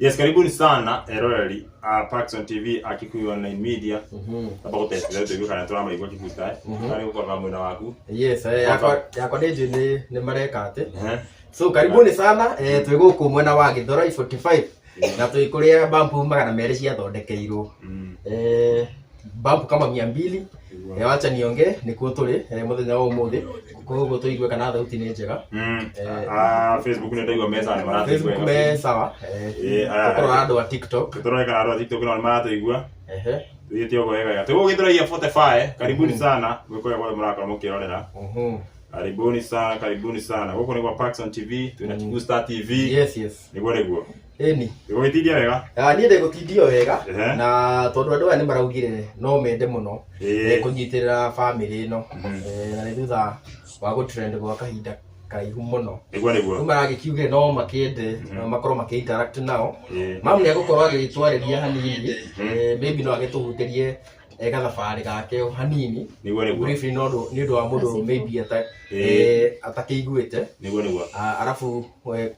Yes, karibuni sana eroreri a Paxson TV a Kikuyu Online Media. Amba gũtestire tũigue kana tũramaigua Kikuyu style. Kana gũkorwo mwena waku. Yes, yakwa nĩ njũĩ nĩ mareka atĩ. Ehe. So karibuni sana, twĩ gũkũ mwena wa Githurai 45 na twĩ kũrĩa bampu 200 ciathondekeirwo. Bampu kama 200. Wacha niongee nĩkuo tũrĩ mũthenya wa ũmũthĩ, koguo tũigue kana thauti nĩ njega. Ah, Facebook nĩ ndaigua mesa nĩ maratũigua. Facebook me sawa. Aya. Tũkorwo andũ a TikTok. Tũrore kana andũ a TikTok nao nĩ maratũigua. Ehe. Tũthiĩte ũguo wega wega. Twĩ gũkũ Githurai 45. Karibuni sana. Gwĩ kũrĩa guothe mũrakorwo mũkĩrorera. Karibuni sana, karibuni sana. Gũkũ nĩ gwa Paxson TV, twĩna Kikuyu Star TV. Yes. Nĩguo nĩguo. Ĩni. Nĩgũgĩtindia wega? Ah, niĩ ndĩgũtindio wega Ehe. na tondũ andũ aya nĩ maraugire no mende mũno Ĩĩ. kũnyitĩrĩra bamĩrĩ ĩno. Na nĩ thutha wa gũtrend gwa kahinda karaihu mũno. Nĩguo nĩguo. Rĩu maragĩkiugire no makĩende makorwo makĩ interact nao. Ĩĩ. Mamu nĩ egũkorwo agĩtwarĩria hanini, maybe no agĩtũhutĩrie gathabarĩ gake o hanini Nĩguo nĩguo. briefly no nĩ ũndũ wa mũndũ maybe Ĩĩ. atakĩiguĩte. Nĩguo nĩguo. Ah, arabu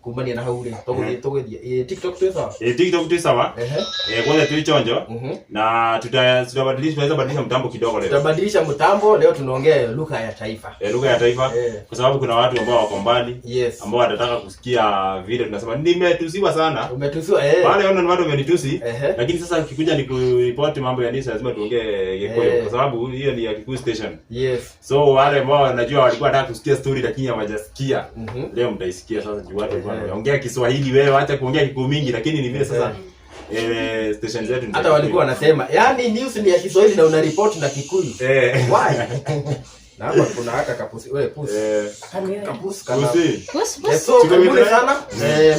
kumania na hau rĩ tũgũthiĩ TikTok twĩ sawa. TikTok tu sawa. Ehe. Kwanza tu chonjo na tutabadilisha, tunaweza badilisha mtambo kidogo leo. Tutabadilisha mtambo leo, tunaongea lugha ya taifa. Lugha ya taifa kwa sababu kuna watu ambao wako mbali ambao watataka kusikia vile tunasema. Nimetusiwa sana. Umetusiwa eh. Wale wana ni watu wamenitusi. Ehe. Lakini sasa ukikuja ni kuripoti mambo ya news lazima tuongee Gikuyu kwa sababu hiyo ni ya Kikuyu station. Yes. So wale ambao wanajua walikuwa wanataka kusikia story lakini hawajasikia. Leo mtaisikia sasa juu watu walikuwa wanaongea Kiswahili, wewe acha kuongea Kikuyu mingi, lakini ni vile sasa station zetu ni za Hata walikuwa wanasema, yani news ni ya Kiswahili na una report na Kikuyu. Why? Na hapa kuna haka kapusi. Wewe pusi. Kapusi kana. Pusi. Puss, puss. So karibuni sana.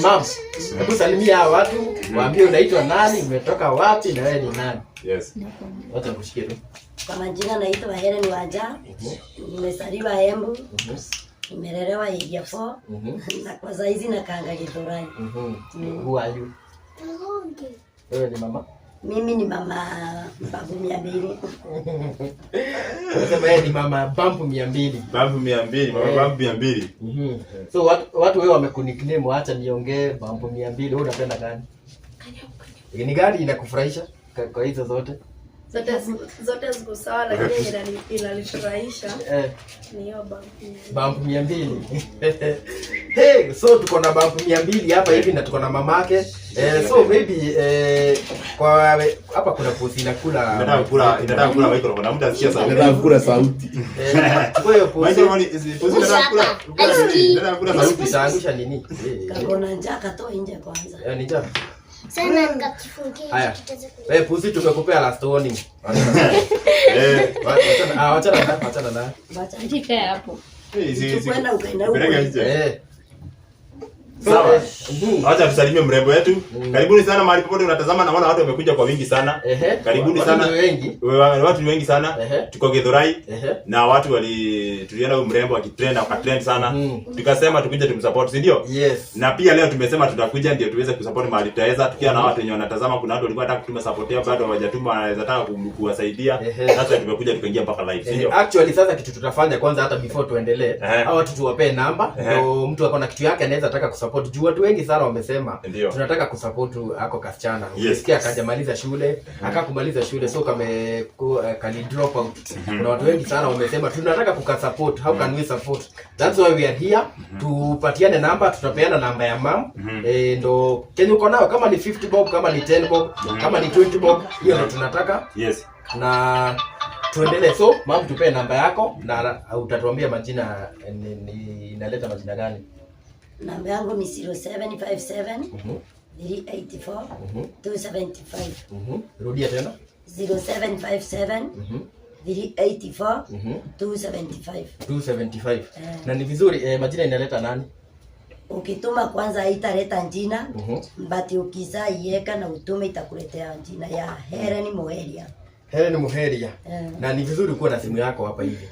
Mam. Hebu salimia hawa watu, waambie unaitwa nani, umetoka wapi na wewe ni nani. Yes. Wacha nikushikie tu. Kwa majina naitwa Helen Wanja. Nimezaliwa Embu. Nimelelewa area 4. Na kwa saizi nakaanga Githurai. Who are you? Wewe ni mama? Mimi ni mama babu 200. Unasema yeye ni mama bampu 200. Bampu 200, mama bampu 200. So watu wewe wamekunickname, acha niongee bampu 200. Wewe unapenda gani? Ni gani inakufurahisha kwa hizo zote? Zote ziko sawa, lakini inanifurahisha ni hiyo bampu. Bampu 200. Hey, so tuko na bampu 200 hapa hivi na tuko na mamake. So maybe kwa hapa kuna pusi inakula. Inataka kula microphone. Na mtu asikia sauti. Inataka kula sauti. Kwa hiyo pusi. Microphone is pusi inataka kula. Inataka kula sauti. Itaangusha nini? Kakona njaa katoa nje kwanza. Ni njaa. Sana nikakifungia Haya. kitaweza Wewe pusi tumekupea last warning. Wachana na, wachana na. Wacha. Ikae hapo. Kwenda ukaenda huko. Peleka nje. Sawa. Acha tusalimie mrembo wetu. Karibuni sana mahali popote unatazama, naona watu wamekuja kwa wingi sana. Karibuni Watu sana. ni wengi. Watu ni wengi sana. Tuko Githurai. Na watu tuliona huyu mrembo akitrend, akatrend sana. Tukasema tukuje tumsupport, si ndio? Yes. Na pia leo tumesema tutakuja ndio tuweze kusupport mahali tutaweza, tukiwa na watu wenye wanatazama. Kuna watu walikuwa wanataka kutuma support yao bado hawajatuma, wanaweza taka kuwasaidia. Sasa tumekuja tukaingia mpaka live, si ndio? Actually sasa kitu tutafanya kwanza hata before tuendelee, hao watu tuwapee namba ndio mtu akona kitu yake anaweza taka kusupport. Juu watu wengi sana wamesema tunataka kusupport ako kasichana. Ukisikia akajamaliza shule, akakumaliza shule so kame kali drop out. Kuna watu wengi sana wamesema tunataka kukasupport, how can we support? That's why we are here. Tupatiane namba, tutapeana namba ya mam. Ndo kenye uko nayo, kama ni 50 bob, kama ni 10 bob, kama ni 20 bob, hiyo ndo tunataka. Na tuendelee. So mam, tupee namba yako na utatuambia majina, ni inaleta majina gani? Namba yangu ni 0757 384 275. Rudia tena. 0757 384 275. 275. Na ni vizuri majina inaleta nani? Ukituma kwanza haitaleta jina, but ukizaa iweka na utume itakuletea jina ya Helen Muheria. Helen Muheria. Na ni vizuri kuwa na simu yako hapa hivi.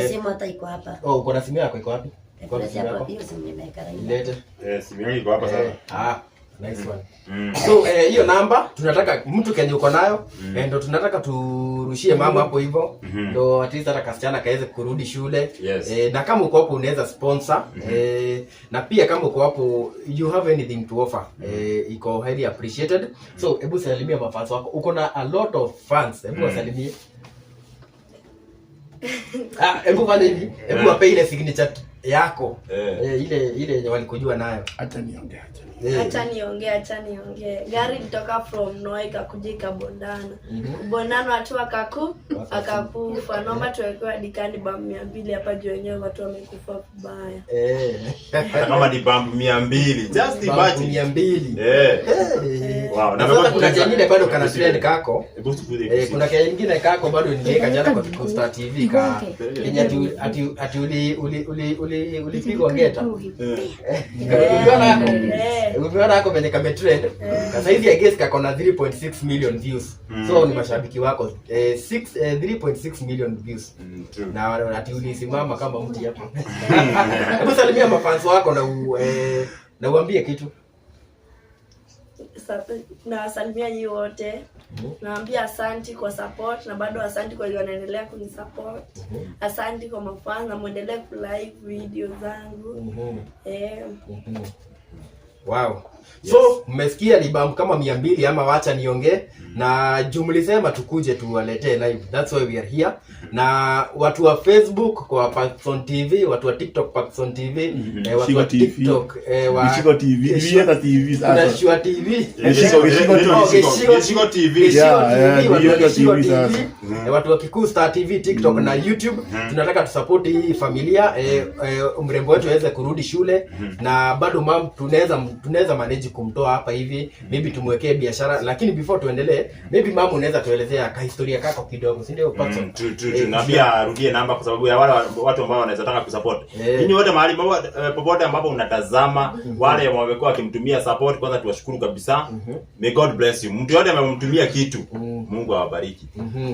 Simu hata iko hapa. Oh, uko na simu yako iko wapi? Iko wapi simu Hapo yako? hiyo simu nimeweka laini. Ilete. Simu yangu iko hapa sasa. Nice one. So hiyo namba tunataka mtu kenye uko nayo, ndo tunataka turushie mama hapo hivyo, ndo at least hata kasichana kaweze kurudi shule. Yes. Na kama uko hapo unaweza sponsor, na pia kama uko hapo you have anything to offer, iko highly appreciated. So hebu salimia mafans wako, uko na a lot of fans, hebu wasalimie. Ah, hebu fanya hivi, hebu wape ile signature yako, ile yenye walikujua nayo. Acha niongee, acha niongee. Acha niongee, acha niongee. Gari ilitoka from Noi ikakuja ikabondana. Kubondana watu akakufa. Naomba tuwekewe hadi kani bam 200 hapa juu wenyewe watu wamekufa vibaya. Hata kama ni bump 200, just Bump imagine. 200. Wow, Na sasa kuna kengine bado kana trend kako. Hebu tukuze. Kuna kengine kako bado niliweka jana kwa Kikuyu Star TV ka kenye ati uli uli uli uli ulipigwa ngeta. Uliona yako? Umeona yako venye kame trend? Sasa hivi I guess kako na 3.6 million views. So ni mashabiki wako. 6 3.6 million views. True. Na ati ulisimama kama mti hapo. Hebu salimia mafans wako na uambie kitu. Nawasalimia nyinyi wote. Nawaambia asanti kwa support na bado asanti kwa wenye wanaendelea kunisupport. Asanti kwa mafans na muendelee kulike video zangu. Wow. So mmesikia ni bump kama 200 ama wacha niongee, na juu mlisema tukuje tuwaletee live. That's why we are here. Na watu wa Facebook kwa Paxson TV, watu wa TikTok Paxson TV, watu Shiko wa TV. TikTok wa Gishiko TV, Vieta TV Kuna sasa. Shua TV. Gishiko, Gishiko TV. Oh, Gishiko Gishiko TV. Gishiko Yeah, TV, yeah, watu wa Gishiko Gishiko TV TV, sasa. watu wa Kikuyu Star TV, TikTok na YouTube. Tunataka tusupport hii familia, mrembo wetu aweze kurudi shule, na bado mam tunaweza manage kumtoa hapa hivi, maybe tumwekee biashara. Lakini before tuendelee, maybe mam unaweza tuelezea ka historia kako kidogo, si ndio, Paxson? True, true, true. Na pia arudie namba kwa sababu ya wale watu ambao wanaweza taka kusupport. Ninyi wote mahali popote ambapo unatazama, wale wamekuwa wakimtumia support, kwanza tuwashukuru kabisa. May God bless you. Mtu yote amemtumia kitu, Mungu awabariki.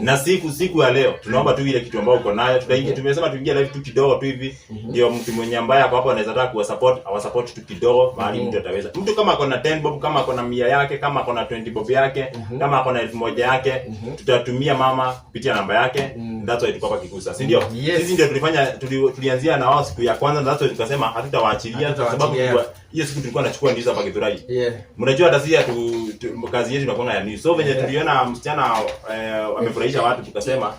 Na siku ya leo tunaomba tu ile kitu ambayo uko nayo, tutaingia, tumesema tuingie live tu kidogo tu hivi, ndio mtu mwenye ambaye hapo hapo anaweza taka kuwa support, awasupport tu kidogo mahali mtu ataweza. Mtu kama ako na 10 bob, kama ako na 100 yake, kama ako na 20 bob yake, kama ako na 1000 yake, tutatumia mama kupitia namba yake. That's why tuko hapa Kikusa, si ndio? Yes. Sisi ndio tulianzia na wao siku ya kwanza, that's why tukasema hatutawaachilia kwa sababu Hatutawaachilia. hiyo siku tulikuwa tunachukua news hapa Githurai. Mnajua hata sisi kazi yetu inakuwa ya news. So venye tuliona msichana amefurahisha watu, tukasema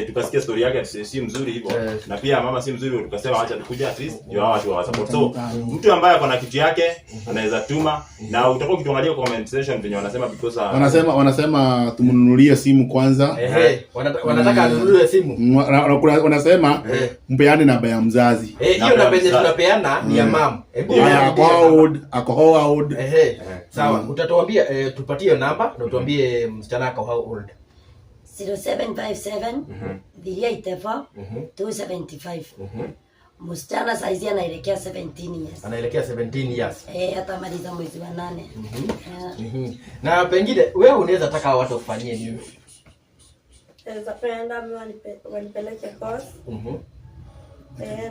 tukasikia story yake si mzuri hivyo, na pia mama si mzuri, tukasema acha tukuja at least ndio hawa watu wa support. So mtu ambaye ako na kitu yake anaweza tuma, na utakuwa ukituangalia kwa comment section venye wanasema because Wanasema tumnunulie simu kwanza. Ehe, wanataka anunue simu. Wanasema mpeane namba ya mzazi. Hiyo Namba ya namba yenye mzazi. tunapeana ni ya mam. Hebu Haya, rudia ako namba. how old? Ako how old? Ehe, sawa. Utatuambia, tupatie hiyo namba na utuambie msichana ako how old. 0757 384 275. Msichana saizi anaelekea 17 years. Anaelekea 17 years. Atamaliza mwezi wa 8. Yeah. Na pengine wewe unaweza taka watu wakufanyie nini? Naweza penda mimi wanipeleke course.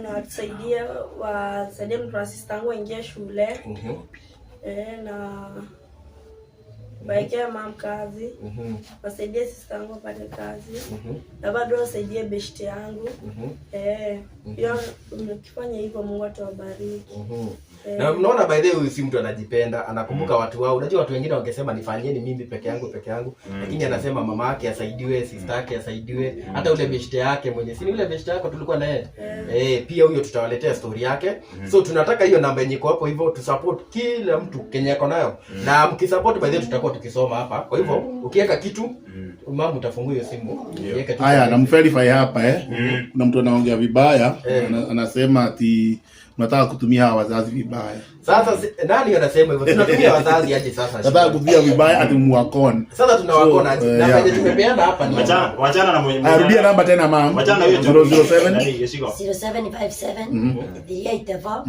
Na wasaidie mtu wa sister yangu aingie shule. Na waekee mam kazi, wasaidie sister yangu apate kazi, na bado wasaidie beshte yangu. Hiyo mkifanya hivyo Mungu atawabariki. Na mnaona by the way huyu si mtu anajipenda, anakumbuka watu wao. Unajua watu wengine wangesema nifanyieni mimi peke yangu peke yangu, lakini anasema mama yake asaidiwe, sister yake asaidiwe, hata ule beshte yake mwenye si ni ule beshte yako tulikuwa naye. Pia huyo tutawaletea story yake. So tunataka hiyo namba yenye iko hapo hivyo tusupport kila mtu kenye ako nayo. Na mkisupport by the way tutakuwa tukisoma hapa. Kwa hivyo ukiweka kitu, mama utafungua hiyo simu. Ukiweka tu. Haya, namverify hapa eh. Kuna mtu anaongea vibaya, anasema ati mnataka kutumia hawa wazazi vibaya. Sasa nani anasema hivyo? Tunatumia wazazi aje sasa? Nataka kutumia vibaya ati muwakon. Sasa tunawakona aje? So, Na yeah. venye tumepeana hapa ni Wachana na mwenye Aya, rudia namba tena ma'am. Wachana na hiyo 007 Nani, Yeshiko? 0757 384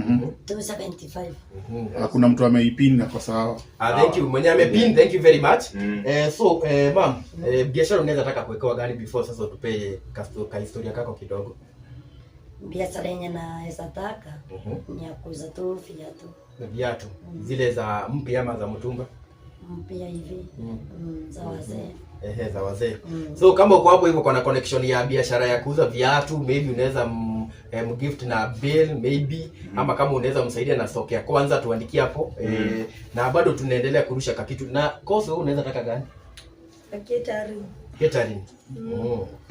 275. Kuna mtu ameipin na kwa sawa. Ah, thank you. Mwenye amepin, thank you very much. So ma'am, biashara unaweza taka kuwekewa gani before sasa utupe ka historia kako kidogo? Biashara yenye naweza taka ni ya kuuza tu viatu. Viatu zile za mpya ama za mtumba? Mpya hivi. Za wazee. Ehe, za wazee. So kama uko hapo hivyo kuna connection ya biashara ya kuuza viatu, maybe unaweza mgift na bill maybe, ama kama unaweza msaidia na stock ya kwanza tuandikie hapo. Na bado tunaendelea kurusha kakitu. Na course wewe unaweza taka gani? Catering. Catering.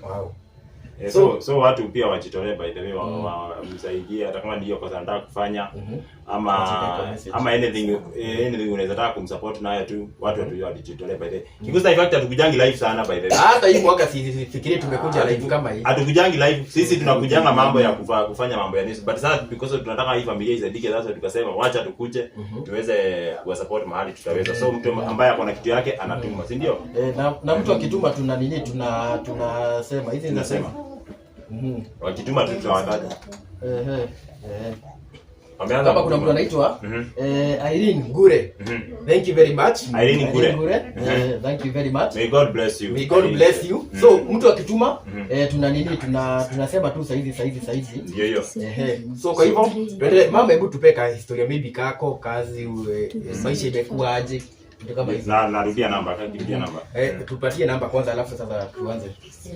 Wow. So watu pia wajitolee, by the way, wamsaidie hata kama ndio kosa anataka kufanya, ama Katika message. ama anything unaweza taka kumsupport nayo tu, watu wajitolee, by the way. Kigusa, in fact hatukujangi live sana, by the way. Hata hii mwaka sifikiri tumekuja live kama hii. Hatukujangi live, sisi tunakujanga mambo ya kufanya mambo ya news, but sasa because tunataka hii familia isaidike, sasa tukasema wacha tukuje tuweze kuwasupport mahali tutaweza. So mtu ambaye ako na kitu yake anatuma, si ndio? Na mtu akituma tuna nini, tunasema hizi Tunasema. Wakituma tu tunawataja. Ehe. Eh. Wameanza Kama kuna kutuma. mtu anaitwa Irene Ngure. Thank you very much. Irene Ngure. Thank you very much. May God bless you. May God Irene. bless you. So mtu akituma, tuna nini, tunasema tu saizi saizi saizi. Ndio hiyo. Ehe. So kwa hivyo tuendelee. Mama, hebu tupe ka historia, maybe kako kazi, maisha imekuwa aje? Vitu kama hizo. Na narudia namba, rudia namba. Tupatie namba kwanza alafu sasa tuanze.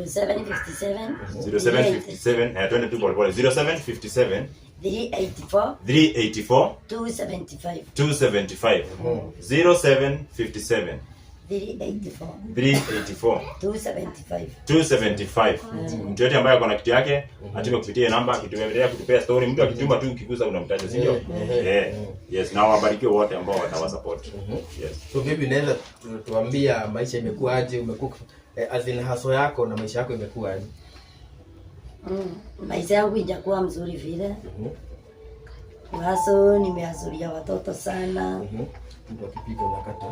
0757 0757, twende tu pole pole. 0757 384 384 275. 275. 0757 384 384 275. 275. Mtu yote ambaye ako na kitu yake atume kupitia hiyo namba, akituendelea kutupea story. Mtu akituma tu ukigusa unamtaja, si ndio? Eh. Yes, na wabarikiwe wote ambao watawasupport. Yes. So maybe unaweza tuambia maisha imekuwa aje, umekuwa as in hustle yako na maisha yako imekuwa aje? Maisha yangu ijakuwa mzuri vile. Hustle nimeazuria watoto sana. Mtu akipiga unakata.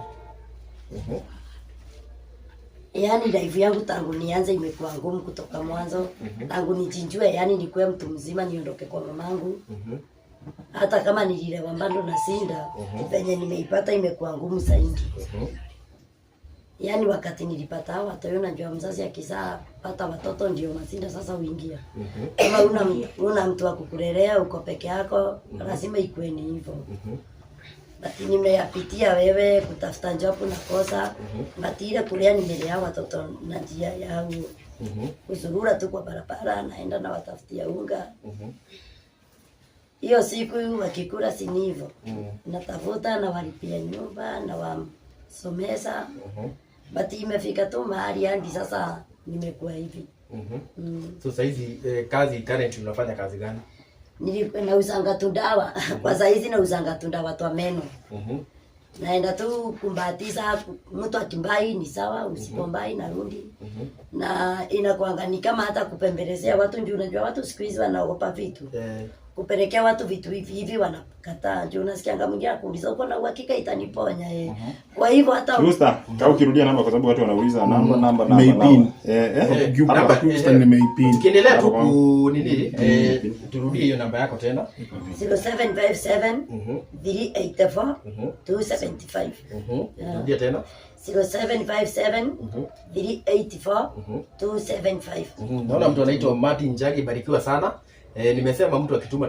Yaani life yangu tangu nianze imekuwa ngumu kutoka mwanzo. Tangu nijijue, yani nikuwe mtu mzima niondoke kwa mamangu. Hata kama nililewa bado na sinda, venye nimeipata imekuwa ngumu zaidi. Yaani wakati nilipata hao watoto, unajua mzazi akizaa pata watoto ndio masinda sasa huingia. Kama una mtu wa kukulelea, uko peke yako, lazima ikuwe ni hivyo. But nimeyapitia wewe kutafuta job nakosa. But ile kulea nimelea watoto na njia yangu. Kuzurura tu kwa barabara, naenda na watafutia unga. Hiyo siku wakikula si ni hivyo. Natafuta na walipia nyumba na wasomesa. But imefika tu mahali hadi sasa nimekuwa hivi. So saizi kazi current unafanya kazi gani? Nauzanga tu dawa. Kwa saizi nauzanga tu dawa twa meno. Naenda tu kumbatiza mtu akimbai ni sawa, usipombai narudi. Na inakuanga ni kama hata kupembelezea watu, ndio unajua watu siku hizi wanaogopa vitu. Kupelekea watu vitu hivi hivi wanakataa. Ndio unasikianga mwingine akuuliza uko na uhakika itaniponya eh. Kwa hivyo hata Rooster, kama ukirudia namba kwa sababu watu wanauliza namba namba namba. Nimeipin. Namba. Hapa Namba, Rooster nimeipin. Tukiendelea tu Hapo ku nini, turudie hiyo namba yako tena. 0757 384 275. Rudia tena. 0757 384 275. Naona mtu anaitwa Martin Njagi, barikiwa sana. Nimesema mtu akituma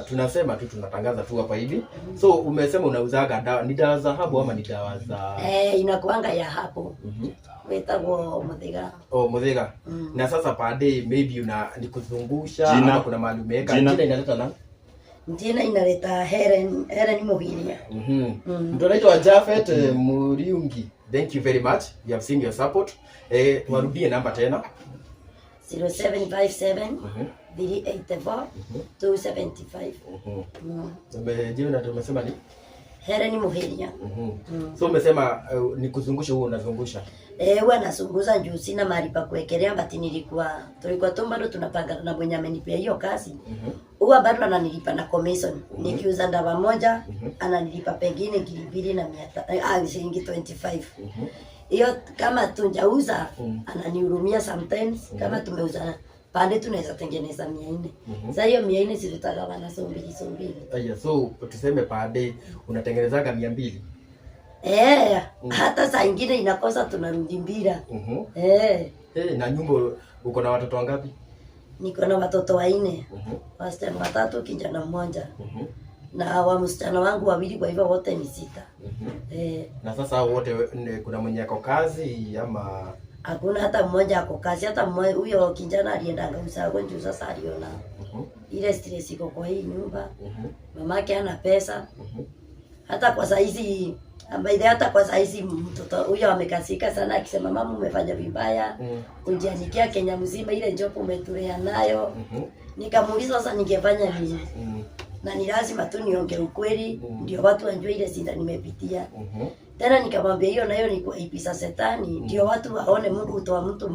tunasema tu tunatangaza tu hapa hivi. So umesema unauzaga dawa, ni dawa za habu ama ni dawa za Inakuanga ya hapo. Wetagwo Muthiga. Oh, Muthiga. Na sasa per day maybe una ni kuzungusha Jina. ama kuna mahali umeweka Jina. jina inaleta nani? Jina inaleta Helen, Helen Muhiria. Mtu anaitwa Jafet Muriungi. Thank you very much. We have seen your support. Warudie namba tena. 0757 384 275. Jina tumesema ni Helen Muhiria. So umesema ni kuzungusha, huo unazungusha. Huwa nazunguza juu sina mahali pa kuwekelea, but tulikuwa tu bado tunapanga na mwenye amenipea hiyo kazi. Huwa bado ananilipa na commission. Nikiuza ndawa moja ananilipa pengine ngiri mbili na mia shilingi 25. Hiyo kama tunjauza ananihurumia sometimes. Kama tumeuza pande tunaweza tengeneza 400. Sasa hiyo 400 si tutagawana so mbili so mbili. Aya, so tuseme per day unatengenezaga 200. Hata saa ingine inakosa tunarudi mbira. Na nyumba uko na watoto wangapi? Niko na watoto 4. Wasichana 3, kijana mmoja. Na wa msichana wangu wawili, kwa hivyo wote ni 6. Na sasa wote kuna mwenye ako kazi ama Hakuna hata mmoja ako kazi, hata mmoja. Huyo kijana aliendanga ushago juu sasa aliona ile stress iko kwa hii nyumba. Mamake hana pesa. Hata kwa saizi ambaye hata kwa saizi mtoto huyo amekasika sana akisema, mama umefanya vibaya kujiandikia Kenya mzima ile job umetulea nayo. Nikamuuliza sasa ningefanya nini? Na ni lazima tu niongee ukweli ndio watu wajue ile shida nimepitia. Tena nikamwambia hiyo nayo ni kuaibisha shetani, ndio watu waone Mungu hutoa mtu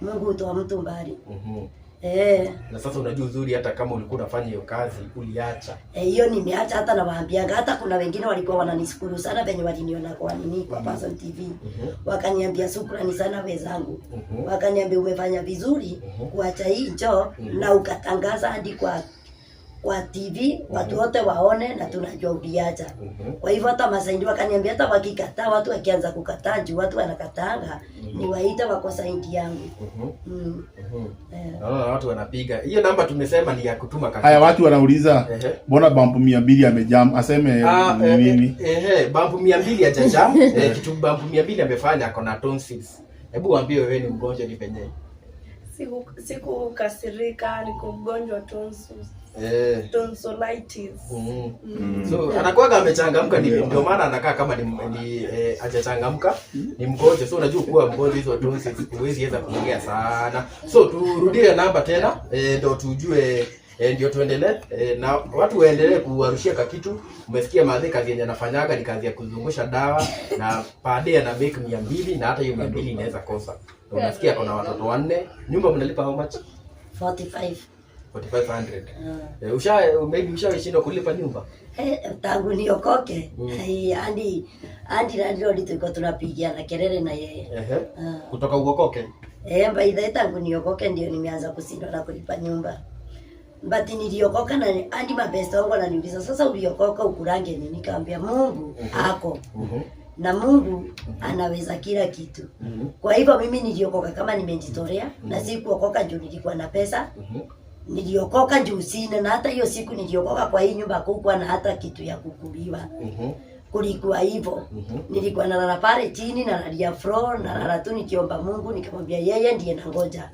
Mungu hutoa mtu mbali. Na sasa unajua uzuri, hata kama ulikuwa unafanya hiyo kazi uliacha. Hiyo nimeacha, hata nawaambianga, hata kuna wengine walikuwa wananishukuru sana venye waliniona kwa nini kwa Person TV. Wakaniambia shukrani sana wenzangu. Wakaniambia umefanya vizuri kuacha hii job na ukatangaza hadi kwa TV watu wote waone na tunajua uliacha. Kwa hivyo hata masaidi wakaniambia hata wakikataa, watu wakianza kukataa juu watu wanakataanga, ni waita wako saidi yangu. Naona watu wanapiga. Hiyo namba tumesema ni ya kutuma kaka. Haya, watu wanauliza mbona bampu 200 amejam, aseme ni nini? Bampu 200 hajajam. Kitu bampu 200 amefanya, ako na tonsils. Hebu waambie wewe ni mgonjwa ni penye. Sikukasirika, niko mgonjwa tonsils. Tonsillitis. So anakuwaga amechangamka, ndio maana anakaa kama ni hajachangamka, ni mgonjwa. So unajua kuwa mgonjwa hizo tonsils huwezi weza kuongea sana. So turudie namba tena, ndio tujue, ndio tuendelee, na watu waendelee kuwarushia kakitu. Umesikia maadhi kazi yenye anafanyaga ni kazi ya kuzungusha dawa, na per day ana make 200, na hata hiyo 200 inaweza kosa. Na unasikia kuna watoto 4. Nyumba mnalipa how much? 45. 4500. Maybe ushashindwa kulipa nyumba? Tangu niokoke. Hadi landlord tulikuwa tunapigiana kelele na yeye. Kutoka uokoke? By the way, tangu niokoke ndio nimeanza kushindwa na kulipa nyumba. But niliokoka na hadi mabest wangu wananiuliza sasa uliokoka ukurange nini? Nikamwambia Mungu ako. Na Mungu anaweza kila kitu. Kwa hivyo mimi niliokoka kama nimejitolea, na sikuokoka juu nilikuwa na pesa. Niliokoka juu sina, na hata hiyo siku niliokoka kwa hii nyumba hakukuwa na hata kitu ya kukuliwa. Kulikuwa hivyo. Nilikuwa nalala pale chini, nalalia floor, nalala tu nikiomba Mungu, nikamwambia yeye ndiye nangoja.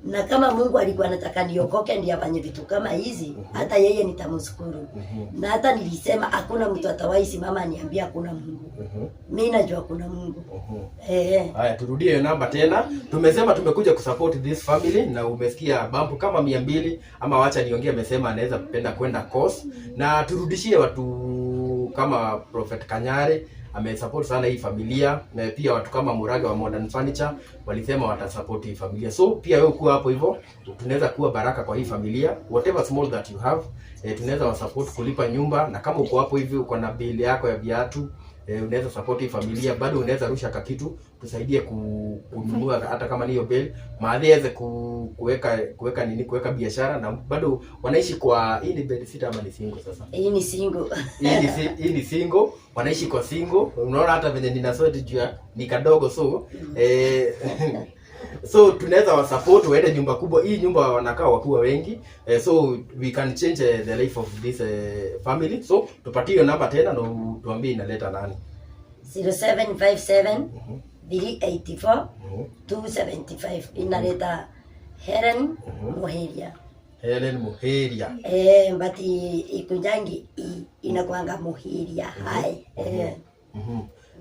Na kama Mungu alikuwa anataka niokoke ndiye afanye vitu kama hizi, hata yeye nitamshukuru. Na hata nilisema hakuna mtu atawahi simama aniambia hakuna Mungu. Mimi najua kuna Mungu. Haya, turudie hiyo namba tena. Tumesema tumekuja kusupport this family, na umesikia bampu kama 200, ama wacha niongee, amesema anaweza penda kwenda course. Na turudishie watu kama Prophet Kanyare amesupport sana hii familia, na pia watu kama Murage wa Modern Furniture walisema watasupport hii familia. So pia wewe kuwa hapo hivyo, tunaweza kuwa baraka kwa hii familia. Whatever small that you have, tunaweza wasupport kulipa nyumba, na kama uko hapo hivi uko na bill yako ya viatu, unaweza support hii familia, bado unaweza rusha kakitu tusaidie kununua hata kama ni hiyo bill, maadhi aweze kuweka nini, kuweka biashara, na bado wanaishi kwa hii ni bed sitter ama ni single sasa? Hii ni single. Hii ni single, wanaishi kwa single. Unaona hata venye nina sweat juu ya ni kadogo, so so tunaweza wasupport waende nyumba kubwa. Hii nyumba wanakaa wakiwa wengi, so we can change the life of this family. So tupatie hiyo namba tena na tuambie inaleta nani. 0757 384 275 inaleta Helen Muheria. Helen Muheria. But ikunjangi inakuanga Muheria. Hai.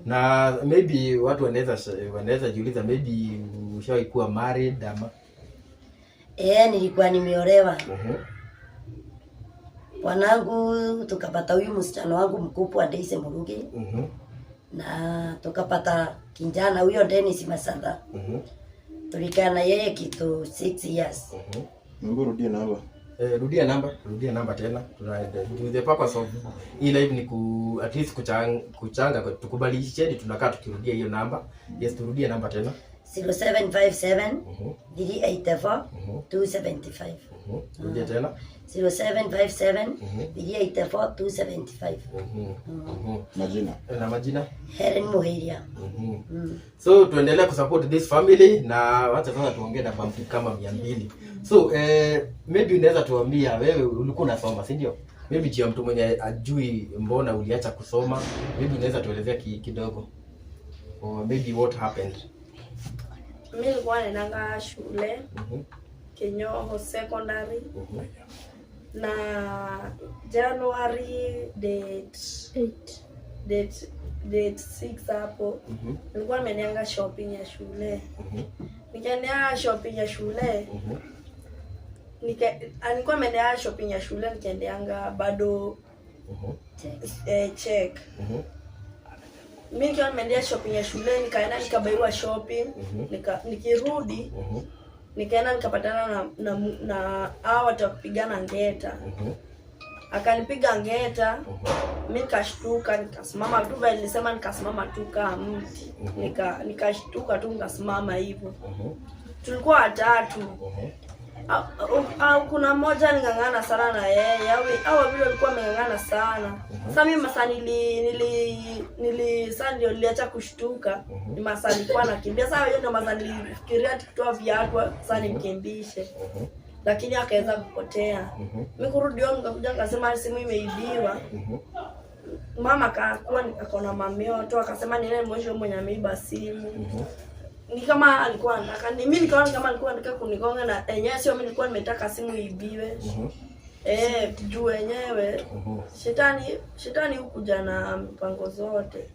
Na maybe watu wanaweza jiuliza maybe ushawahi kuwa married ama? Nilikuwa nimeolewa. Bwanangu tukapata huyu msichana wangu mkubwa Daisy Murugi. Na tukapata kijana huyo Dennis Masada. Tulikaa na yeye kitu 6 years. Mungu, rudie namba. Rudia namba, rudia namba tena. Tuna the purpose of hii live ni ku at least kuchanga tukubalisheni, tunakaa tukirudia hiyo namba. Yes, turudie namba tena. 0757 384 275. Rudia tena. 0757 384 275. Majina. Na majina? Helen Muheria. So tuendelee kusupport this family, na wacha sasa tuongee na bampu kama 200. So maybe unaweza tuambia wewe ulikuwa unasoma, si ndio? Maybe juu ya mtu mwenye ajui mbona uliacha kusoma, maybe unaweza tuelezea kidogo. Or maybe what happened. Mi nilikuwa naendanga shule Kinyoho Secondary na January date 6 hapo nilikuwa nimeendanga shopping ya shule. Nikaendea shopping ya shule, nilikuwa nimeendea shopping ya shule, nikaendeanga bado check. Mi nikiwa nimeendea shopping ya shule, nikaenda nikabaiwa shopping, nikirudi nikaenda nikapatana na hao watu wa kupigana ngeta. Akanipiga ngeta, mi nikashtuka, nikasimama tu vile nilisema, nikasimama tu kama mti. Nikashtuka tu nikasimama hivyo. Tulikuwa watatu. Au kuna mmoja aling'ang'ana sana na yeye, au wawili walikuwa wameng'ang'ana sana. Sasa mimi masaa nili nili nili sasa ndio niliacha kushtuka. Ni masaa nilikuwa nakimbia. Sasa hiyo ndio masaa nilifikiria ati kutoa viatu sasa nimkimbishe. Lakini akaweza kupotea. Mimi kurudi home nikakuja nikasema simu imeibiwa. Mama akakuwa akaona mamio tu akasema niende mwisho mwenye ameiba simu. Ni kama alikuwa anataka ni mimi nikaona kama alikuwa anataka kunigonga, na enyewe sio mimi nilikuwa nimetaka simu iibiwe. Juu wenyewe shetani hukuja na mipango zote.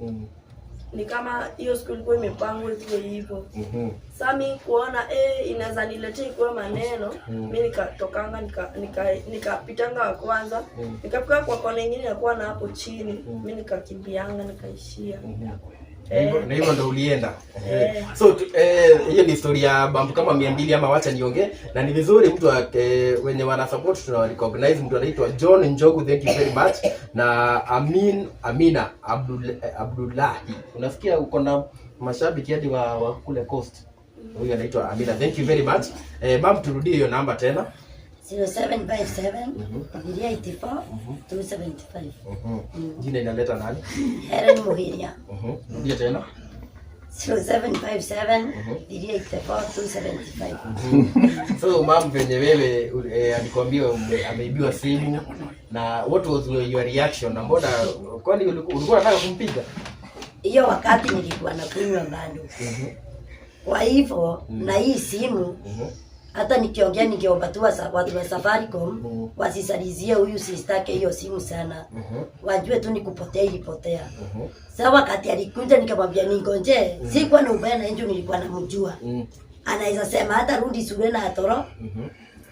Ni kama hiyo siku ilikuwa imepangwa hivyo hivyo. Sasa mimi kuona inaweza niletea ikuwe maneno, mimi nikatokanga nikapitanga wa kwanza, nikafika kwa kona nyingine inakuwa na hapo chini, mimi nikakimbianga nikaishia. Na hivyo ndo ulienda. So hiyo ni story ya bambu kama 200 ama wacha niongee. Na ni vizuri mtu wenye wana support tuna recognize mtu anaitwa John Njogu, thank you very much. Na Amina Abdullahi. Unasikia uko na mashabiki hadi wa kule Coast. Huyu anaitwa Amina, thank you very much. Ma'am, turudie hiyo namba tena. 0757 384 275. Jina inaleta nani? Helen Muhiria. Rudia tena. 0757 384 275. So ma'am, venye wewe alikwambia ameibiwa simu, na what was your reaction? Na mbona kwani ulikuwa unataka kumpiga? Hiyo wakati nilikuwa nakunywa bado. Kwa hivyo na hii simu hata nikiongea ningeomba tu watu wa Safaricom wasisalizie huyu sistake hiyo simu sana. Wajue tu ni kupotea ilipotea. Sasa wakati alikuja nikamwambia ningonje, sikuwa na ubaya na ndio nilikuwa namjua. Anaweza sema hata rudi shule na atoro.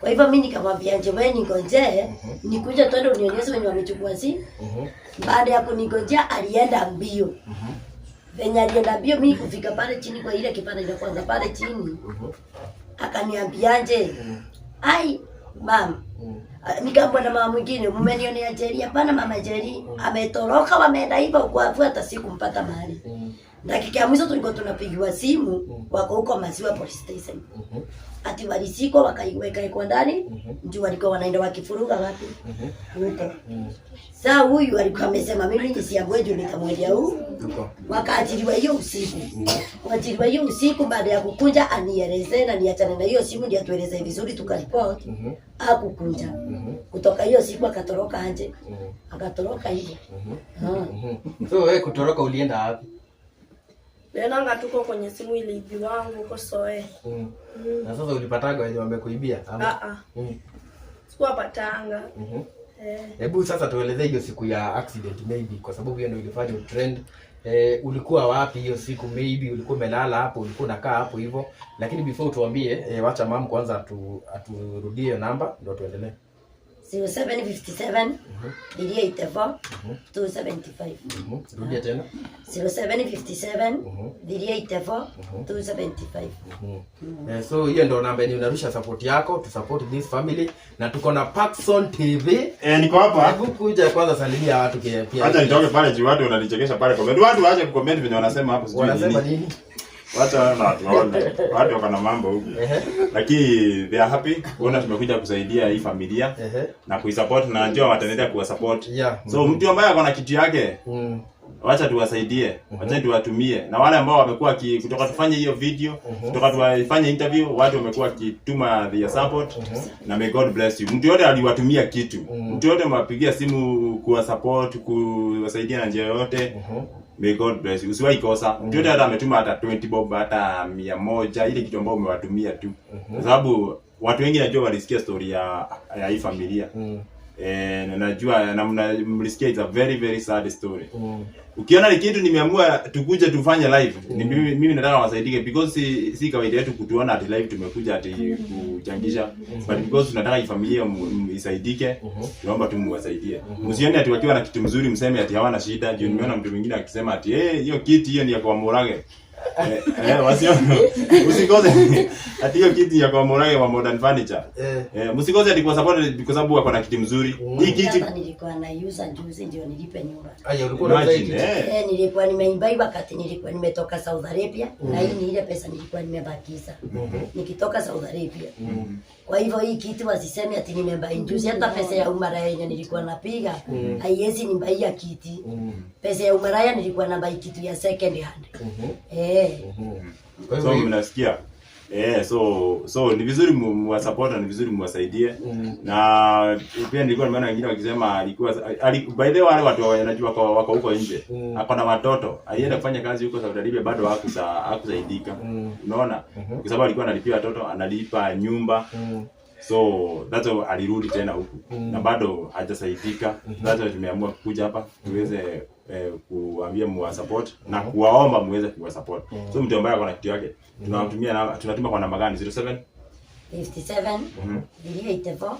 Kwa hivyo mimi nikamwambia nje wewe ningonje, nikuje twende unionyeshe wenye wamechukua simu. Baada ya kunigojea alienda mbio. Venye alienda mbio mimi kufika pale chini kwa ile kipande cha kwanza pale chini. Akaniambiaje? Ai, mam. Nikaambia na mama mwingine, mmenionea Jerry? Hapana mama Jerry, ametoroka wameenda hivyo kwa hata sikumpata mahali. Dakika ya mwisho tulikuwa tunapigiwa simu, wako huko Maziwa Police Station. Ati walisikwa wakaiweka kwa ndani, ndio walikuwa wanaenda wakifuruga wapi? Huko. Sasa huyu alikuwa amesema mimi nisiamwe juu nitamwendea huu. Wakaachiliwa hiyo usiku. Wakaachiliwa hiyo usiku baada ya kukunja anieleze na niachane na hiyo simu ndio atueleze vizuri tukaripoti. Hakukunja. Kutoka hiyo siku akatoroka nje. Akatoroka hivyo. So wewe kutoroka ulienda wapi? Niliendanga tuko kwenye simu iliibiwangu huko Soe. Na sasa ulipataga wenye wamekuibia? Sikuwapatanga. Hebu sasa tuelezee hiyo siku ya accident maybe, kwa sababu hiyo ndio ilifanya trend. Ulikuwa wapi hiyo siku? Maybe ulikuwa umelala hapo, ulikuwa unakaa hapo hivyo. Lakini before tuambie, wacha mam kwanza aturudie hiyo namba ndio tuendelee. 0757 384 275. Rudia tena. 0757 384 275. So hiyo ndio namba yenye unarusha support yako to support this family, na tuko na Paxson TV. Niko hapa. Hebu kuja kwanza salimia watu pia. Acha nitoke pale juu watu wananichekesha pale comment. Watu waache kucomment venye wanasema hapo sijui Wanasema nini. nini? Wacha na watu waone. Watu wako na mambo huku. Lakini they are happy kuona tumekuja kusaidia hii familia na kuisupport, na najua wataendelea kuwasupport. So mtu ambaye ako na kitu yake Wacha tuwasaidie, wacha tuwatumie. Na wale ambao wamekuwa kutoka tufanye hiyo video, kutoka tuwafanye interview, watu wamekuwa wakituma their support na may God bless you. Mtu yote aliwatumia kitu, mtu yote mwapigia simu kuwa support, kuwasaidia na njia yoyote. May God bless you. Usiwahi kosa. Mtu yote hata ametuma hata 20 bob, hata 100, ile kitu ambayo umewatumia tu. Kwa sababu watu wengi najua walisikia story ya hii familia. Na najua na mlisikia, it's a very very sad story. Ukiona ni kitu nimeamua tukuje tufanye live, ni mimi nataka wasaidike because si kawaida yetu kutuona ati live tumekuja ati kuchangisha, but because tunataka hii familia isaidike, tunaomba tu muwasaidie. Msione ati wakiwa na kitu mzuri mseme ati hawana shida. Juu nimeona mtu mwingine akisema ati hiyo kiti hiyo ni ya kwa Murage. Usikose ati hiyo kiti ya kwa Murage wa Modern Furniture. Msikose ati kwa support kwa sababu wako na kiti mzuri. Hii kiti Hata nilikuwa naiuza juzi ndio nilipe nyumba. Aya, ulikuwa unauza hii Imagine, kiti? Nilikuwa nimeibai wakati nilikuwa nimetoka Saudi Arabia, na hii ni ile pesa nilikuwa nimebakiza nikitoka Saudi Arabia. Kwa hivyo hii kitu wasiseme ati nimebai juzi. Hata pesa ya umaraya yenye nilikuwa napiga haiwezi nibaia kiti. Pesa ya umaraya nilikuwa nabai kitu ya second hand. Kwa So hivyo mnasikia, so ni vizuri muwasupport na ni vizuri muwasaidie. Na pia nilikuwa nimeona wengine wakisema alikuwa by the way, wale watu wanajua wako huko nje, ako na watoto, alienda kufanya kazi huko Saudi Arabia, bado hakusaidika. Unaona, kwa sababu alikuwa analipia watoto, analipa nyumba. So that's why alirudi tena huku na bado hajasaidika. That's why tumeamua kuja hapa tuweze kuambia muwa support na kuwaomba muweze kuwa support. So mtu ambaye ako na kitu yake, tunamtumia na tunatuma kwa namba gani? 07 57 384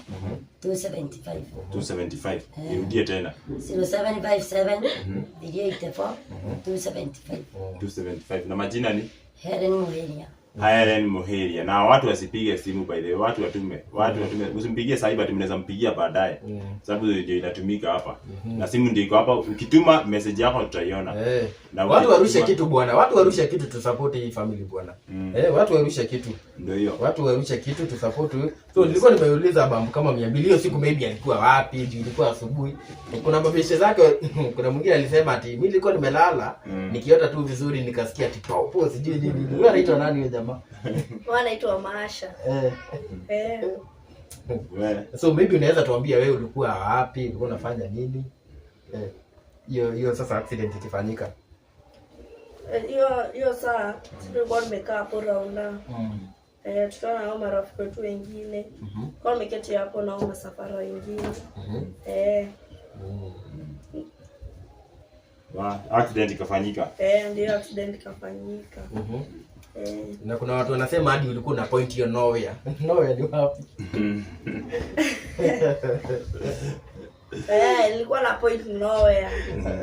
275. 275. Irudie tena. 0757 384 275. 275. Na majina ni? Helen Muheria. Helen Muheria. Na watu wasipige simu, by the way, watu watume. Watu watume. Usimpigie sasa hivi, mnaweza mpigia baadaye. Sababu ndio inatumika hapa. Na simu ndio iko hapa. Ukituma message yako tutaiona. Na Watu warushe kitu bwana, watu warushe kitu tu support hii family bwana. Watu warushe kitu. Ndio hiyo. Watu warushe kitu tu support. So nilikuwa nimeuliza bambu kama 200 hiyo siku maybe alikuwa wapi, juu ilikuwa asubuhi. Kuna mabeshe zake, kuna mwingine alisema ati mimi nilikuwa nimelala, nikiota tu vizuri nikasikia ati popo sijui nini. Huyo anaitwa nani huyo jamaa? Wanaitwa Masha. So maybe unaweza tuambia wewe ulikuwa wapi, ulikuwa unafanya nini? Hiyo hiyo sasa accident ikifanyika. Hiyo saa tulikuwa nimekaa hapo raunda. Tukiwa na hao marafiki wetu wengine. Kwa nimeketi hapo na hao masafara wengine. Accident ikafanyika. Ndio accident ikafanyika. Na kuna watu wanasema hadi ulikuwa na point hiyo nowhere. Nowhere ni wapi? Ilikuwa na point nowhere.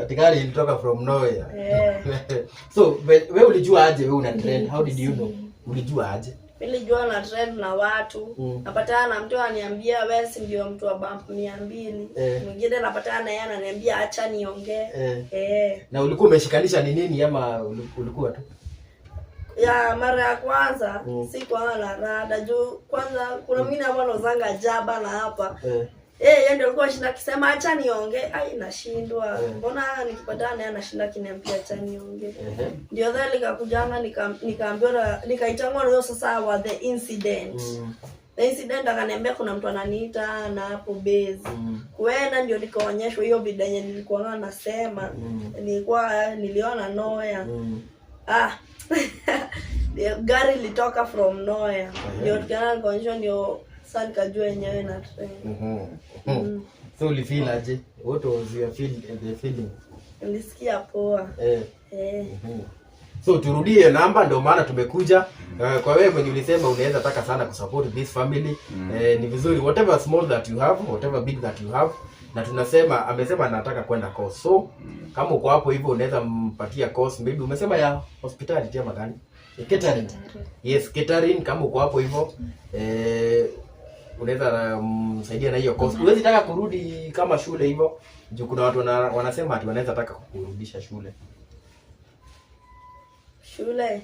Ati gari ilitoka from nowhere. So we ulijua aje we una trend? How did you know? Ulijua aje? Nilijua na trend na watu. Napatana na mtu ananiambia wewe si ndio mtu wa bump 200. Mwingine napatana na yeye ananiambia acha niongee. Na ulikuwa umeshikanisha ni nini ama ulikuwa tu? Ya mara ya kwanza sikuwa na rada juu kwanza kuna mwingine hapo anauzanga jaba na hapa. Yeye ndio alikuwa anashinda akisema acha niongee. Ai, nashindwa. Mbona nikipatana naye anashinda akiniambia acha niongee. Ndio then nikakujanga nikaambiwa nikaitangwa na sasa wa the incident. The incident akaniambia kuna mtu ananiita na hapo base. Kuenda ndio nikaonyeshwa hiyo video yenye nilikuwa nasema. Nilikuwa niliona nowhere. Gari lilitoka from nowhere. Ndio tukaenda nikaonyeshwa, ndio sasa nikajua yenyewe na train. So ulifeel aje? What was your feel, the feeling? Nilisikia poa. So turudie namba, ndio maana tumekuja. Kwa wewe mwenye ulisema unaweza taka sana kusupport this family. Ni vizuri whatever small that you have, whatever big that you have. Na tunasema amesema anataka kwenda course. So kama uko hapo hivyo unaweza mpatia course, maybe umesema ya hospitality ama gani? Catering. Yes, catering kama uko hapo hivyo unaweza msaidia na hiyo course. Huwezi taka kurudi kama shule hivyo. Juu kuna watu wanasema ati wanaweza taka kukurudisha shule. Shule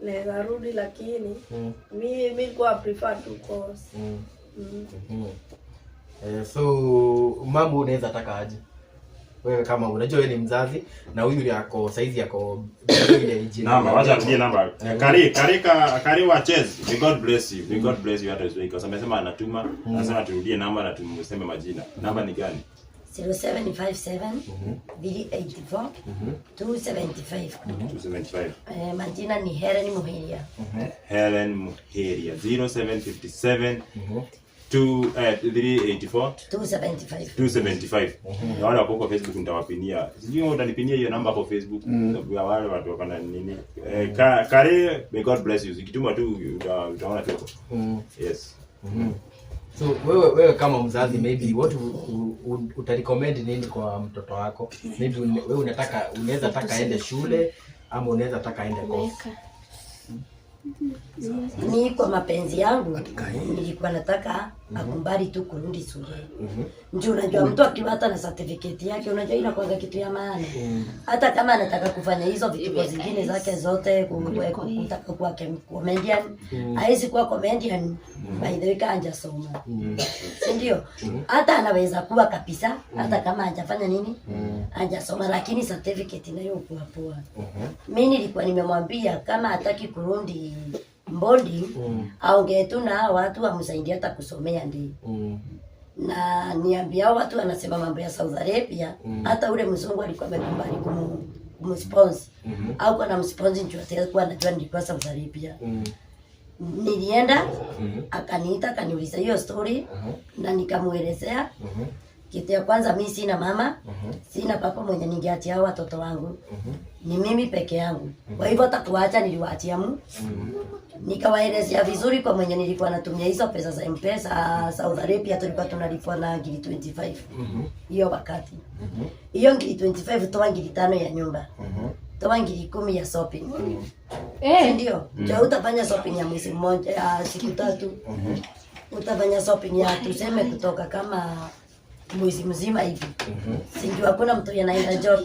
naweza rudi lakini mi kwa prefer tu course. So mamu unaweza taka aje? Wewe kama unajua wewe ni mzazi na huyu ni ako saizi ako ile age. Namba, wacha tujie namba. Kari wa Chess. May God bless you. May God bless you hata usiwe. Kwa sababu amesema anatuma, anasema turudie namba na tumseme majina. Namba ni gani? 0757 384 275. 275. Majina ni Helen Muhiria. Helen Muheria 0757 2 384 275. 275. Na wale wako huko Facebook nitawapinia. Sijui wewe utanipinia hiyo namba hapo Facebook. Sababu ya wale watu wako na nini. Kare, may God bless you. Ukituma tu utaona tu hapo. Yes. So wewe kama mzazi, maybe what utarecommend nini kwa mtoto wako? Maybe wewe unataka, unaweza taka aende shule ama unaweza taka aende course? Ni kwa mapenzi yangu nilikuwa nataka akumbali tu kurudi shule. Njoo unajua mtu akiwa hata na certificate yake, unajua inakuwa kitu ya maana. Hata kama anataka kufanya hizo vitu zingine zake zote, kutaka kuwa comedian, hawezi kuwa comedian by the way kama hajasoma. Si ndio? Hata anaweza kuwa kabisa hata kama hajafanya nini? Hajasoma, lakini certificate nayo kuwa poa. Mimi nilikuwa nimemwambia kama hataki kurudi boarding, aongee tu na hao watu wamsaidie hata kusomea ndi. Na niambia hao watu wanasema mambo ya Saudi Arabia, hata ule mzungu alikuwa amekubali kumsponsor. Au kwa namsponsor njoo atakuwa anajua nilikuwa Saudi Arabia. Nilienda, akaniita, akaniuliza hiyo story na nikamuelezea. Kitu ya kwanza, mimi sina mama, sina papa mwenye ningeachia hao watoto wangu. Ni mimi peke yangu. Kwa hivyo hata kuacha niliwaachia mu. Nikawaelezea vizuri kwa mwenye nilikuwa natumia hizo pesa za M-Pesa Saudi Arabia, tulikuwa tunalipwa na ngiri 25. Hiyo wakati. Hiyo ngiri 25, toa ngiri 5 ya nyumba. Toa ngiri 10 ya shopping. Si ndio? Mm. Utafanya shopping ya mwezi mmoja, ya siku 3. Utafanya shopping ya tuseme kutoka kama mwezi mzima hivi. Si ndio hakuna mtu anaenda job.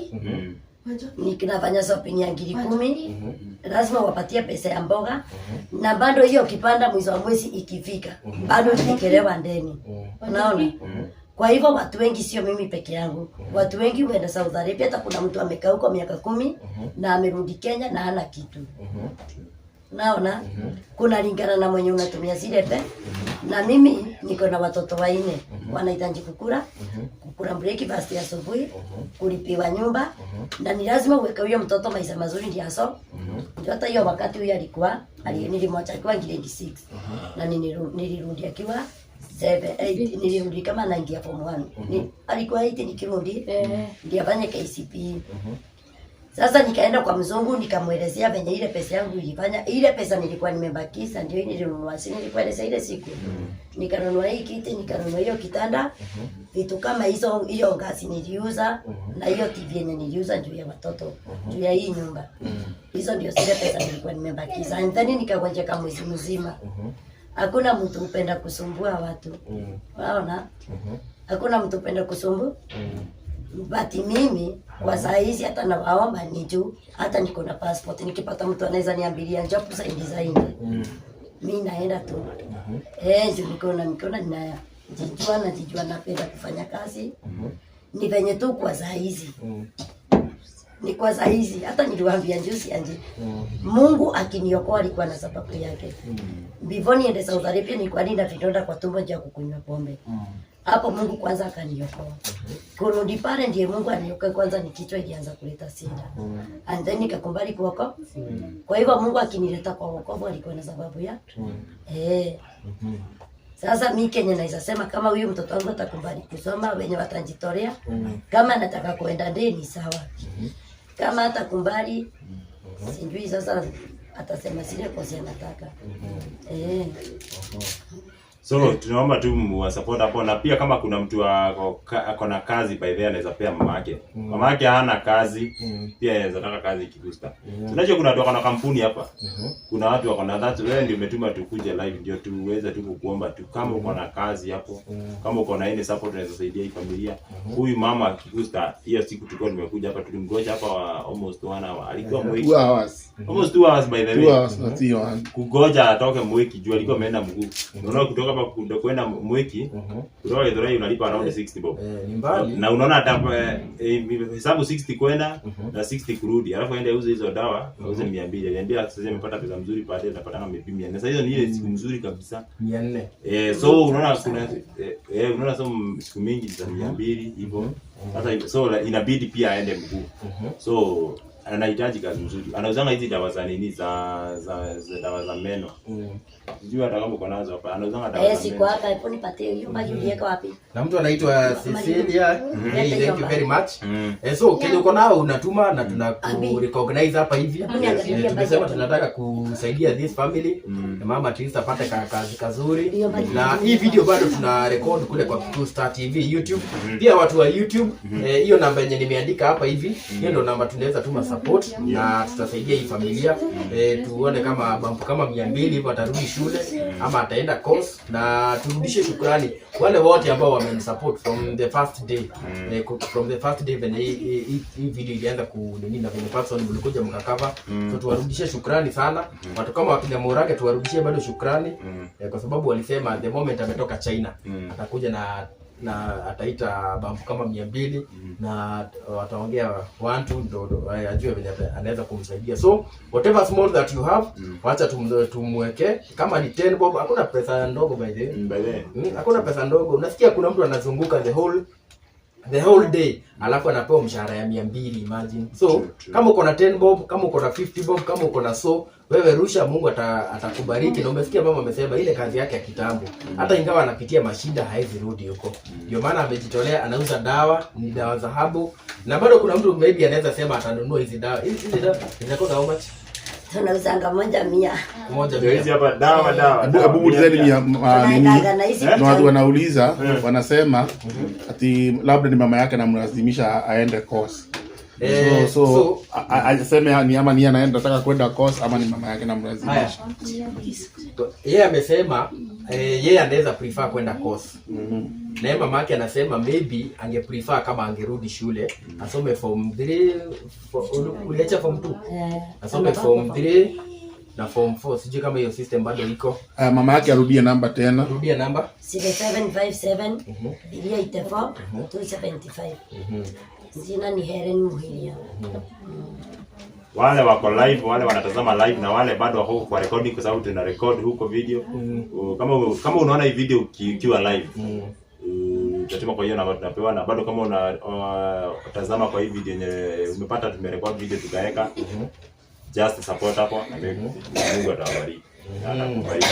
Nikinafanya shopping ya ngiri 10, lazima wapatie pesa ya mboga. Na bado hiyo kipanda mwezi wa mwezi ikifika, bado nilikelewa ndeni. Unaona? Kwa hivyo watu wengi, sio mimi peke yangu. Watu wengi huenda Saudi Arabia, hata kuna mtu amekaa huko miaka 10 na amerudi Kenya na hana kitu. Unaona? Kuna lingana na mwenye unatumia zile pe. Na mimi niko na watoto 4. Wanahitaji kukula breakfast ya asubuhi, kulipiwa nyumba, na ni lazima uweke huyo mtoto maisha mazuri ndio aso. Ndio hata hiyo wakati huyo alikuwa, nilimwacha akiwa grade 6. Na nilirudi akiwa 7, 8, nilirudi kama anaingia form 1. Alikuwa 8 nikirudi, ndio afanye KCPE. Sasa nikaenda kwa mzungu nikamuelezea venye ile pesa yangu ilifanya. Ile pesa nilikuwa nimebakisha ndio nilinunua. Si nilikuelezea ile siku. Nikanunua hii kiti, nikanunua hiyo kitanda. Vitu kama hizo, hiyo ngazi niliuza na hiyo TV yenye niliuza juu ya watoto, juu ya hii nyumba. Hizo ndio zile pesa nilikuwa nimebakisha. And then nikagonjeka mwezi mzima. Hakuna mtu upenda kusumbua watu. Unaona? Hakuna mtu upenda kusumbua. But mimi kwa saa hizi hata nawaomba ni juu hata niko na passport, nikipata mtu anaweza niambilia njoo kusaidia zaidi. Mimi naenda tu. Juu niko na mikono, ninajijua, najijua napenda kufanya kazi. Ni venye tu kwa saa hizi. Ni kwa saa hizi hata niliwaambia juzi anje. Mungu akiniokoa alikuwa na sababu yake. Before niende Saudi Arabia nilikuwa nina vidonda kwa tumbo juu ya kukunywa pombe. Hapo Mungu kwanza akaniokoa. Kurudi pale ndiye Mungu aniokoe kwanza, ni kichwa ilianza kuleta shida. And then nikakubali kuokoka. Kwa hivyo Mungu akinileta kwa wokovu alikuwa na sababu ya. Sasa mi Kenya naweza sema kama huyu mtoto wangu atakubali kusoma, wenye watajitolea. Kama anataka kuenda ndeni sawa. Kama hatakubali, sijui sasa atasema sile kosi anataka. So tunaomba tu mwa support hapo, na pia kama kuna mtu ako na kazi by the way anaweza pea mama yake. Mama yake hana kazi, pia anaweza taka kazi ikigusta. Tunajua kuna watu wako na kampuni hapa. Kuna watu wako na that, wewe ndio umetuma tukuje live ndio tuweze tu kukuomba tu kama uko na kazi hapo, kama uko na any support unaweza saidia hii familia. Huyu mama Kigusta, hiyo siku tulikuwa tumekuja hapa, tulimgoja hapa almost 1 hour. Alikuwa mwisho. 2 hours. Almost 2 hours by the 2 way. Hours na sio one. Kugoja atoke Mwiki juu alikuwa ameenda mguu. Unaona kutoka hapa kwenda Mwiki, kutoka Githurai unalipa around 60 bob. Eh, ni mbali. Na unaona hata hesabu 60 kwenda na 60 kurudi, alafu aende auze hizo dawa, auze 200. Aliambia sasa amepata pesa mzuri baadaye atapata kama 400. Na sasa hizo ni ile siku mzuri kabisa. 400. Eh, so unaona kuna unaona so siku mingi za 200 hivyo. Sasa so inabidi pia aende mguu. So anahitaji kazi mzuri. Anauzanga hizi dawa za nini za dawa za meno. Sijui hata kama uko nazo hapa. Anauzanga dawa Eh, za siku meno. hapa hebu nipatie hiyo bagi uliweka wapi? Na mtu anaitwa Cecilia. Hey, thank you very much. Eh, so kenye uko nao unatuma na tunaku recognize hapa hivi. Niangalie Tumesema bagi. tunataka kusaidia this family. Mama at least apate kazi kazuri. Hiyo bagi. Na hii video bado tuna record kule kwa Kikuyu Star TV YouTube. Pia watu wa YouTube, hiyo namba yenye nimeandika hapa hivi, hiyo ndio namba tunaweza tuma support na tutasaidia hii familia. Tuone kama bump kama 200 hivyo atarudi shule ama ataenda course, na turudishe shukrani wale wote ambao wamemsupport from the first day. From the first day venye hii video ilianza ku nini na venye person mlikuja mkacover. So tuwarudishie shukrani sana. Watu kama wakina Murage tuwarudishie bado shukrani, kwa sababu walisema the moment ametoka China atakuja na ataita bump kama 200 na wataongea one two ndo ajue venye anaweza kumsaidia. So whatever small that you have, wacha tumweke kama ni 10 bob. Hakuna pesa ndogo by the way. By the way. Hakuna pesa ndogo. Unasikia kuna mtu anazunguka the whole day alafu anapewa mshahara ya 200, imagine. So True, true. kama uko na 10 bob, kama uko na 50 bob, kama uko na so wewe rusha, Mungu atakubariki. Na umesikia mama amesema ile kazi yake ya kitambo, hata ingawa anapitia mashida haezi rudi huko. Ndio maana amejitolea, anauza dawa, ni dawa za herbal. Na bado kuna mtu maybe anaweza sema atanunua hizi dawa. Hizi dawa zinakuwa how much? Tunauzanga moja 100. Moja Ndio hizi 100. hapa dawa dawa. Hebu dawa, hebu ulizeni mia, nini? Tunaendanga na hizi Na watu wanauliza, wanasema ati labda ni mama yake anamlazimisha aende course. Eh, So so aseme ni ama ni anaenda nataka kwenda course ama ni mama yake Haya. anamlazimisha. Yeye amesema yeye anaweza prefer kwenda course. Na yeye mama yake anasema maybe ange prefer kama angerudi shule asome form 3, uliacha form 2, Eh, asome form 3 na form 4. Sijui kama hiyo system bado iko. Mama yake arudie namba tena. Rudia namba. 0757 384 275. Jina ni Helen Muhiria. Wale wako live, wale wanatazama live na wale bado wako kwa recording, kwa sababu tuna record huko video. Kama unaona hii video ukiwa live, utatuma kwa hiyo namba tunapewa, na bado kama una tazama kwa hii video yenye umepata tumerecord video tukaweka, just support hapo na Mungu atawabariki. Na atakubariki.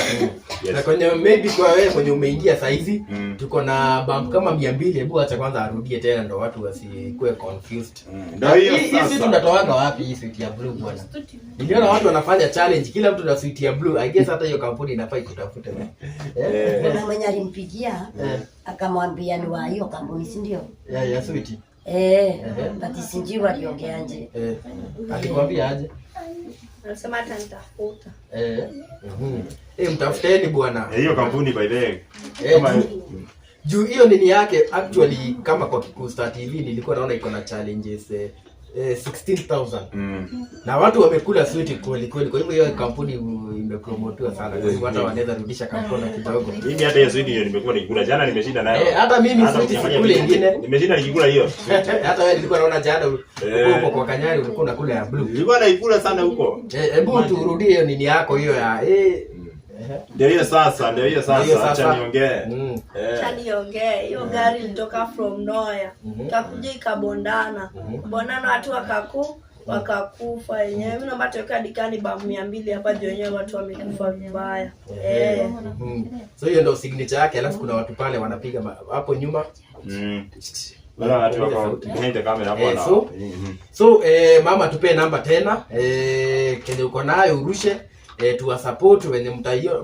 Na Yes. kwenye maybe kwa wewe mwenye umeingia saizi, tuko na bump kama 200. Hebu acha kwanza arudie tena ndo watu wasikuwe confused. Ndio hiyo Hii suit sasa. unatoaga wapi hii suit ya blue bwana? Niliona watu wanafanya challenge, kila mtu na suit ya blue. I guess hata hiyo kampuni inafaa ikutafute. Eh? Kuna mwenye alimpigia akamwambia ni wa hiyo kampuni, si ndio? Ya suit. Eh, but sijui waliongeaje. Eh. Alikwambia aje? Anasema atanitafuta. Eh. Eh, mtafuteni bwana. Hiyo kampuni by the way. Eh, Kama juu hiyo nini yake actually, kama kwa Kikuyu Star TV nilikuwa naona iko na challenges 16,000 na watu wamekula switi kweli kweli. Kwa hivyo hiyo kampuni imepromotiwa sana, kwa hivyo hata wanaweza rudisha kampuni kidogo. Mimi hata hiyo switi ndio nimekuwa nikikula. Jana nimeshinda nayo. Eh, hata mimi Hata switi ukifanya sikule video, ingine. nimeshinda nikikula hiyo. Hata wewe nilikuwa naona jana Eh. uko kwa Kanyari ulikuwa unakula ya blue. Nilikuwa naikula sana huko. Eh, hebu turudie hiyo nini yako hiyo ya Ndio hiyo sasa, ndio hiyo Ndio hiyo sasa. sasa. Acha niongee. Acha niongee. Hiyo gari ilitoka from nowhere. Ikakuja ikabondana. Kubondana watu wakakufa wenyewe. Mimi naomba tuweke hadi bump 200 hapa juu wenyewe watu wamekufa vibaya. Eh. So hiyo ndio signature yake, alafu kuna watu pale wanapiga hapo nyuma. Wala watu wako behind the camera hapo Eh, wana. So mama tupee namba tena, kenye uko nayo urushe, tuwa support wenye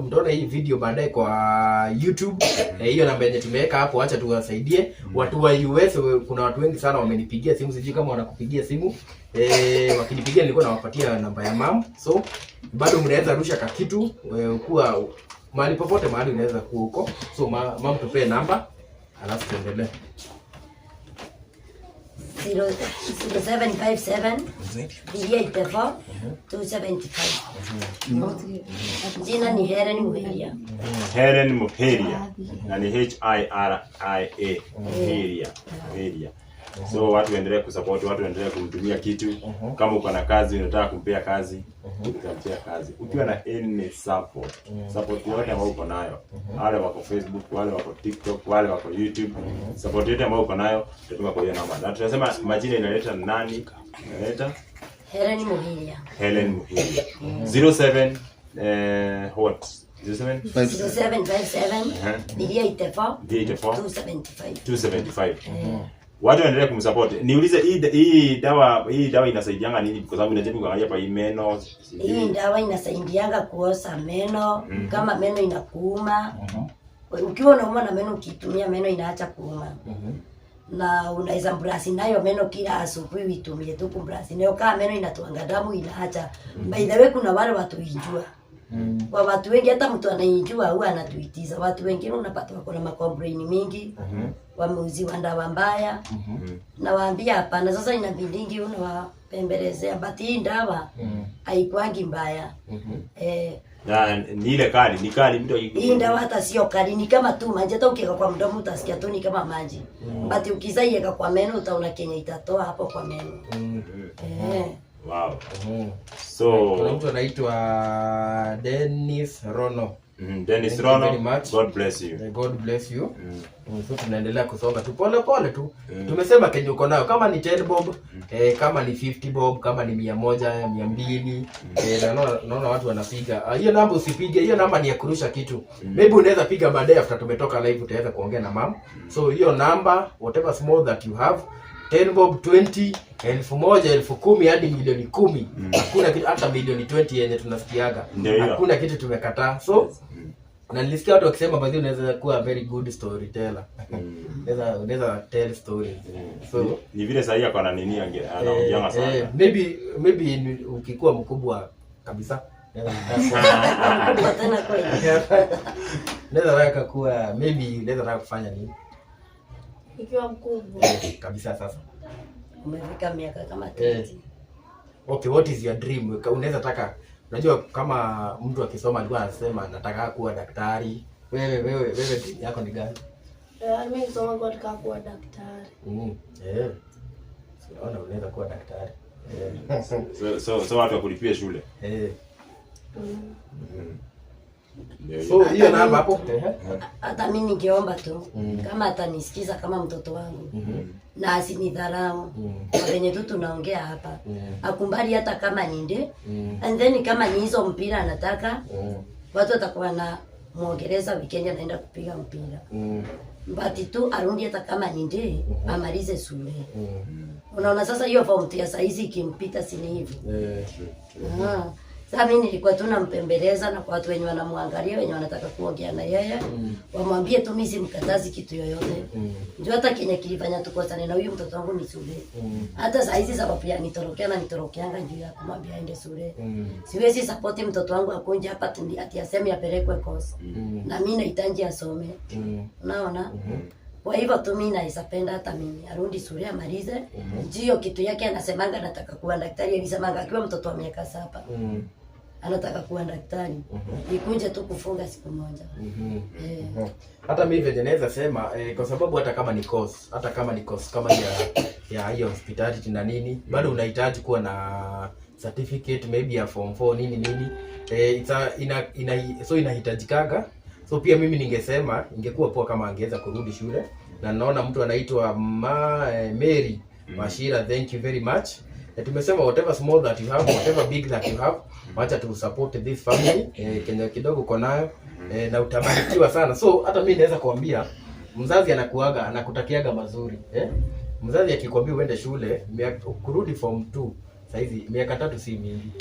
mtaona hii video baadaye kwa YouTube. Hiyo namba yenye tumeweka hapo, acha tuwasaidie watu wa US. Kuna watu wengi sana wamenipigia simu, sijui kama wanakupigia simu. Wakinipigia nilikuwa nawapatia namba ya mam, so bado mnaweza rusha kakitu, kuwa mahali popote mahali unaweza kuwa huko. So mam tupee namba alafu tuendelee. 0757 384 275. Jina ni Helen Muheria. Helen Muheria, na ni Hiria, Muheria, Muheria. So watu waendelee kusupport, watu waendelee kumtumia kitu. Kama uko na kazi unataka kumpea kazi, utampea kazi. Ukiwa na any support, support yote ambayo uko nayo, wale wako Facebook, wale wako TikTok, wale wako YouTube, support yote ambayo uko nayo utatuma kwa hiyo namba. Na tunasema majina inaleta nani? Inaleta Helen Muheria. Helen Muheria. 07 what? 07 0757 384 384 275. 275. Watu waendelee kumsupport. Niulize, hii dawa inasaidianga nini? Kwa sababu najaribu kuangalia hapa hii meno. Sijui. Hii dawa inasaidianga kuosha meno. Kama meno inakuuma, ukiwa unauma na meno, ukiitumia meno inaacha kuuma. Na unaweza brush nayo meno kila asubuhi, uitumie tu kubrush nayo. Kama meno inatoanga damu, inaacha. By the way, kuna wale watu huijua. Kwa watu wengi, hata mtu anaijua huwa anatuitiza. Watu wengine unapata wako na macomplain mingi, wameuziwa ndawa mbaya. Nawaambia hapana. Sasa inabidingi unawapembelezea, but hii ndawa haikuangi mbaya. Na ni ile kali, ni kali mtu Hii ndawa hata sio kali, ni kama tu maji. Hata ukiweka kwa mdomo utasikia tu ni kama maji. But ukizaiweka kwa meno utaona kenye itatoa hapo kwa meno. Wow. Kuna So mtu anaitwa Dennis Rono. Dennis Thank you Rono, very much. God bless you. God bless you. So tunaendelea kusonga tu pole pole tu. Tumesema kenye uko nayo, kama ni 10 bob, kama ni 50 bob, kama ni 100, 200, na naona watu wanapiga. Ah, hiyo namba usipige, hiyo namba ni ya kurusha kitu. Maybe unaweza piga baadaye after tumetoka live, utaweza kuongea na mam. So hiyo namba, whatever small that you have, 10 bob, 20, 1000, 10,000 hadi milioni 10. Hakuna kitu, hata milioni 20 yenye tunasikiaga. Ndio hiyo. Hakuna kitu tumekataa. So na nilisikia watu wakisema baadhi unaweza kuwa very good storyteller. Unaweza tell stories. So Ni vile sahii ako na nini, anaongeanga sana. Maybe ukikuwa mkubwa kabisa Mkubwa tena kweli? unaweza taka kuwa, maybe unaweza taka kufanya nini? Ikiwa mkubwa? Kabisa sasa. Umefika miaka kama 20. Okay, what is your dream? Unaweza taka, unajua kama mtu akisoma alikuwa anasema nataka kuwa daktari. Wewe dream yako ni gani? Mimi nikisoma kwa nataka kuwa daktari. So, unaona unaweza kuwa daktari. So watu wakulipie shule. Ndio hiyo. So hiyo namba hapo. Hata mi ningeomba tu kama atanisikiza kama mtoto wangu na asinidharau kwa venye tu tunaongea hapa, akumbali hata kama ni nde. And then kama ni hizo mpira anataka, watu watakuwa na mwongereza weekend anaenda kupiga mpira, but tu arudi hata kama ni nde, amalize shule. Unaona sasa hiyo form ya saizi ikimpita, si ni hivi? Ah. Sasa mimi nilikuwa tu nampembeleza, na kwa watu wenye wanamwangalia, wenye wanataka kuongea na yeye, wamwambie tu mimi simkatazi kitu yoyote. Ndio hata kenye kilifanya tukosane na huyu mtoto wangu ni shule. Hata saa hizi sababu ya nitorokea na nitorokeanga juu ya kumwambia aende shule. Siwezi support mtoto wangu akunje hapa ati aseme apelekwe course. Na mimi nahitaji asome. Unaona? Kwa hivyo tu mimi naweza penda hata mimi arudi shule amalize. Ndio kitu yake anasemanga nataka kuwa daktari, alisemanga akiwa mtoto wa miaka 7. Anataka kuwa daktari. Nikunje tu kufunga siku moja. Hata mimi venye naweza sema, kwa sababu hata kama ni course, hata kama ni course kama ya hiyo hospitality na nini, bado unahitaji kuwa na certificate maybe ya form 4 nini nini. It's a, ina, ina, so inahitajikaga. So pia mimi ningesema ingekuwa poa kama angeweza kurudi shule. Na naona mtu anaitwa Mary Mashira, thank you very much. Tumesema whatever small that you have, whatever big that you have, wacha tu support this family. Kenya kidogo uko nayo, na utabarikiwa sana. So hata mimi naweza kuambia mzazi anakuaga anakutakiaga mazuri. Mzazi akikwambia uende shule, kurudi form 2 saizi miaka 3 si mingi.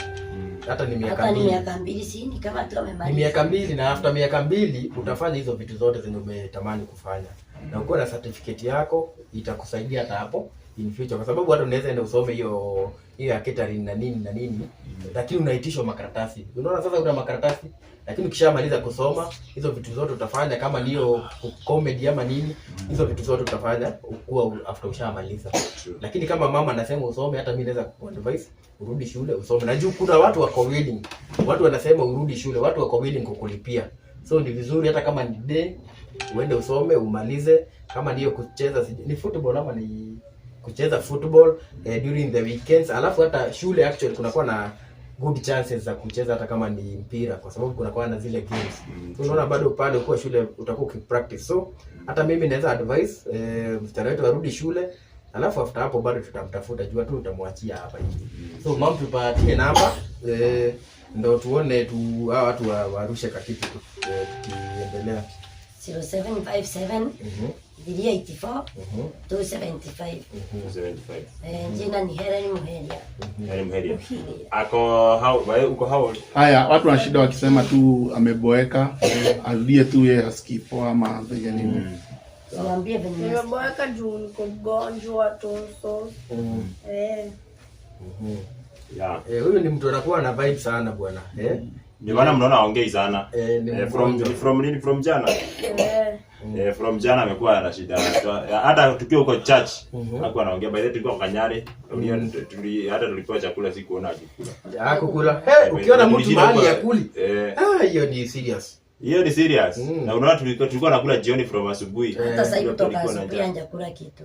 Hata ni miaka Hata ni 2. miaka 2, si ni kama tu Ni amemaliza. miaka 2, na after miaka 2 utafanya hizo vitu zote zenye umetamani kufanya. Na ukiwa na certificate yako itakusaidia hata hapo in future, kwa sababu hata unaweza enda usome hiyo hiyo ya catering na nini na nini, lakini unaitishwa makaratasi. Unaona sasa una makaratasi, lakini ukishamaliza kusoma hizo vitu zote utafanya, kama niyo comedy ama nini, hizo vitu zote utafanya ukuwa after ushamaliza. Lakini kama mama anasema usome, hata mimi naweza kuadvise urudi shule usome. Najua kuna watu wako willing, watu wanasema urudi shule, watu wako willing kukulipia. So ni vizuri hata kama ni day uende usome umalize, kama niyo kucheza ni football ama ni kucheza football during the weekends. Alafu hata shule actually kunakuwa na good chances za kucheza hata kama ni mpira, kwa sababu kunakuwa na zile games. So unaona bado pale ukiwa shule utakuwa ukipractice. So hata mimi naweza advise msichana wetu arudi shule, alafu after hapo bado tutamtafuta, jua tu utamwachia hapa hivi. So mam, tupatie namba ndo tuone tu hawa watu warushe kakitu tukiendelea. 0757 384 275. 75. Jina ni Helen Muheria. Helen Muheria. Ako how wewe uko how old? Haya, watu wana shida wakisema tu ameboeka, arudie tu yeye hasikii poa ama afanye nini. Niambie venye Nimeboeka juu niko mgonjwa toso. Yeah. Huyu ni mtu anakuwa na vibe sana bwana. Ndio maana mnaona haongei sana. Ni From mgonjwa. from nini, from jana? From jana amekuwa na shida. Hata tukiwa huko church hakuwa anaongea. By the way tulikuwa kwa Kanyari. Hata tulipewa chakula sikuona akikula. Hakukula. Hey, ukiona mtu Tulishinda mahali kwa- hakuli. Ah, hiyo ni serious. Hiyo ni serious. Na unaona tulikuwa nakula jioni from asubuhi. Hata sasa hivi kutoka Tulikuwa na asubuhi njaa. hajakula kitu.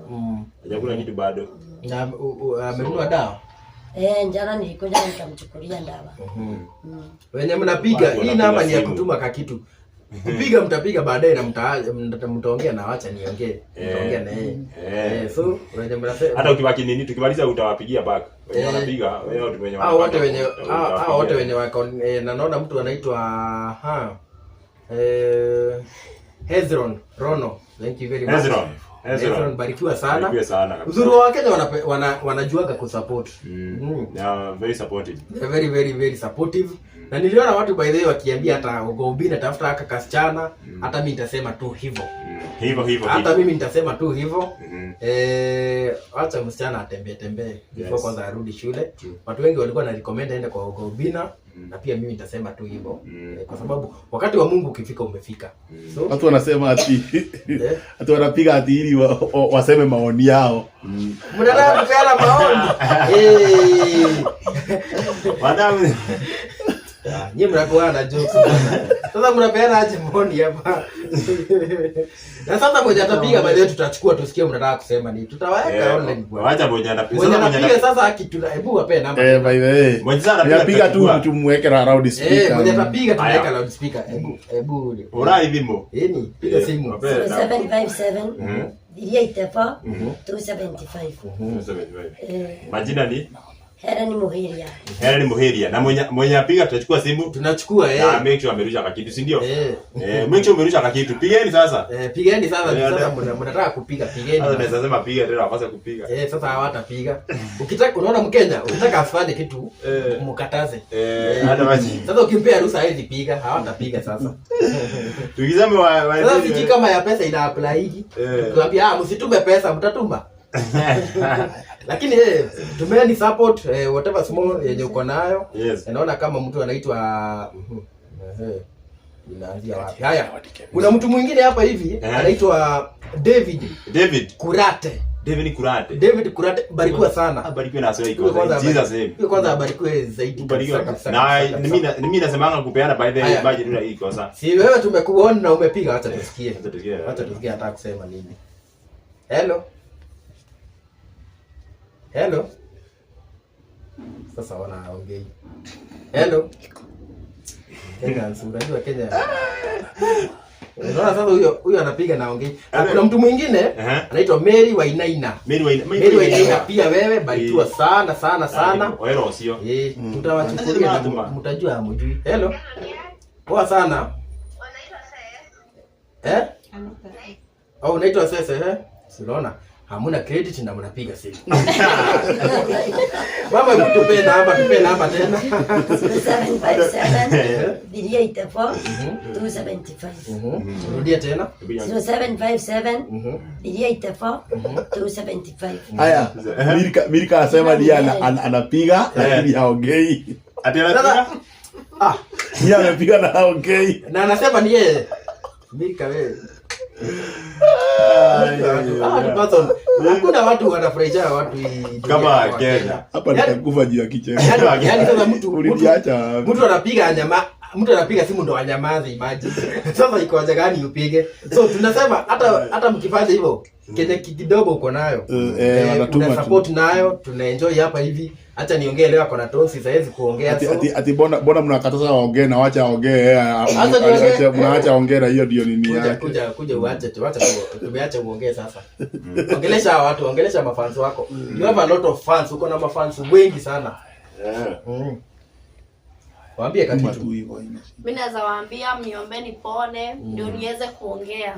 Hajakula kitu bado. Na amenunua dawa. Jana nilikuja nikamchukulia dawa. Wenye mnapiga Watu hii wanapiga namba ni ya simu. kutuma kakitu. Kupiga mtapiga baadaye na mtaongea na wacha niongee. Mtaongea na yeye. So wenye mnasema Hata ukibaki nini tukimaliza utawapigia back. Wenye wanapiga, wenye watu wenye hao wote wenye utawapigia. hao wote wenye wako na naona mtu anaitwa Hezron Rono. Thank you very much. Hezron. Hezron, Hezron. barikiwa sana. Barikiwe sana kabisa. Uzuri wa Wakenya wanajuaga kusupport. They are very supportive. They're very very very supportive. Na niliona watu by the way wakiambia hata Oga tafuta haka kasichana, hata mimi nitasema tu hivyo. Hivyo hivyo. Hata hivyo. mimi nitasema tu hivyo. Acha msichana atembee tembee before Yes. kwanza arudi shule. Watu wengi walikuwa na recommend aende kwa Oga Obinna, na pia mimi nitasema tu hivyo. Kwa sababu wakati wa Mungu ukifika umefika. So Watu wanasema ati ati wanapiga ati ili waseme maoni yao. Mnataka kupeana maoni. Madam Nyinyi mnakuwa na jokes bwana. Sasa mnapeana aje maoni hapa? Na sasa mmoja atapiga baadaye tutachukua tusikie mnataka kusema nini. Tutaweka online bwana. Wacha mmoja anapiga. Mmoja Sasa mmoja anapiga sasa akituna hebu wape namba. By the way. Mmoja sasa anapiga Anapiga tu tutachukua. tumweke na loud speaker. Mmoja atapiga tunaweka Haya. loud speaker. Hebu hebu. Ura hivi mo. Yeni piga simu. Wape namba. 0757 384 275. Majina ni Helen Muheria. Helen Muheria. Na mwenye apiga tutachukua simu. Tunachukua Na make sure amerusha kakitu, si ndio? Make sure umerusha kakitu. Pigeni sasa. Pigeni sasa, sasa mnataka kupiga, pigeni. Sasa naweza sema piga tena wakose kupiga. Sasa hawatapiga. Ukitaka unaona Mkenya, ukitaka afanye kitu, mkataze. Hata basi. Sasa ukimpea ruhusa hawezi piga, hawatapiga sasa. Tukisema wa Sasa sijui kama ya pesa ina apply hiki. Tuambia msitume pesa, mtatuma. Lakini tumeni support whatever small yenye uko nayo. Yes. Naona kama mtu anaitwa inaanzia wapi? Haya. Kuna mtu mwingine hapa hivi anaitwa David David Kurate. David Kurate. David Kurate, barikiwa sana. Abarikiwe na sio Huyo kwanza iko. Jesus name. Huyo kwanza abarikiwe zaidi. Ubarikiwe. kabisa, Na kabisa, kabisa. mimi nasemanga kupeana by the Haya. budget ndio hii kosa. Si wewe tumekuona na umepiga, acha tusikie. Acha tusikie. Acha tusikie hata kusema nini. Hello. Hello. Sasa wanaongei. Hello. Kenya, unajua Kenya. Unaona sasa huyo anapiga na ongei. Na kuna mtu mwingine anaitwa Mary Wainaina. Mary Wainaina. Mary Wainaina pia wewe barikiwa sana sana sana. Wewe sio. Tutawachukulia na mtajua hamjui. Hello. Poa sana. Oh, unaitwa Sese eh? Si unaona? Hamuna credit na mnapiga simu. Mama, hebu tupe namba, tupe namba tena. 0757 384 275. Rudia tena. 0757 384 275. Haya, Milka anasema ndiye anapiga lakini haongei. Ati anapiga? Ah, Yeye amepiga na haongei. Na anasema ni yeye. Milka wewe. Hakuna watu wanafurahisha watu hii Kama Kenya. Hapa nitakufa juu ya kicheko. Yaani sasa mtu Uliniacha. mtu anapiga nyama, mtu anapiga simu ndo anyamaze, imagine. Sasa iko haja gani upige? So tunasema hata mkifanya hivyo Kenya kidogo uko nayo. Wanatuma una tu. support nayo, tuna enjoy hapa hivi. Acha niongee leo, ako na tonsi saizi kuongea. Ati So ati bona mnakataza waongee na wacha waongee. Acha niongee. Mnaacha waongee na hiyo ndio nini Kuja yake. kuja uache tu, acha tu, tumeacha uongee sasa. Ongelesha hawa watu, ongelesha mafans wako. You have a lot of fans, uko na mafans wengi sana. Waambie Tuma kakitu. tu hivyo haina shida. Mi naweza waambia mniombe nipone ndio niweze kuongea.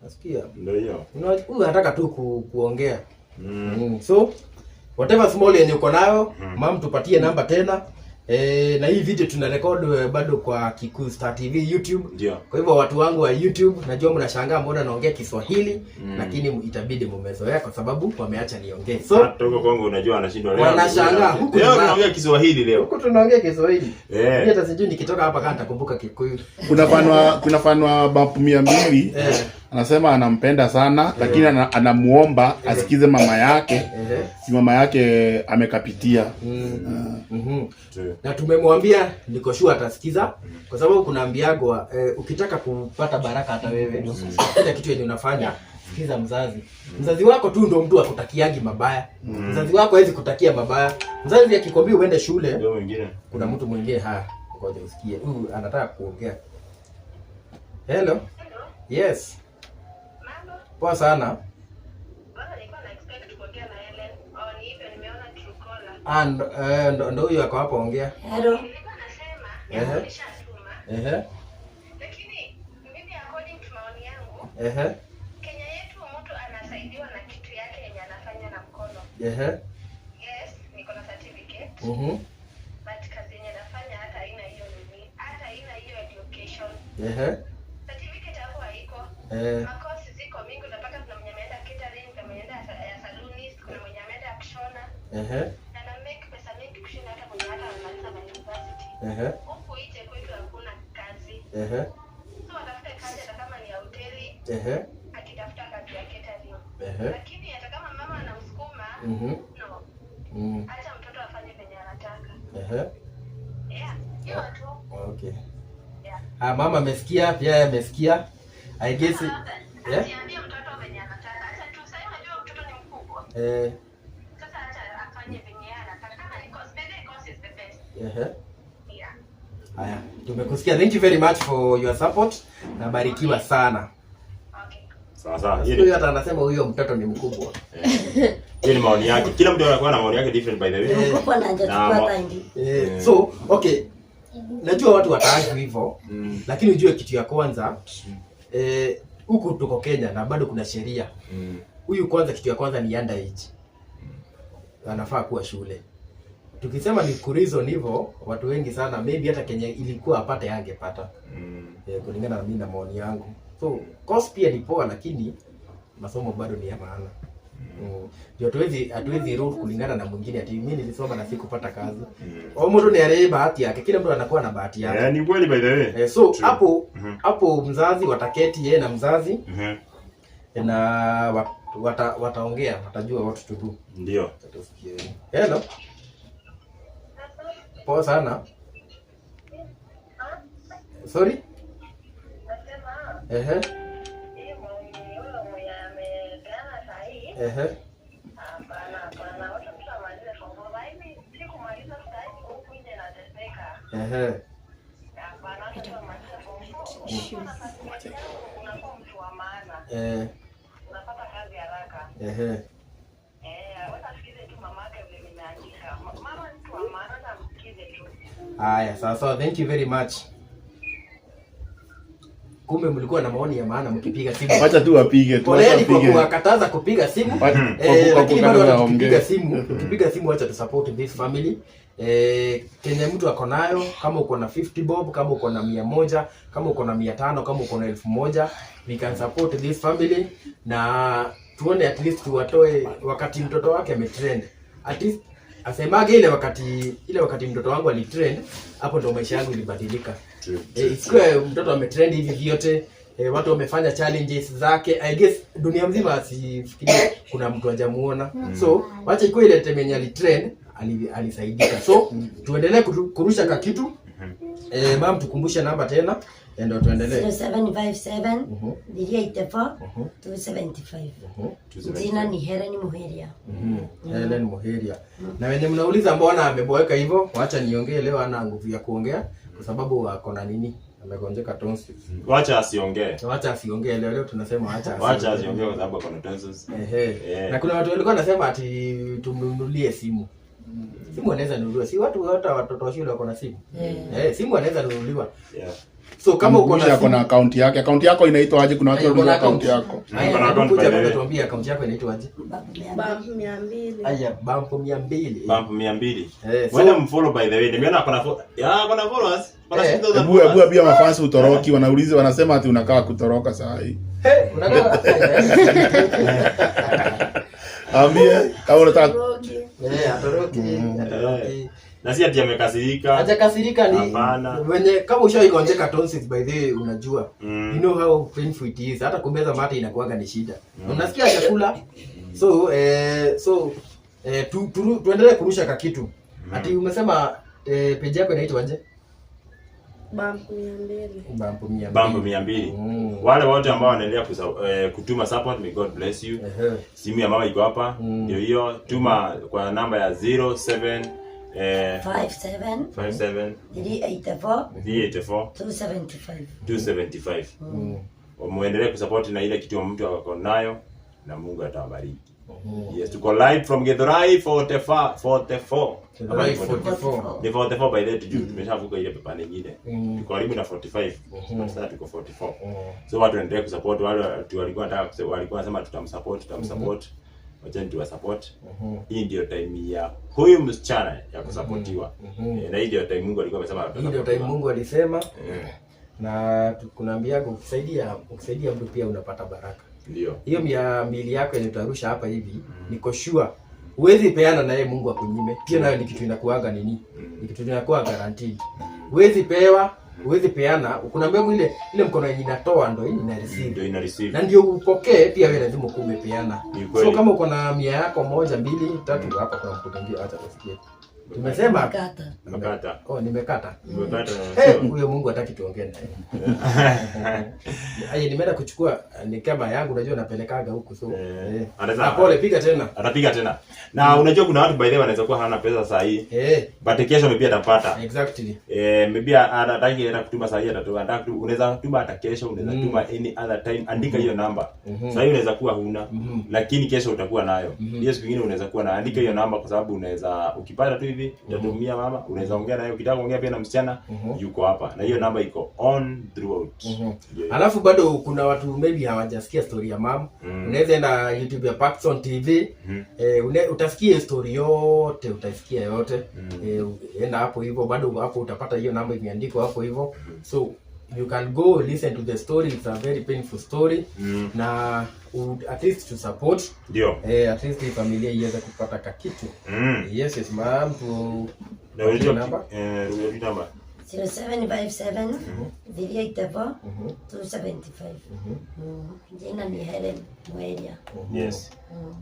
Nasikia. Ndio hiyo. Huyu anataka tu kuongea. So whatever small yenye uko nayo, mam, tupatie namba tena. Na hii video tuna record bado kwa Kikuyu Star TV YouTube. Ndio. Kwa hivyo watu wangu wa YouTube, najua mnashangaa mbona naongea Kiswahili, lakini itabidi mumezoea kwa sababu wameacha niongee. So Hata huko Kongo unajua wanashindwa leo. Wanashangaa, huku Leo tunaongea Kiswahili leo. Huku tunaongea Kiswahili. Eh. Mimi hata sijui nikitoka hapa kama nitakumbuka Kikuyu. Kuna fan wa Bump 200 anasema anampenda sana lakini anamuomba asikize mama yake. Si mama yake amekapitia. True. Na tumemwambia niko sure atasikiza kwa sababu kuna ambiagwa ukitaka kupata baraka hata wewe kila kitu yenye unafanya sikiza mzazi. Mzazi wako tu ndo mtu akutakiagi mabaya. Mzazi wako hawezi kutakia mabaya. Mzazi akikwambia uende shule, Ndio mwingine. kuna mtu mwingine haya, ngoja usikie. Huyu anataka kuongea. Hello. Yes. Poa sana. Ah, ndo huyu ako hapo, ongea. Hello. Ehe. Ehe. Lakini mimi according to maoni yangu, Ehe. Kenya yetu mtu anasaidiwa na kitu yake yenye anafanya na mkono. Ehe. Yes, niko na certificate, but kazi yenye nafanya hata haina hiyo nini, hata haina hiyo education. Certificate hapo haiko. Makosi ziko mingi, unapata kuna mwenye ameenda catering, kuna mwenye ameenda ya salonist, kuna mwenye ameenda ya kushona na na make pesa mingi kushinda hata mwenye hata amemaliza ma university. Huku nje kwetu hakuna kazi. So watafute kazi hata kama ni ya hoteli, akitafuta kazi ya catering. Lakini hata kama mama anamsukuma, no, acha mtoto afanye venye anataka. Yeah, hiyo tu. Okay. Yeah. Ah, mama amesikia, pia yeye amesikia. I guess yeah. Asiambie mtoto venye anataka. Acha tu, sasa unajua mtoto ni mkubwa. Sasa acha afanye venye yeye anataka. Kama ni course, maybe course is the best. Yeah. Haya, tumekusikia. Thank you very much for your support. Na barikiwa sana. Okay. Sawa sawa. Hiyo Huyu ni hata anasema huyo mtoto ni mkubwa. Hiyo ni maoni yake. Kila mtu anakuwa na maoni yake different, by the way. Mkubwa na hajachukua Na hata ID. So, okay. Najua watu wataargue hivyo, lakini ujue kitu ya kwanza, huku tuko Kenya na bado kuna sheria. Huyu kwanza, kitu ya kwanza ni underage. Anafaa kuwa shule. Tukisema ni kureason hivyo, watu wengi sana maybe hata Kenya ilikuwa apate angepata. Kulingana na mimi na maoni yangu. So, course pia ni poa lakini masomo bado ni ya maana. Ndio hatuwezi rule kulingana na mwingine ati mimi nilisoma na sikupata kazi. O mtu ni aliye bahati yake. Kila mtu anakuwa na bahati yake. Eh, ni kweli, by the way. So True. hapo hapo mzazi wataketi yeye na mzazi na wataongea, watajua what to do. Ndio. Tusikie. Hello. Poa sana. Sorry? Nasema hiyo maoni huyo mwenye amepeana sahi, hapana, hapana. Wacha mtu amalize form four. Sahizi si kumaliza sahizi huku nje nateseka. Hapana, wacha tu amalize form four. Ukiwa na certificate yako unakuwa mtu wa maana. Unapata kazi haraka. Eh, wacha asikize tu mamake vile nimeandika. Mama ni mtu wa maana, hata amsikize tu. Haya, sawa sawa. Thank you very much. Kumbe mlikuwa na maoni ya maana mkipiga simu. Wacha tu wapige tu, wacha Poleni kwa wapige. kuwakataza kupiga simu. Lakini bado Kwa hata tukipiga waongee. simu, tukipiga simu wacha tu support this family. Kenye mtu ako nayo, kama uko na 50 bob, kama uko na 100, kama uko na 500, kama uko na 1000, we can support this family na tuone at least tuwatoe wakati mtoto wake ametrend. At least asemage ile wakati mtoto wangu alitrend, hapo ndo maisha yangu ilibadilika. Isikuwe mtoto ametrend hivi vyote, watu wamefanya challenges zake. I guess dunia mzima asifikirie kuna mtu hajamuona. So wacha ikuwe ile time yenye alitrend alisaidika. So tuendelee kurusha kakitu. Mam, tukumbushe namba tena ndio tuendelee. 0757 384 275. Jina ni Helen Muheria. Helen Muheria. Na wenye mnauliza mbona ameboeka hivyo, wacha niongee leo, ana nguvu ya kuongea kwa sababu ako na nini? Amegonjeka tonsils. Wacha asiongee. Wacha asiongee leo, leo tunasema wacha Wacha asiongee. asiongee kwa sababu ako na tonsils. Ehe. Eh. Na kuna watu walikuwa wanasema ati tumnunulie simu. Simu anaweza nunuliwa. Si watu wote watoto wa shule wako na simu. Eh, simu anaweza nunuliwa. So kama uko na Mkumbushe ako na simu, account yake. Account yako inaitwa aje? Kuna watu Uko na wanauliza account account. yako. Haya, Uko na account kuja by the kwanza way. tuambie account yako inaitwa aje? Bump 200. Aya, bump 200. Bump 200. Eh, so Wenda mfollow by the way. Nimeona ako na ya ako na followers. Ako na 6,000 Hebu hebu followers. pia mafans utoroki wanauliza, wanasema ati unakaa kutoroka saa hii. Hey, unakaa Ambie kama unataka Roki. Eh, atoroki, atoroki. Na si ati amekasirika. Hajakasirika ni Hapana. wenye kama ushaigonjeka tonsils by the way unajua. You know how painful it is. Hata kumeza mate inakuwaga ni shida. Unasikia chakula. So tuendelee kurusha kakitu. Ati umesema page yako inaitwa aje? Bump 200. Bump 200. Bump 200. Wale wote ambao wanaendelea kutuma support, may God bless you. Simu ya mama iko hapa. Ndio hiyo. Tuma kwa namba ya 07 57 57 384 384 275. 275. Muendelee kusupport na ile kitu mtu ako nayo na Mungu atawabariki. Yes, tuko live from Githurai 44 44. Githurai 44. Ni 44 by the way, tujue tumeshavuka ile pepa nyingine. Tuko karibu na 45. Sasa tuko 44. So watu waendelee kusupport wale watu walikuwa wanataka walikuwa wanasema tutamsupport, tutamsupport. Wacheni tuwasupport. Hii ndio time ya huyu msichana ya kusupportiwa. Na hii ndio time Mungu alikuwa amesema Hii ndio time Mungu alisema na kunaambia ukisaidia mtu pia unapata baraka. Ndio. Hiyo 200 yako yenye utarusha hapa hivi, niko sure huwezi peana naye Mungu akunyime. Hiyo nayo ni kitu inakuaga nini? Ni kitu inakuwa guaranteed. Huwezi pewa, huwezi peana. Kuna mbegu ile ile mkono yenye inatoa ndo ina receive. Ndio ina receive. Na ndio upokee pia wewe lazima ukuwe umepeana. Ni kweli. So kama uko na 100 yako moja, mbili, tatu, hapa kuna mtu mwingine, acha tusikie. Tumesema Kata. Nimekata. Oh, nimekata. Nimekata. Eh, huyo Mungu hataki tuongee naye. Aye, nimeenda kuchukua ni kama yangu unajua napelekaga huku so. Ah, pole, piga tena. Atapiga tena. Na unajua kuna watu by the way wanaweza kuwa hana pesa saa hii. But kesho maybe atapata. Exactly. Maybe anataka hata kutuma saa hii atatuma. Anataka unaweza tuma hata kesho, unaweza tuma any other time. Andika hiyo namba. Saa hii unaweza kuwa huna, lakini kesho utakuwa nayo. Hiyo siku nyingine unaweza kuwa na. Andika hiyo namba kwa sababu unaweza ukipata tu hivi utatumia mama, unaweza ongea naye, ukitaka kuongea pia na msichana yuko hapa. Na hiyo namba iko on throughout. Yeah. Alafu bado kuna watu maybe hawajasikia story ya mam. Unaweza enda YouTube ya Paxson TV. Utasikia story yote, utaisikia yote. Enda hapo hivyo, bado hapo utapata hiyo namba imeandikwa hapo hivyo. So you can go listen to the story, it's a very painful story. Na at least to support. Ndio. At least hii familia iweze kupata kakitu. Yes, ma'am, tu Na unajua namba? Unajua namba? 0757 384 275. Jina ni Helen Mweria. Yes.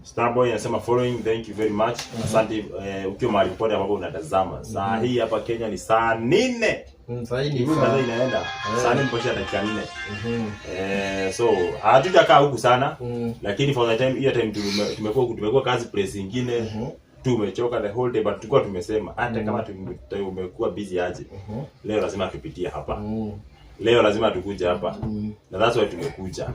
Starboy anasema following, thank you very much. Asante ukiwa mahali popote ambapo unatazama. Saa hii hapa Kenya ni saa 4. Saa hii ni Hivi saa masaa inaenda. Saa 4 mpaka dakika 4. So hatutakaa huku sana. Lakini for the time hiyo time tumekuwa kazi place nyingine. Tumechoka the whole day but tulikuwa tumesema hata kama tumekuwa busy aje. Leo lazima tupitie hapa. Leo lazima tukuje hapa. Na that's why tumekuja.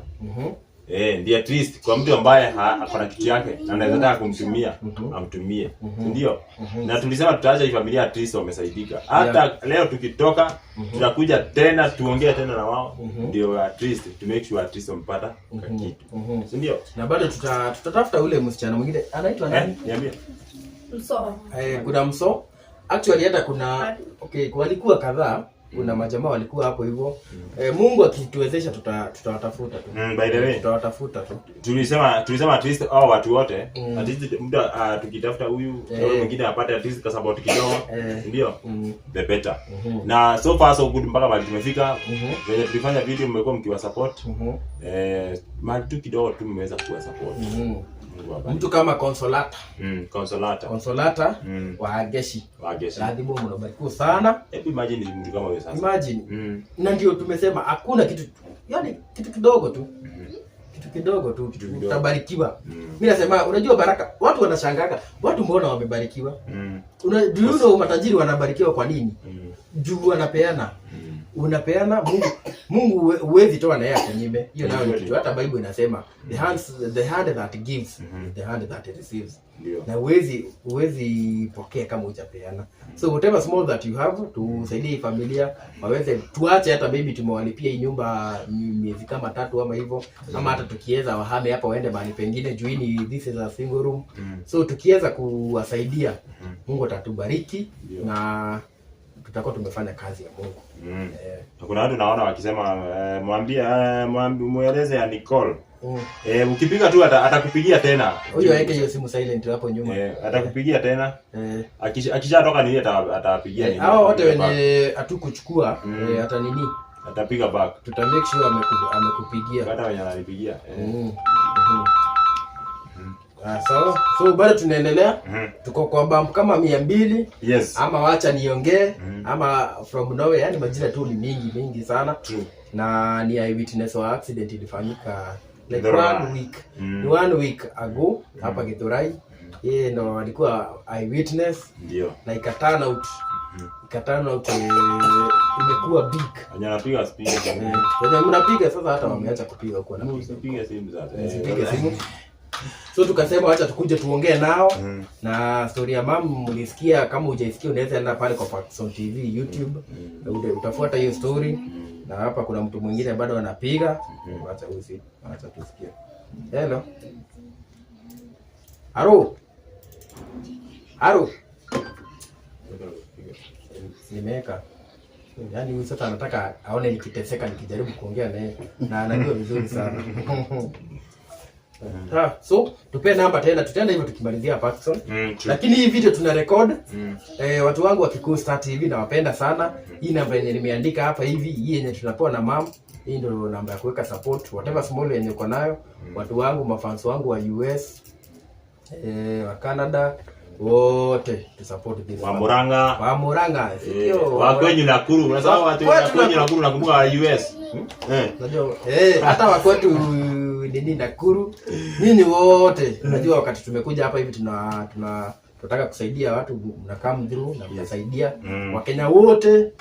Ndiye at least kwa mtu ambaye ako na kitu yake na anaweza taka kumtumia, amtumie. Ndio. Na tulisema tutaacha hii familia at least wamesaidika. Hata leo tukitoka tutakuja tena tuongee tena na wao, ndio at least to make sure at least wamepata kitu. Si ndio? Na bado tutatafuta ule msichana mwingine anaitwa nani? Niambie. Mso. Kuna mso. Actually hata kuna okay, walikuwa kadhaa, kuna majamaa walikuwa hapo hivyo. Mungu akituwezesha tutawatafuta tu. By the way, Tutawatafuta tu. tulisema at least hao watu wote, at least mtu tukitafuta huyu huyu mwingine apate at least ka support kidogo. Ndio. The better. Na so far so good mpaka mahali tumefika. Venye tulifanya video mmekuwa mkiwa support. Mahali tu kidogo tu mmeweza kuwa support. Mungu awabariki. Mtu kama Consolata. Consolata. Consolata wa Ageshi. Wa Ageshi. Radhimu mnabarikiwa sana. Hebu imagine mtu kama huyo sasa. Imagine. Na ndio tumesema hakuna kitu, yani kitu kidogo tu. Kitu kidogo tu, Kitu kidogo. utabarikiwa. Mimi nasema unajua baraka, watu wanashangaga, watu mbona wamebarikiwa? Do you know matajiri wanabarikiwa kwa nini? Juu wanapeana. Unapeana, Mungu huwezi toa na yeye akunyime. Hiyo nayo ni kitu hata Bible inasema the hand that gives is the hand that receives. Na huwezi pokea kama hujapeana. So whatever small that you have, tusaidie familia waweze, tuache hata maybe tumewalipia hii nyumba miezi kama 3 ama hivyo, ama hata tukiweza wahame hapa waende mahali pengine, juu hii this is a single room. So tukiweza kuwasaidia, Mungu atatubariki na tutakuwa tumefanya kazi ya Mungu. Kuna watu naona wakisema mwambie mueleze ya Nicole. Ukipiga tu atakupigia tena. Huyo aweke hiyo simu silent hapo nyuma. Atakupigia tena. Akishatoka nini atapigia nini? Hao wote wenye hatukuchukua, hata nini? Atapiga back. Tuta make sure amekupigia. Hata wenye ananipigia. So bado tunaendelea. Tuko kwa bump kama 200. Yes. Ama wacha niongee, ama from nowhere, yani majina tu ni mingi mingi sana. True. Na ni eyewitness wa accident ilifanyika like Githurai. 1 week. Ni 1 week ago hapa Githurai. Yeye ndo alikuwa eyewitness. Ndio. Na ika turn out. Ika turn out, imekuwa big. Wenye wanapiga speed. Wenye mnapiga sasa hata wameacha kupiga huko na Usipige simu sasa. Usipige simu. So tukasema acha tukuje tuongee nao. Na story ya mam mlisikia, kama hujaisikia unaweza enda pale kwa Parkson TV YouTube. Utafuata hiyo story. Na hapa kuna mtu mwingine bado anapiga. Acha usi, acha tusikie. Hello. Haro. Haro. Nimeweka. Yaani huyu sasa anataka aone nikiteseka nikijaribu kuongea naye na anajua vizuri sana. So tupe namba tena, tutaenda hivyo tukimalizia Parkson. Lakini hii video tuna record. Watu wangu wa Kikuyu Star TV nawapenda sana. Hii namba yenye nimeandika hapa hivi, hii yenye tunapewa na mam, hii ndio namba ya kuweka support whatever small yenye uko nayo. Watu wangu, mafans wangu wa US, wa Canada, wote tu support this. Wa Murang'a. Wa Murang'a, sio Wa kwenyu Nakuru. Unasema watu wa Kwetu kwenyu Nakuru. Nakuru, nakumbuka wa US. Unajua, hata wa kwetu nini Nakuru. Nyinyi wote. Unajua wakati tumekuja hapa hivi tunataka kusaidia watu, mna come through na mnasaidia. Wakenya wote,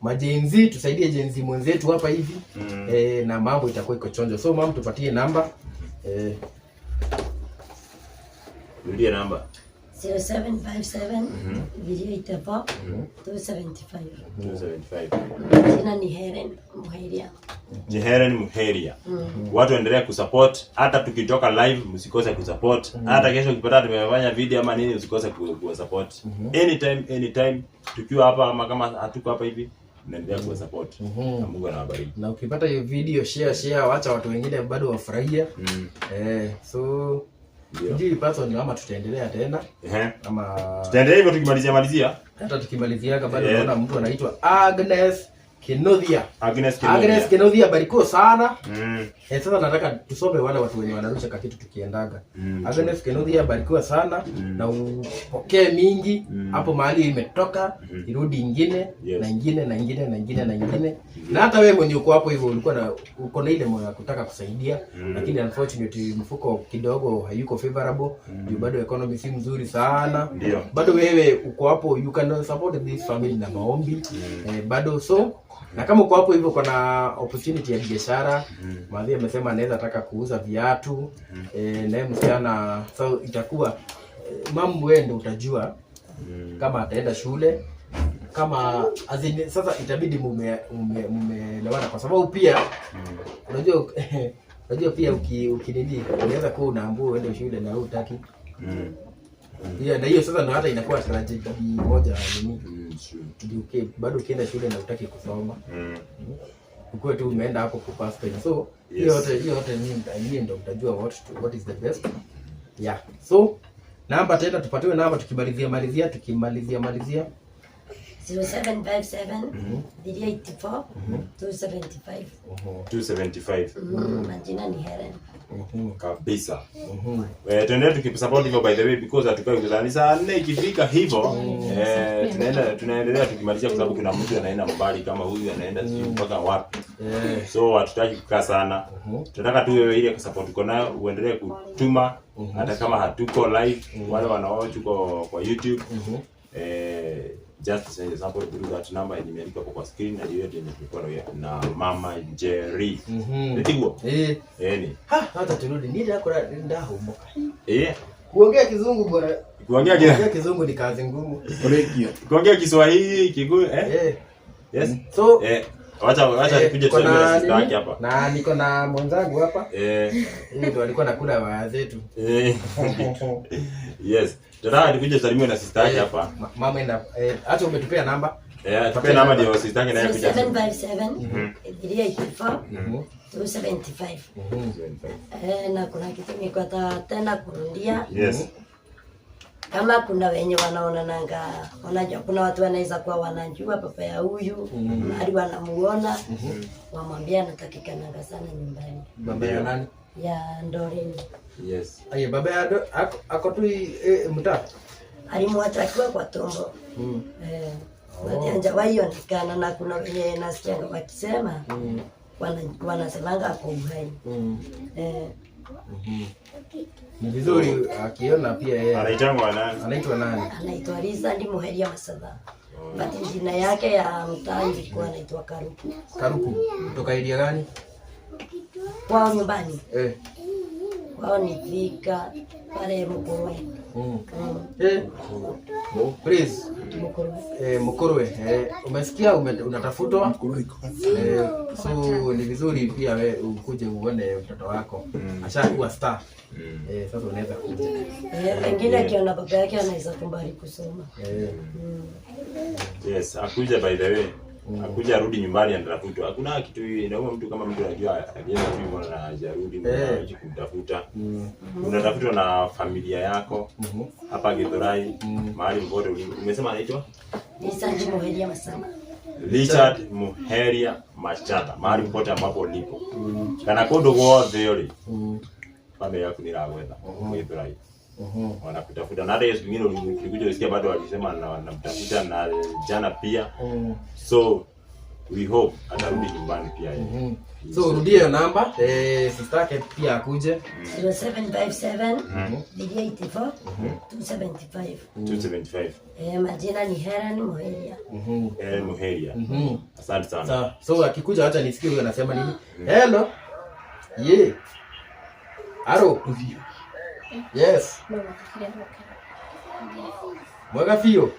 majenzi, tusaidie jenzi mwenzetu hapa hivi. Na mambo itakuwa iko chonjo. So mam, tupatie namba. Rudia namba. 0757 384 275. 275. Jina ni Helen Muheria. Ni Helen Muheria. Watu endelea kusupport, hata tukitoka live msikose kusupport. Hata kesho ukipata tumefanya video ama nini usikose kusupport. Anytime, anytime tukiwa hapa ama kama hatuko hapa hivi mnaendelea kusupport. Na Mungu anawabariki. Na ukipata hiyo video share, wacha watu wengine bado wafurahie. So sijui person ama tutaendelea tena. Ama tutaendelea hivyo tukimalizia malizia. Hata tukimaliziaga bado naona mtu anaitwa Agnes Kenothia. Agnes Kenothia. Agnes Kenothia, barikiwa sana. Sasa nataka tusome wale watu wenye wanarusha kakitu tukiendaga. Agnes Kenothia, barikiwa sana. Na upokee mingi. Hapo mahali imetoka, irudi ingine, na ingine, na ingine, na ingine, na ingine. Na hata wewe mwenye uko hapo hivyo ulikuwa na uko na ile moyo ya kutaka kusaidia, lakini unfortunately mfuko kidogo hayuko favorable. Juu bado economy si mzuri sana. Bado wewe uko hapo, you can support this family na maombi. Bado so Na kama uko hapo hivyo uko na opportunity ya biashara, Madhi amesema anaweza taka kuuza viatu, naye msichana, so itakuwa mamu wewe ndio utajua kama ataenda shule, kama azini, sasa itabidi mumeelewana kwa sababu pia unajua unajua pia ukinini unaweza kuwa unaambiwa uende shule na wewe hutaki. Yeah, na hiyo sasa ndo hata inakuwa tragedy moja nini. Ndio bado ukienda shule na hutaki kusoma. Ukuwe tu umeenda hapo ku pass time. So hiyo yote nyinyi ndio mtajua what is the best. Yeah. So namba tena tupatiwe namba tukimalizia malizia tukimalizia malizia 0757 384 275. 275. Majina ni Helen. Kabisa. Tuendelee tukisupport hivyo by the way, because hatukai kuzani saa 4 ikifika hivyo, tunaendelea tukimalizia kwa sababu kuna mtu anaenda mbali kama huyu anaenda sijui mpaka wapi. So hatutaki kukaa sana. Tunataka tu wewe ile support uko nayo uendelee kutuma hata kama hatuko live, wale wanaowatch uko kwa YouTube. Just send support through that number yenye imeandikwa hapo kwa screen na hiyo ndio tulikuwa na Mama Jerry. Ndio. Ni. Ha, hata turudi ndio akora ndahumuka. Kuongea kizungu bwana. Kuongea kizungu ni kazi ngumu. Kuongea Kiswahili Kikuyu Yes. So wacha nikuje tuseme na sister yake hapa. Na niko na mwenzangu hapa. Huyu ndo alikuwa anakula waya zetu. Yes. Tunataka nikuje tusalimiwe na sister yake hapa. Mama ina acha umetupea namba. Tupea namba ndio sister yake naye kuja. 0757 384 275. Na kuna kitu niko tena kurudia. Yes. Kama kuna wenye wanaonananga, wanajua kuna watu wanaweza kuwa wanajua papa ya huyu, hadi wanamuona, wamwambia anatakikananga sana nyumbani. Baba ya nani? Ya Ndoreni. Yes. Aye, baba ya ako tu mtaa. Alimwacha akiwa kwa tumbo. Hajawahi onekana na kuna wenye nasikianga wakisema wanasemanga ako uhai. Ni vizuri akiona pia yeye. Anaitwa nani? Anaitwa nani? Anaitwa Richard Muheria Masaba. But jina yake ya mtaa ilikuwa anaitwa Karuku. Karuku. Kutoka area gani? Kwao nyumbani. Kwao ni Thika pale Mukurwe. Please. Mukurwe. Mukurwe. Umesikia unatafutwa? So ni vizuri pia wewe ukuje uone mtoto wako. Ashakuwa star. Sasa unaweza kuja. Pengine akiona baba yake anaweza kumbali kusoma. Yes, akuja by the way. Akuja arudi nyumbani anatafutwa. Hakuna kitu inauma mtu kama mtu anajua alienda tu hivyo na hajarudi, mtu anarudi kumtafuta. Unatafutwa na familia yako hapa Githurai, mahali popote ulipo. Umesema anaitwa? Richard Muheria Masaba. Richard Muheria Machata, mahali popote ambapo ulipo. Kana kundu gwothe uri. Familia yako ni iragwetha Githurai. Wanakutafuta na hata hiyo siku nyingine ulikuja usikia bado walisema wanamtafuta na jana pia. So we hope atarudi nyumbani pia yeye. So rudie hiyo namba, sister yake pia akuje. 0757 384 275. 275. Majina ni Helen Muheria. Helen Muheria. Asante sana. Sawa. So akikuja acha nisikie huyo anasema nini. Hello. Ye. Aro. Yes. Mwega fio.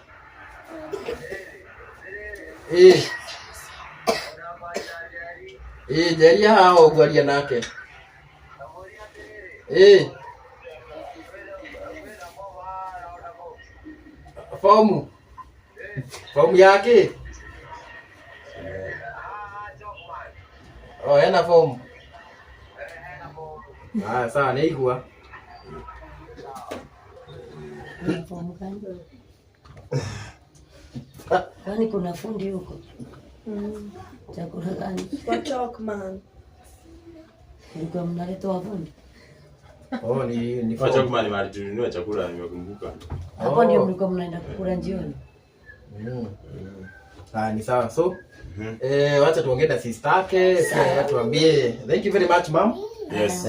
Jaria hao gwaria nake. Fomu. Fomu yake. Oh, ena fomu. Ah, sawa neigua. Fomu gani? Kwani kuna fundi huko? Chakula gani? Kwa Chokman. Kulikuwa mnaletwa fundi? Oh, ni Kwa Chokman mahali tulinunua chakula nimekumbuka. Hapo ndio mlikuwa mnaenda kukula jioni. Ah, ni sawa. So, wacha tuongee na sister yake, tuambie. Thank you very much, ma'am. Yes.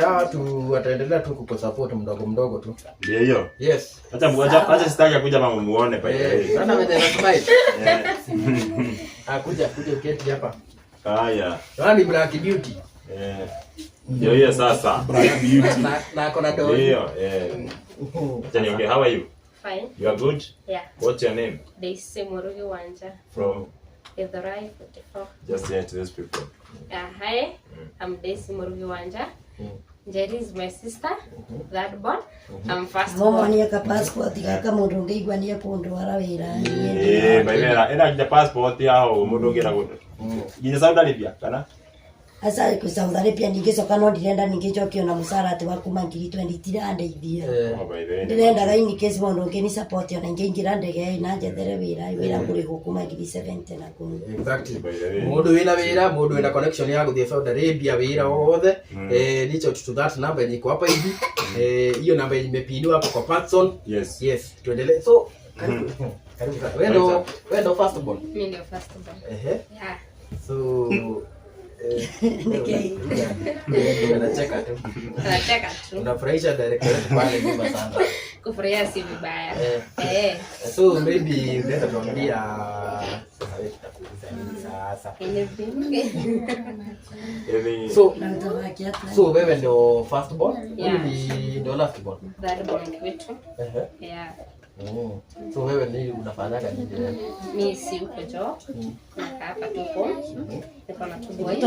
Watu wataendelea tu kukusupport mdogo mdogo tu. Ndio hiyo. Yes. Acha sister yake kuja mama muone by the way. Sana venye anasmile. Kuja uketi hapa. Haya. Naona ni Black Beauty. Ndio hiyo sasa. Black Beauty. Na kona dog. Ndio, Acha niongee, how are you? Fine. You are good? Yeah. What's your name? Daisy Murugi Wanja. From Githurai 44. Just say to these people. Hi, I'm Daisy Murugi Wanja. Jerry is my sister, third born. I'm first born. Momonia ka passport gaka mundu ungeigua ni ekundwara wira. By the way, ena nginya passport yao mundu ungira gundu. Nginya Saudi Arabia kana? Asa ku Saudi Arabia ningĩcoka no ndirenda ningĩcokio na mũcara atĩ wa kuma ngiri 20 tirandeithia. Oh, by the way. Ndirendaga in case mũndũ ũngĩ ni support ona ingĩingĩra ndege na njethere wĩra ngũrĩhwo kuma ngiri 70 na kũu. Exactly. By the way. Mundu wina wira, mundu wina connection ya guthie Saudi Arabia wira wothe, reach out to that number yenye iko hapa hivi. Hiyo namba yenye imepiniwa hapo kwa Patson. Yes. Yes, tuendelee. So, karibu. Karibu sana. Wewe ndo first born. Mimi ndio first born. Yeah. So Unacheka tu. Unacheka tu. Unafurahisha director wetu pale nyuma sana. Kufurahia si vibaya. So maybe unaweza tuambia sasa wewe tutakuuliza nini sasa? So wewe ndio first born? Yeah. Wewe ndio last born? Third born kwetu. Yeah. So wewe nini unafanyaga nini? Mimi si uko job. Nakaa hapa tuko. Niko na two boys.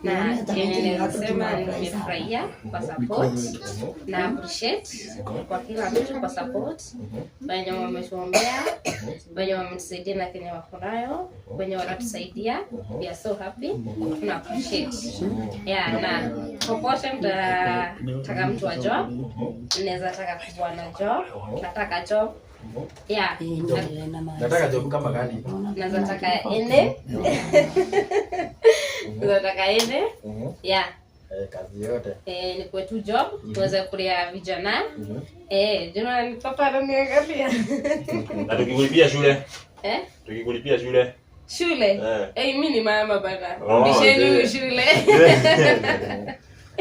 Na yenye nasema nimefurahia kwa support na appreciate kwa kila mtu kwa support. Wenye wametuombea, wenye wametusaidia na kenye wako nayo, wenye wanatusaidia, we are so happy. Tuna appreciate. Yeah, na popote mtataka mtu wa job, naweza taka kuwa na job, nataka job. Yeah. Nataka job kama gani? Naweza taka ene. Naweza taka ene. Yeah. Kazi yote. Ni kwetu job, tuweze kulea vijana. Jina ni papa ananiangalia. Na tukikulipia shule? Tukikulipia shule? Shule? Mimi ni mama bana. Rudisheni shule.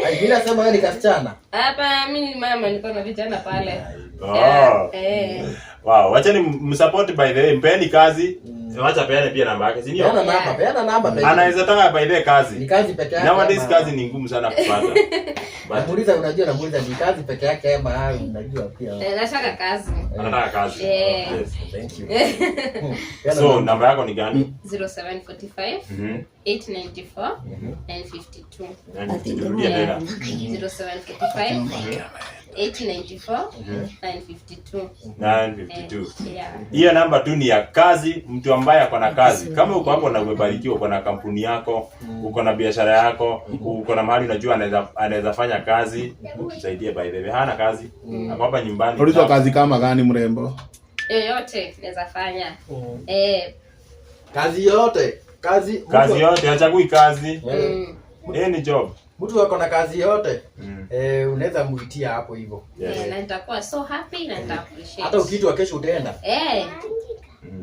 Ai, bila sema wewe ni kasichana. Hapa mimi ni mama, niko na vijana pale. Wow, wacha ni msupport by the way, mpeni kazi. Wacha peane pia namba yake, si ndio? Peana namba. Anaweza taka by the way kazi. Ni kazi peke yake. Nowadays kazi ni ngumu sana kupata. Namuuliza, unajua namuuliza ni kazi peke yake ama unajua pia. Nataka kazi. Anataka kazi. Yes. Thank you. So namba yako ni gani? 0745 894 952. 952. Tena. 0745 894 952. 952. Yeah. Hiyo namba tu ni ya kazi, mtu ambaye ako na kazi. Kama uko hapo na umebarikiwa, uko na kampuni yako, uko na biashara yako, uko na mahali unajua anaweza fanya kazi, msaidie by the way. Hana kazi. Ako hapa nyumbani. Ulizo kazi kama gani mrembo? Yoyote naweza fanya. Kazi yote. Kazi yote, hachagui kazi. Any job. Mtu ako na kazi yote. Unaweza muitia hapo hivyo. Yes. Na nitakuwa so happy na nita appreciate. Hata ukiitwa kesho utaenda.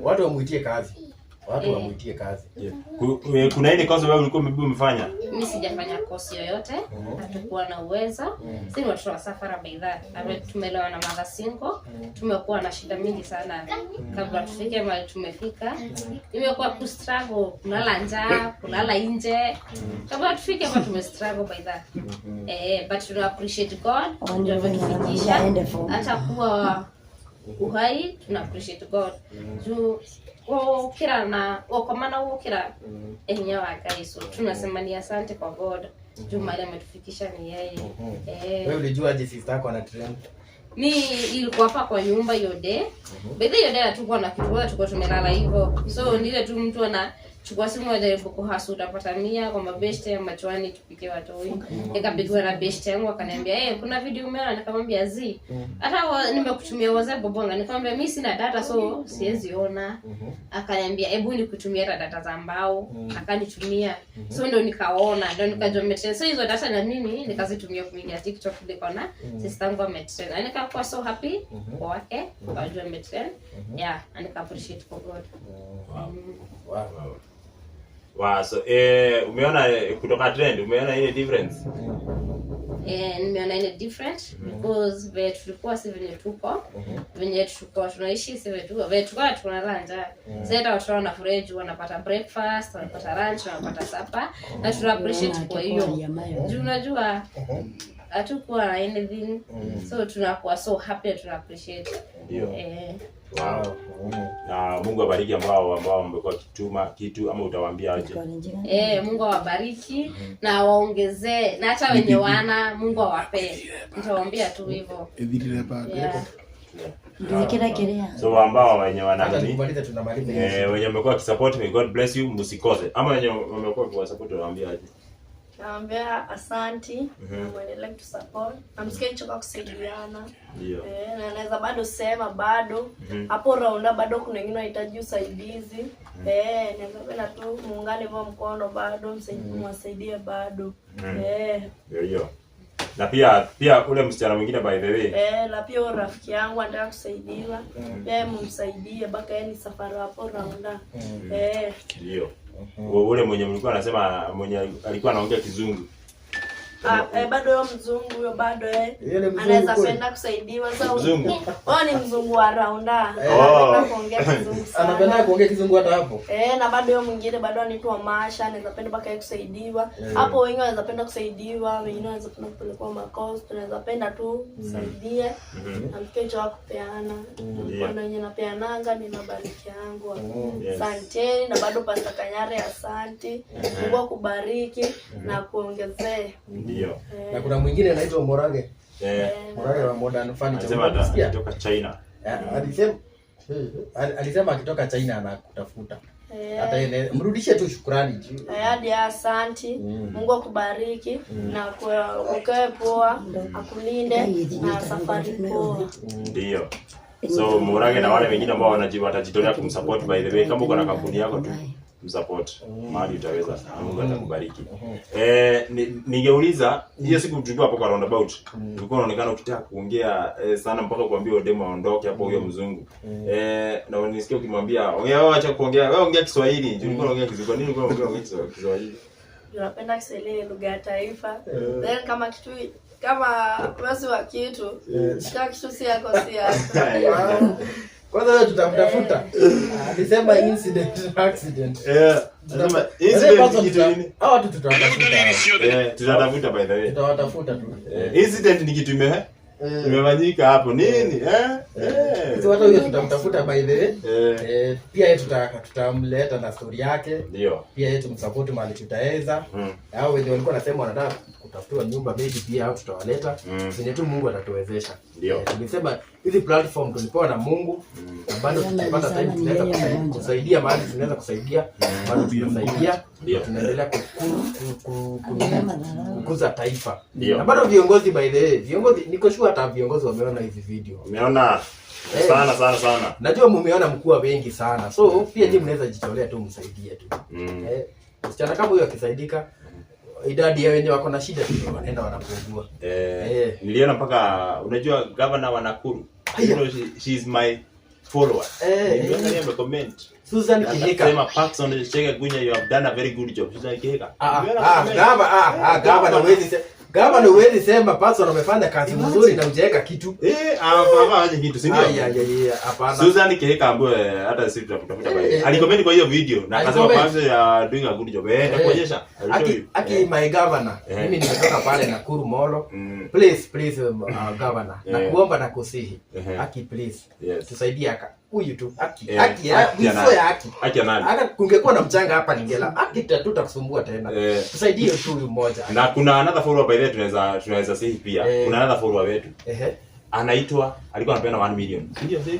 Watu wamuitie kazi. Watu wamuitie kazi. Yeah. Kuna ile kozi wewe ulikuwa umefanya? Mimi sijafanya kozi yoyote. Hatukuwa na uwezo. Sisi ni watoto wa safara by that. Tumelewa na mother single. Tumekuwa na shida mingi sana kabla tufike mahali tumefika. Imekuwa ku struggle, kulala njaa, kulala nje. Kabla tufike hapa tume struggle by that. But tuna appreciate God. Ndio ametufikisha. Hata kuwa uhai tuna appreciate God. Juu ukira na wakomana ukira enyewe wa so tunasema ni asante kwa God. Juu mahali ametufikisha ni yeye. Wewe ulijua je sister yako ana trend? Mi ilikuwa hapa kwa nyumba hiyo day. By the way, hiyo day hatukuwa na kitu, tulikuwa tumelala hivyo. So ni ile tu mtu ana chukua simu ajaribu kuhasu utapata 100 kwa mabeshte ya machwani tupike watoi. Nikapigiwa na beshte yangu akaniambia, kuna video umeona?" Nikamwambia, "Zi. Hata nimekutumia WhatsApp bobonga." Nikamwambia, "Mimi sina data so siwezi ona." Akaniambia, "Hebu nikutumie hata data za mbao." Akanitumia. So ndio nikaona, ndio nikajua ametrend. So hizo data na mimi nikazitumia kuingia TikTok, nikaona sister yangu ametrend. Na nikakuwa so happy kwa wake, nikajua ametrend. Yeah, and nika appreciate for God. Wow. Wow, so umeona kutoka trend, umeona ile difference? Nimeona ile different because vile tulikuwa si venye tuko, venye tulikuwa tunaishi si venye tuko, venye tulikuwa tunalala njaa. Sasa hata watoto wanafurahi juu wanapata breakfast, wanapata lunch, wanapata supper na tuna appreciate kwa hiyo. Juu unajua hatukuwa na anything, so tunakuwa so happy, tuna appreciate. Ndio. Wow. Na Mungu abariki ambao wamekuwa kituma kitu, ama utawaambia aje? Mungu awabariki na awaongezee, na hata wenye wana Mungu awapee. Nitawaambia tu hivyo. Yeah. So ambao wenye wana nini? Wenye wamekuwa kisupport, may God bless you, msikose. Ama wenye wamekuwa kwa support utawaambia aje? Naambia asanti, muendelee kutusupport. Na msikae choka kusaidiana. Ndio. Na naweza bado sema bado hapo raunda bado kuna wengine wanahitaji usaidizi. Ningependa tu muungane kwa mkono bado, msaidie bado. Ndio hiyo. Na pia ule msichana mwingine by the way. Na pia rafiki yangu anataka kusaidiwa. Yeye mumsaidie baka yeye ni safari hapo raunda. Ndio. Ule mwenye mlikuwa anasema, mwenye alikuwa anaongea Kizungu. Bado huyo mzungu huyo bado anaweza penda kusaidiwa. Sasa mzungu. Huyo ni mzungu wa raunda. Anapenda kuongea Kizungu sana. Anapenda kuongea Kizungu hata hapo. Na bado huyo mwingine bado anaitwa Masha, anaweza penda mpaka yeye kusaidiwa. Hapo wengi wanaweza penda kusaidiwa, wengine wanaweza penda kupelekwa makosa, tunaweza penda tu msaidie. Na mkecho wako kupeana. Mkono yenye napeananga ni mabariki yangu. Asante. Na bado Pastor Kanyari asante. Mungu akubariki na kuongezee. Ndio. Na kuna mwingine anaitwa Morage. Morage wa Modern Furniture. Anasema kutoka China. Alisema akitoka China anakutafuta. Hata yeye mrudishie tu shukrani. Hadi asante. Mungu akubariki na ukae poa, akulinde na safari poa. Ndio. So Morage na wale wengine ambao watajitolea kumsupport, by the way, kama uko na kampuni yako tu msupport mahali utaweza, Mungu atakubariki. Ningeuliza hiyo siku tulikuwa hapo kwa roundabout, ulikuwa unaonekana ukitaka kuongea sana mpaka kuambia demo aondoke hapo huyo mzungu. Na unisikia ukimwambia ongea, wewe acha kuongea, wewe ongea Kiswahili. Ulikuwa unaongea Kizungu, nini ulikuwa unaongea Kiswahili? Tunapenda Kiswahili, lugha ya taifa. Then kama kitu kama wazi wa kitu, kama kitu si yako si yako. Kwanza wewe tutamtafuta. Alisema incident accident. Anasema incident kitu nini? Hao watu tutawatafuta. Tutatafuta by the way. Tutawatafuta tu. Incident ni kitu imefanyika hapo nini? Sisi watu huyo tutamtafuta by the way. Pia yeye tutamleta na story yake. Ndio. Pia yeye tumsupport mahali tutaweza. Hao wenye walikuwa nasema wanataka kutafutiwa nyumba maybe pia hao tutawaleta. Venye tu Mungu atatuwezesha. Ndio. Tulisema hizi platform tulipewa na Mungu na bado tutapata time tunaweza kusaidia mahali tunaweza kusaidia. Bado tunasaidia. Tunaendelea kukuza taifa. Na bado viongozi by the way, viongozi niko sure hata viongozi wameona hizi video. Umeona sana sana sana. Najua mumeona mkuu wengi sana. So pia nyinyi mnaweza jitolea tu msaidie tu. Msichana kama huyo akisaidika, idadi ya wenye wako na shida wanaenda wanapungua. Niliona mpaka unajua governor wa Nakuru. You know, she is my follower. Niliona amecomment. Susan Kihika. Sema Paxson Chege Gunya, you have done a very good job. Susan Kihika. Gavana huwezi sema. Gavana huwezi sema Paxson amefanya kazi nzuri na hujaweka kitu. Hapana aje kitu, si ndio? Hapana. Susan Kihika ambaye hata sisi tunatafuta bali. Alicomment kwa hiyo video na akasema Paxson you are doing a good job. Nakuonyesha. Aki my governor. Mimi nimetoka pale Nakuru Molo. Please governor. Nakuomba na kusihi. Aki please. Tusaidie aka huyu tu aki aki haki haki nani? Hata kungekuwa na mchanga hapa ningela haki tutakusumbua tena. Tusaidie tu huyu mmoja. Na kuna another follower by the way tunaweza sihi pia. Kuna another follower wetu. Anaitwa alikuwa anapeana 1 million. Ndio sasa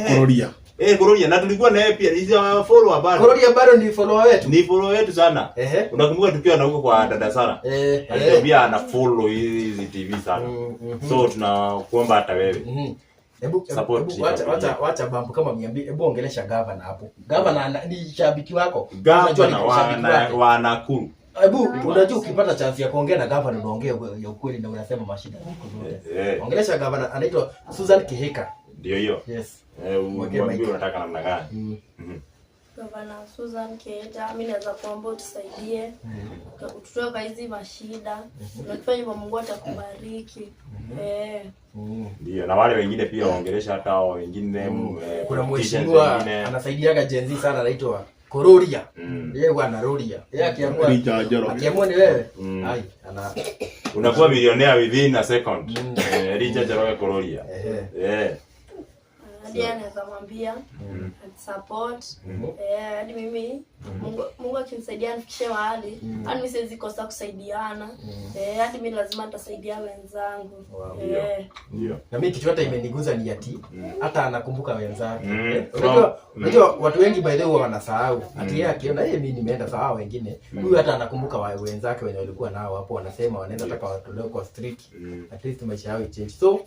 Kororia. Kororia na tulikuwa na yeye pia. Hizi follower bado. Kororia bado ni follower wetu. Ni follower wetu sana. Unakumbuka tukiwa na huko kwa dada Sara. Alituambia ana follow hizi TV sana. So tunakuomba hata wewe. Hebu wacha bambu kama 200. Hebu ongelesha governor hapo. Governor ni shabiki wako. Governor wa Nakuru. Hebu unajua ukipata chance ya kuongea na governor unaongea ya ukweli na unasema mashida yako zote. Ongelesha governor anaitwa Susan Kihika. Ndio hiyo. Yes. Mwambie unataka namna gani? Governor Susan Kihika, mimi naweza kuomba utusaidie. Ututoe kwa hizi mashida. Unakifanya hivyo Mungu atakubariki. Ndio, na wale wengine pia waongelesha hata hao wengine Kuna mheshimiwa anasaidiaga Gen Z sana anaitwa Kororia. Yeye huwa anaroria. Yeye akiamua akiamua ni wewe. Ai, ana unakuwa millionaire within a second. Richard Njoroge Kororia. Hadi anaweza mwambia support. Hadi mimi Mungu akinisaidia nifikishe mahali, hadi mimi siwezi kosa kusaidiana. Hadi mimi lazima nitasaidia wenzangu. Ndio. Na mimi kitu hata imeniguza ni ati hata anakumbuka wenzake. Unajua watu wengi by the way wanasahau. Ati yeye akiona yeye mimi nimeenda sawa wengine. Huyu hata anakumbuka wenzake wenye walikuwa nao hapo, wanasema wanaweza taka watolewe kwa street. At least maisha yao change. So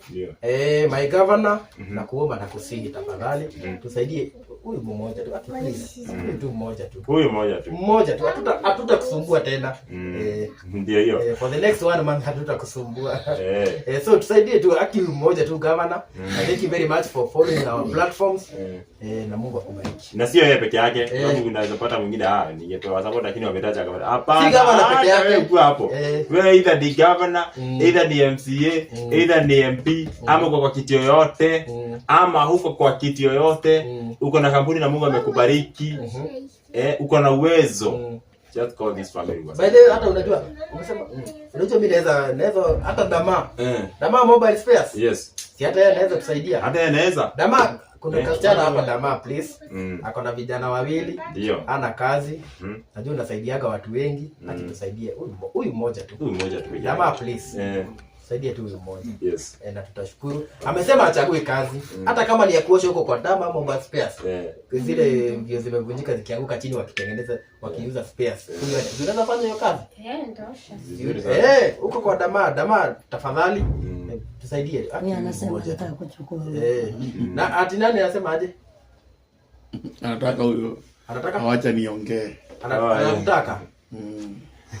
my governor nakuomba na kusihi tafadhali tusaidie huyu mmoja tu, please. Huyu tu mmoja tu. Huyu mmoja tu. Mmoja tu. Hatutakusumbua tena. Ndio hiyo. For the next 1 month hatutakusumbua. So tusaidie tu aki mmoja tu governor. Thank you very much for following our platforms. Na Mungu akubariki. Na sio yeye peke yake. Sababu unaweza pata mwingine ningepewa support lakini wametaja governor. Hapana. Si governor peke yake. Wewe uko hapo. Wewe either ni governor, either ni MCA, either ni MP, ama uko kwa kiti yoyote, ama huko kwa kiti yoyote, uko na kampuni na Mungu amekubariki. Uko na uwezo. Just call this family. By the way, hata unajua umesema unajua mimi naweza hata Dama. Dama mobile spares. Yes. Si hata yeye anaweza kusaidia. Hata yeye anaweza. Dama kuna kasichana hapa Dama please. Ako na vijana wawili. Ndio. Ana kazi. Najua unasaidiaga watu wengi. Atusaidie huyu mmoja tu. Huyu mmoja tu. Dama please. Saidia tu huyu mmoja. Yes. Na tutashukuru. Amesema achague kazi. Hata kama ni ya kuosha huko kwa Dama mobile spares. Zile mbio zimevunjika zikianguka chini wakitengeneza wakiuza spares. Huyu unaweza fanya hiyo kazi? Ndio. Huko kwa Dama tafadhali tusaidie. Mimi anasema nataka kuchukua. Na ati nani anasema aje? Anataka huyo. Anataka? Awacha niongee. Anataka.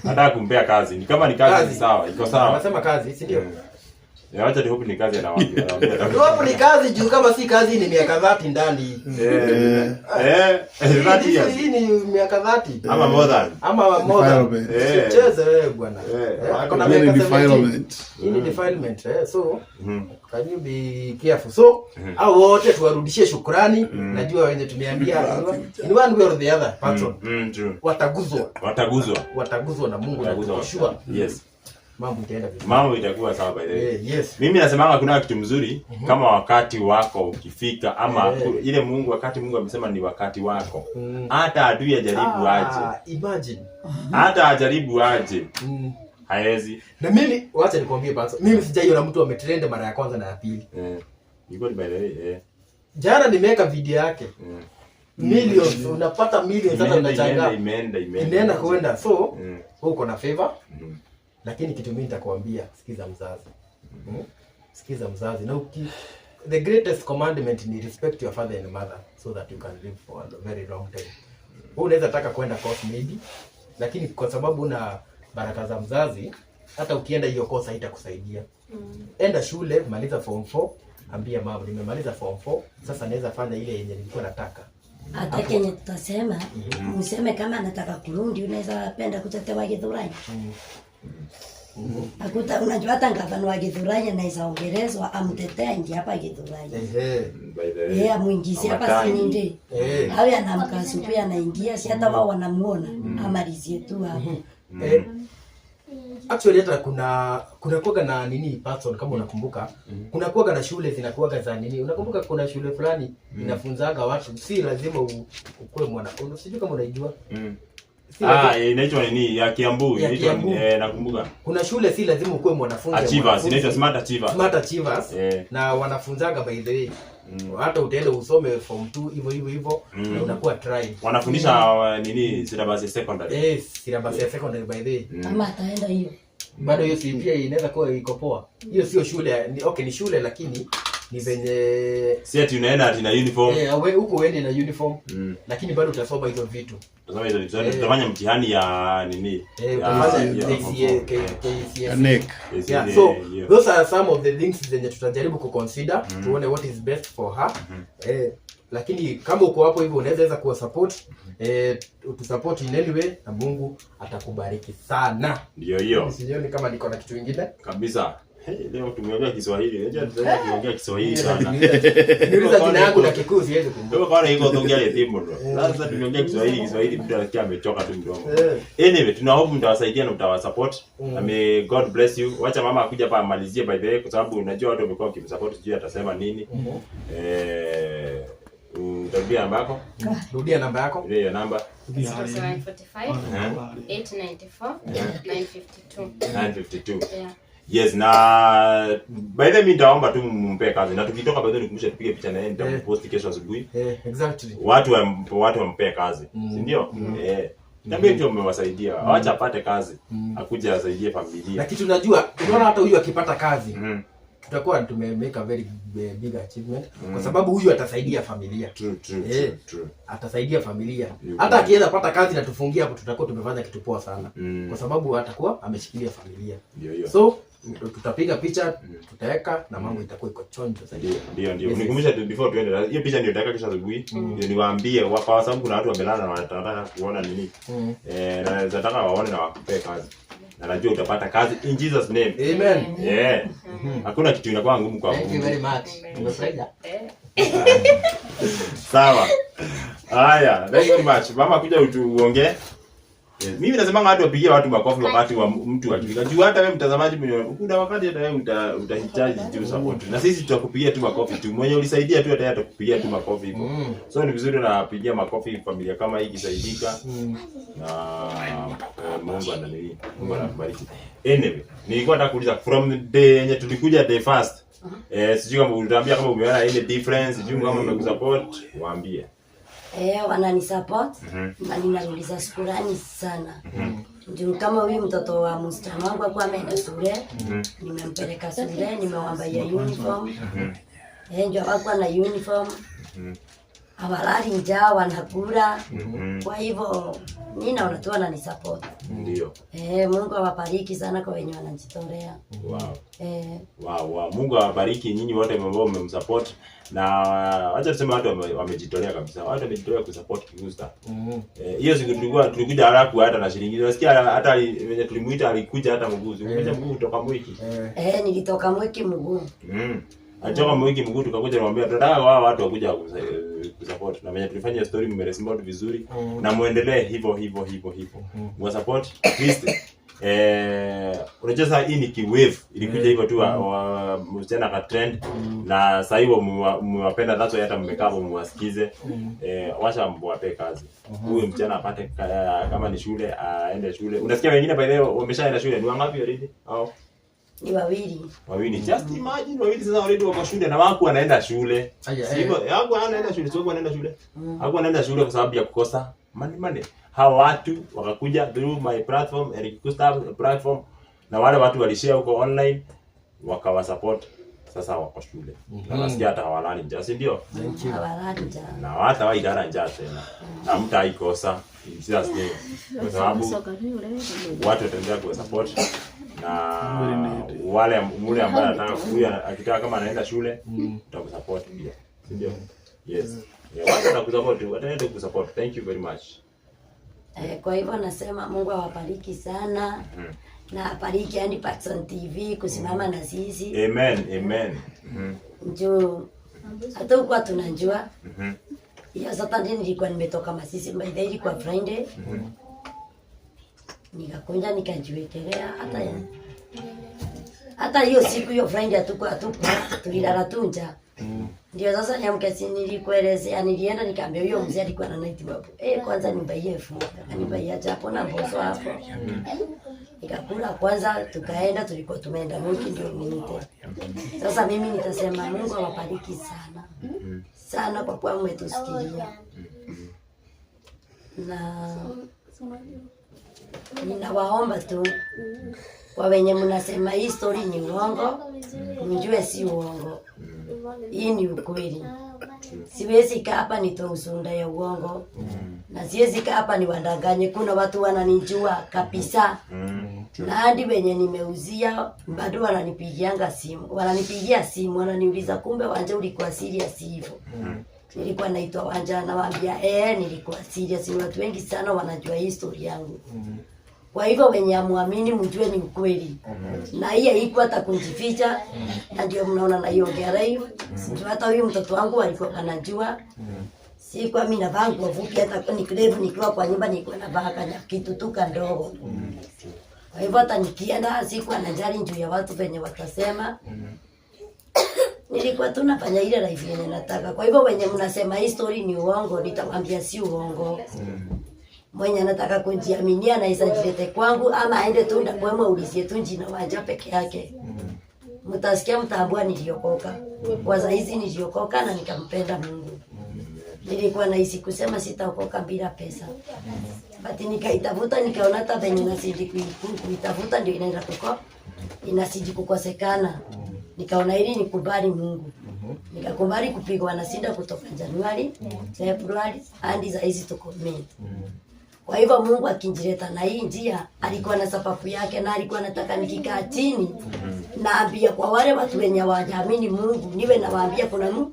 Nataka kumpea kazi. Ni kama ni kazi sawa, iko sawa. Anasema kazi, si ndio? Acha hope ni kazi anawaambia. Hope ni kazi juu kama si kazi ni miaka 30 ndani. 30 years. Hii ni miaka 30. Ama more than. Ama more than. Cheze wewe bwana. Kuna miaka 17. Hii ni defilement. So can you be careful? So hao wote tuwarudishie shukrani. Najua wenye tumeambia in one way or the other patron. Wataguzwa. Wataguzwa na Mungu na kushua. Yes. Mambo itaenda vizuri. Mambo itakuwa sawa by the way. Yes. Mimi nasemanga kuna kitu mzuri kama wakati wako ukifika ama ile Mungu wakati Mungu amesema ni wakati wako. Hata adui ajaribu aje. Imagine. Hata ajaribu aje. Haezi. Na mimi wacha nikwambie basi. Mimi sijaiona mtu ametrend mara ya kwanza na ya pili. Iko ni by the way. Jana nimeweka video yake. Millions, unapata millions hata unachangaa. Imeenda kwenda. So, uko na favor. Lakini kitu mimi nitakwambia, sikiza mzazi. Sikiza mzazi. Na the greatest commandment ni respect your father and mother so that you can live for a very long time. Wewe unaweza taka kwenda course maybe, lakini kwa sababu una baraka za mzazi, hata ukienda hiyo course haitakusaidia. Enda shule, maliza form 4, ambia mama nimemaliza form 4, sasa naweza fanya ile yenye nilikuwa nataka. Hata kenye tutasema, useme kama anataka kurudi unaweza penda kutetewa Githurai. Akuta unajua hata gavana wa Githurai anaweza ongerezwa amtetee ingi hapa Githurai. Yeye amuingizie hapa sininde. Hawe anamka asubuhi anaingia si hata wao wanamuona amalizie tu hapo. Actually hata kuna kuwaga na nini person kama unakumbuka. Kuna kuwaga na shule zinakuwaga za nini. Unakumbuka kuna shule fulani inafunzaga watu si lazima ukue mwana. Sijui kama unaijua. Inaitwa nini ya Kiambu, inaitwa nakumbuka. Kuna shule si lazima ukue mwanafunzi. Achievers, inaitwa Smart Achievers. Smart Achievers. Na wanafunzaga by the way. Hata utaenda usome form 2 hivyo hivyo hivyo na unakuwa tried. Wanafundisha nini syllabus ya secondary. Syllabus ya secondary by the way. Kama ataenda hiyo. Bado hiyo si pia inaweza kuwa iko poa. Hiyo sio shule, ni shule lakini ni venye si ati unaenda ati na uniform. Wewe huko uende na uniform. Lakini bado utasoma hizo vitu. Utasoma hizo vitu. Utafanya mtihani ya nini? Utafanya KCSE. Yeah, so those are some of the things zenye tutajaribu kuconsider tuone what is best for her. Lakini kama uko hapo hivyo unaweza weza kuwa support, utusupport in any way na Mungu atakubariki sana. Ndio hiyo. Sijioni kama niko na kitu kingine. Kabisa. Hey, leo tumeongea Kiswahili. Unajua tunaanza kuongea Kiswahili sana. Niuliza jina yangu na Kikuyu siwezi kumbuka. Ndio kwa iko tuongea timu ndo. Sasa tumeongea Kiswahili, Kiswahili mtu anasikia amechoka tu mdomo. Anyway, tuna hope mtawasaidia na mtawasupport. Na may God bless you. Wacha mama akuja hapa amalizie by the way kwa sababu unajua watu wamekuwa wakimsupport, sijui atasema nini. Utarudia namba yako? Rudia namba yako. Rudia hiyo namba. 0745 894 952. 952. Yeah. Yes, na by the way mimi nitaomba tu mumpe kazi. Na tukitoka by the way nikumbushe tupige picha na yeye, nitampost kesho asubuhi. Exactly. Watu wampe kazi. Si ndio? Niambie tu mmewasaidia. Wacha apate kazi. Akuje asaidie familia. Na kitu najua, unaona hata huyu akipata kazi, tutakuwa tume make a very big achievement kwa sababu huyu atasaidia familia. True, true, true, true. Atasaidia familia. Hata akiweza pata kazi na tufungie hapo, tutakuwa tumefanya kitu poa sana. Kwa sababu atakuwa ameshikilia familia. Ndio hiyo. So tutapiga picha, tutaweka na mambo itakuwa iko chonjo zaidi. Ndio, ndio. Yes, Nikumbusha tu before tuende. Hiyo picha ndio nitaweka kesho asubuhi. Ndio niwaambie kwa sababu kuna watu wamelala na wanataka kuona nini. Na nataka waone na wakupe kazi. Na najua utapata kazi in Jesus name. Amen. Yeah. Hakuna kitu inakuwa ngumu kwa Thank you Mungu. very much. Nimefurahia. Sawa. Haya, thank you very much. Mama kuja utuongee. Yes. Mimi nasema watu wapigie watu makofi wakati wa mtu akifika. Juu hata wewe mtazamaji mwenye kuna wakati hata wewe utahitaji tu support. Na sisi tutakupigia tu makofi tu. Mwenye ulisaidia tu hata yeye atakupigia tu makofi hivyo. So ni vizuri unapigia makofi familia kama hii ikisaidika. Na Mungu ananini. Mungu anakubariki. Anyway, nilikuwa nataka kuuliza from day yenye tulikuja day first. Sijui kama utaambia kama umeona ile difference, sijui kama umekusupport, waambie. Wananisupport na ninauliza shukrani sana. Juu kama huyu mtoto wa msichana wangu alikuwa ameenda shule, nimempeleka shule, nimewambaia uniform. Ndio hawakuwa na uniform. Hawalali njaa, wanakula. Kwa hivyo mimi naona tu wananisupport. Ndio. Mungu awabariki sana kwa wenye wanajitolea. Wow. Wow, wow. Mungu awabariki nyinyi wote ambao mmemsupport. Na wacha tuseme watu wamejitolea kabisa. Watu wamejitolea kusupport Kigusta. Hiyo siku tulikuja halafu hata na shilingi. Unasikia hata venye tulimuita alikuja hata mguu. Ulikuja mguu kutoka Mwiki. Nilitoka Mwiki mguu. Alitoka Mwiki mguu tukakuja kumwambia tunataka wao watu wakuja kusupport. Na venye tulifanya story mmerespond vizuri na muendelee hivyo hivyo hivyo hivyo. Mwa support please. Unajua sasa hii ni kiwave ilikuja hivyo tu msichana ka trend na sasa hiyo mmewapenda, that's why hata mmekaa hapo mwasikize. Wacha mwape kazi. Huyo msichana apate kama ni shule aende shule. Unasikia wengine by the way wameshaenda shule ni wangapi already? Au Ni wawili. Wawili. Just imagine wawili sasa already wako shule na wako wanaenda shule. Sivyo? Wako wanaenda shule, sio wanaenda shule. Wako wanaenda shule kwa sababu ya kukosa money. Hawa watu wakakuja through my platform, Eric Gustav platform, na wale watu walishare huko online wakawasupport. Sasa wako shule. Na nasikia hata hawalali njaa, si ndio? Thank you. Hawalali njaa. Na hata wailala njaa tena. Na mtaikosa. Jesus name. Kwa sababu watu wataendelea kuwasupport. Na wale mule ambaye anataka kuja akitaka kama anaenda shule tutakusupport pia. Si ndio? Yes. Yeah, watu watakusupport, wataendelea kusupport. Thank you very much. Kwa hivyo nasema Mungu awabariki sana. Na abariki yani Patson TV kusimama na sisi. Amen, amen. Njoo hata huko tunajua. Hiyo Saturday nilikuwa nimetoka Masisi, by the way ilikuwa Friday. Nikakunja nikajiwekelea hata ya. Hata hiyo siku hiyo Friday hatukuwa tulilala tu njaa. Ndio sasa niamke, si nilikuelezea, nilienda nikaambia huyo mzee alikuwa na night club. Kwanza nibaie food. Akanibaia chapo na mboso hapo. Nikakula kwanza, tukaenda, tulikuwa tumeenda Mwiki ndio niite. Sasa mimi nitasema Mungu awabariki sana. Sana kwa kuwa mmetusikilia. Na ninawaomba tu kwa wenye mnasema hii story ni uongo, mjue si uongo. Hii ni ukweli. Siwezi kaa hapa nitoe ushuhuda ya uongo. Na siwezi kaa hapa niwadanganye. Kuna watu wananijua kabisa. Na hadi wenye nimeuzia bado wananipigianga simu. Wananipigia simu wananiuliza kumbe Wanja ulikuwa serious hivyo. Nilikuwa naitwa Wanja, nawaambia nilikuwa serious. Ni watu wengi sana wanajua hii story yangu. Kwa hivyo wenye amuamini mjue ni ukweli. Na hii haikuwa hata kujificha. Na ndio mnaona naiongea live. Sijui hata huyu mtoto wangu alikuwa anajua. Sikuwa mimi navaa nguo fupi, hata nikirefu nikiwa kwa nyumba nilikuwa navaa kanya kitu tu kadogo. Kwa hivyo hata nikienda sikuwa najali juu ya watu venye watasema. Nilikuwa tu nafanya ile life yenye nataka. Kwa hivyo wenye mnasema hii story ni uongo, nitawaambia si uongo. Mwenye anataka kujiaminia anaweza jilete kwangu ama aende tu ndapwemwe ulizie tu jina Wanja peke yake. Mtasikia mtaambua niliokoka. Kwa saa hizi niliokoka na nikampenda Mungu. Nilikuwa nahisi kusema sitaokoka bila pesa. But nikaitafuta nikaona hata venye nazidi kuitafuta ndio inaenda kuko inazidi kukosekana. Nikaona ili nikubali Mungu. Nikakubali kupigwa na sinda kutoka Januari, Februari hadi saa hizi tuko Mei. Kwa hivyo Mungu akinjileta na hii njia alikuwa na sababu yake, na alikuwa anataka nikikaa chini naambia kwa wale watu wenye hawajaamini Mungu, niwe nawaambia kuna Mungu.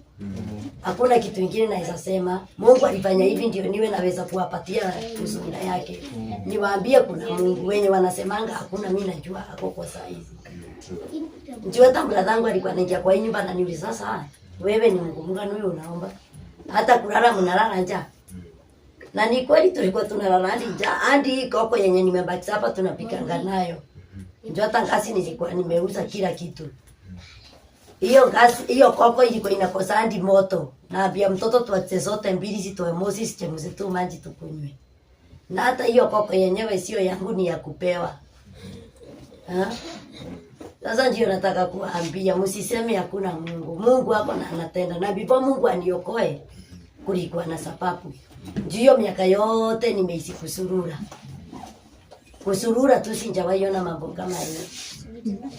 Hakuna kitu kingine naweza sema. Mungu alifanya hivi ndio niwe naweza kuwapatia ushuhuda yake. Niwaambie kuna Mungu. Wenye wanasemanga hakuna, mimi najua hako kwa saa hizi. Ndio hata brother yangu alikuwa anaingia kwa hii nyumba na niuliza, sasa wewe ni Mungu mgani huyo unaomba? Hata kulala mnalala njaa. Na ni kweli tulikuwa tunalala hadi njaa. Hadi hii koko yenye nimebaki hapa tunapikanga nayo. Ndio hata ngasi nilikuwa nimeuza kila kitu. Hiyo ngasi, hiyo koko ilikuwa inakosa hadi moto. Naambia mtoto tuache zote mbili zitoe moshi sichemshe tu maji tukunywe. Na hata hiyo koko yenyewe sio yangu, ni ya kupewa. Ha? Sasa ndio nataka kuambia msiseme hakuna Mungu. Mungu ako na anatenda. Na before Mungu aniokoe kulikuwa na sababu. Ndio miaka yote nimeishi kusurura. Kusurura tu sijawahi ona mambo kama hiyo.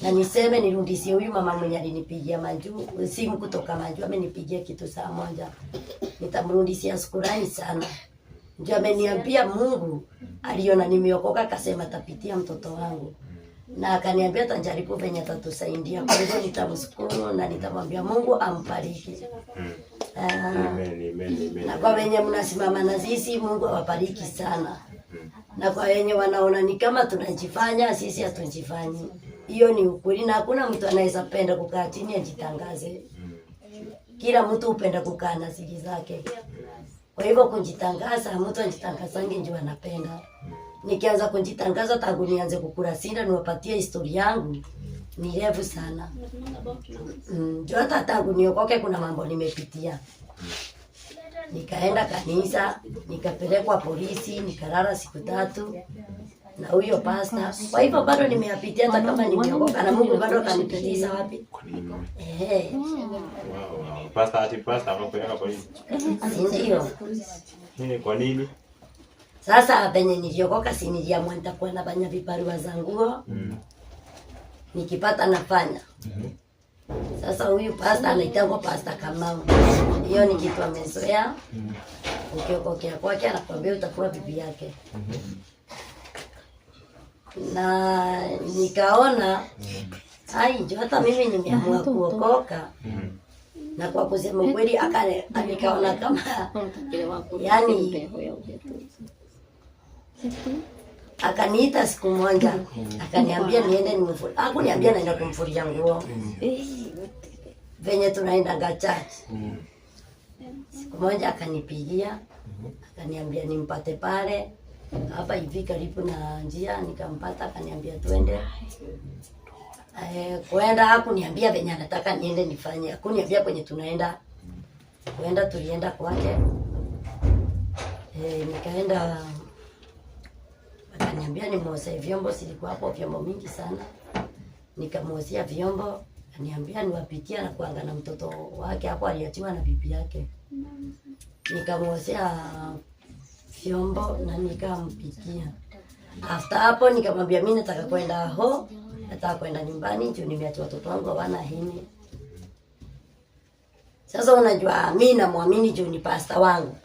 Na niseme nirudishie huyu mama mwenye alinipigia majuu, simu kutoka majuu, amenipigia kitu saa moja. Nitamrudishia shukrani sana. Ndio ameniambia Mungu aliona nimeokoka akasema tapitia mtoto wangu. Na akaniambia atajaribu venye atatusaidia. Kwa hivyo nitamshukuru na nitamwambia Mungu ambariki. Amen, amen, amen. Na kwa wenye mnasimama na sisi, Mungu awabariki sana. Na kwa wenye wanaona ni kama tunajifanya, sisi hatujifanyi. Hiyo ni ukweli, na hakuna mtu anaweza penda kukaa chini ajitangaze. Kila mtu hupenda kukaa na siri zake. Kwa hivyo kujitangaza, mtu ajitangazange ndio anapenda. Nikianza kujitangaza tangu nianze kukula sinda niwapatie historia yangu ni refu sana. Ndio hata tangu niokoke kuna mambo nimepitia. Nikaenda kanisa, nikapelekwa polisi, nikalala siku 3 na huyo pasta. Kwa hivyo bado nimeyapitia hata kama nimeokoka na Mungu bado akanipitisha wapi? Wow. Pasta ati pasta akakupeleka polisi. Ndio. Kwa nini? Sasa penye niliokoka si niliamua nitakuwa nafanya vibarua za nguo. Nikipata nafanya. Sasa huyu pasta anaitwa Pasta Kamau. Hiyo ni kitu amezoea. Ukiokokea kwake anakuambia utakuwa bibi yake. Na nikaona ai, ndio hata mimi nimeamua kuokoka. Na kwa kusema kweli nikaona kama yani akaniita siku moja akaniambia niende nimfulie. Hakuniambia naenda kumfulia nguo. Venye tunaenda church. Siku moja akanipigia akaniambia nimpate pale hapa hivi karibu na njia, nikampata akaniambia twende. Kwenda hakuniambia venye anataka niende nifanye. Hakuniambia kwenye tunaenda. Kwenda tulienda kwake. Nikaenda akaniambia nimuosee vyombo, silikuwa hapo vyombo mingi sana. Nikamuosea vyombo, akaniambia niwapikia na kuanga na mtoto wake hapo aliachiwa na bibi yake. Nikamuosea vyombo na nikampikia. After hapo nikamwambia mimi nataka kwenda ho, nataka kwenda nyumbani juu nimeacha watoto wangu hawana hini. Sasa unajua mimi namwamini juu ni pastor wangu.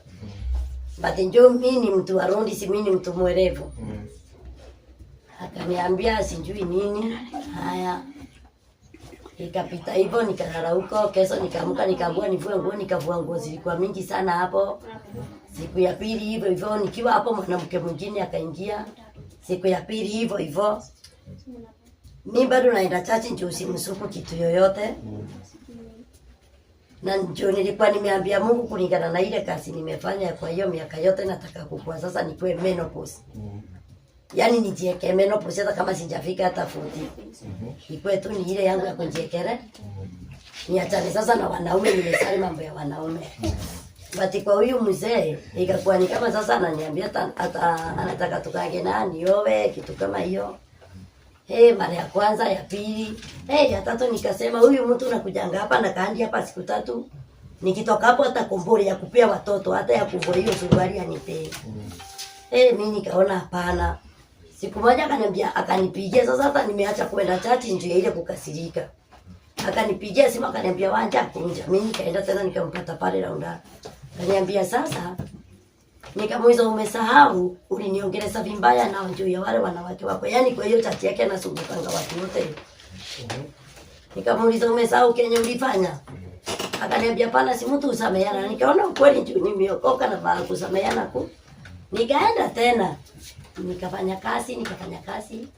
But njoo mimi ni mtu wa Rundi, si mimi ni mtu mwerevu. Akaniambia sijui nini. Haya. Ikapita hivyo nikalala huko. Kesho nikaamka nikaambiwa nivue nguo, nikavua nguo zilikuwa mingi sana hapo. Siku ya pili hivyo hivyo nikiwa hapo mwanamke mwingine akaingia. Siku ya pili hivyo hivyo. Mi bado naenda chachi njoo usimsuku kitu yoyote. Na njoo nilikuwa nimeambia Mungu kulingana na ile kazi nimefanya kwa hiyo miaka yote nataka kukua sasa nikuwe menopause. Yaani nijieke menopause hata kama sijafika hata 40. Ikuwe tu ni ile yangu ya kujiekele. Niachane sasa na wanaume, nimesali mambo ya wanaume. But kwa huyu mzee ikakuwa ni kama sasa ananiambia hata anataka tukange na niowe kitu kama hiyo. Hey, mara ya kwanza, ya pili, hey, ya tatu nikasema huyu mtu nakujanga hapa na kaandi hapa siku tatu. Nikitoka hapo hata kombori ya kupea watoto hata ya kuvua hiyo suruali anipee. Eh, mimi nikaona hapana. Siku moja akaniambia, akanipigia sasa hata nimeacha kwenda chachi ndio ile kukasirika. Akanipigia simu akaniambia Wanja kunja. Mimi nikaenda tena nikampata pale Raunda. Akaniambia sasa, nikamuuliza umesahau uliniongeleza vibaya na juu ya wale wanawake wako. Yaani kwa hiyo chachi yake anasumbukanga watu wote. Nikamuuliza umesahau kenye ulifanya? Akaniambia hapana, si mtu usameheana. Nikaona ukweli juu nimeokoka na baa kusameheana ku. Nikaenda tena nikafanya kazi,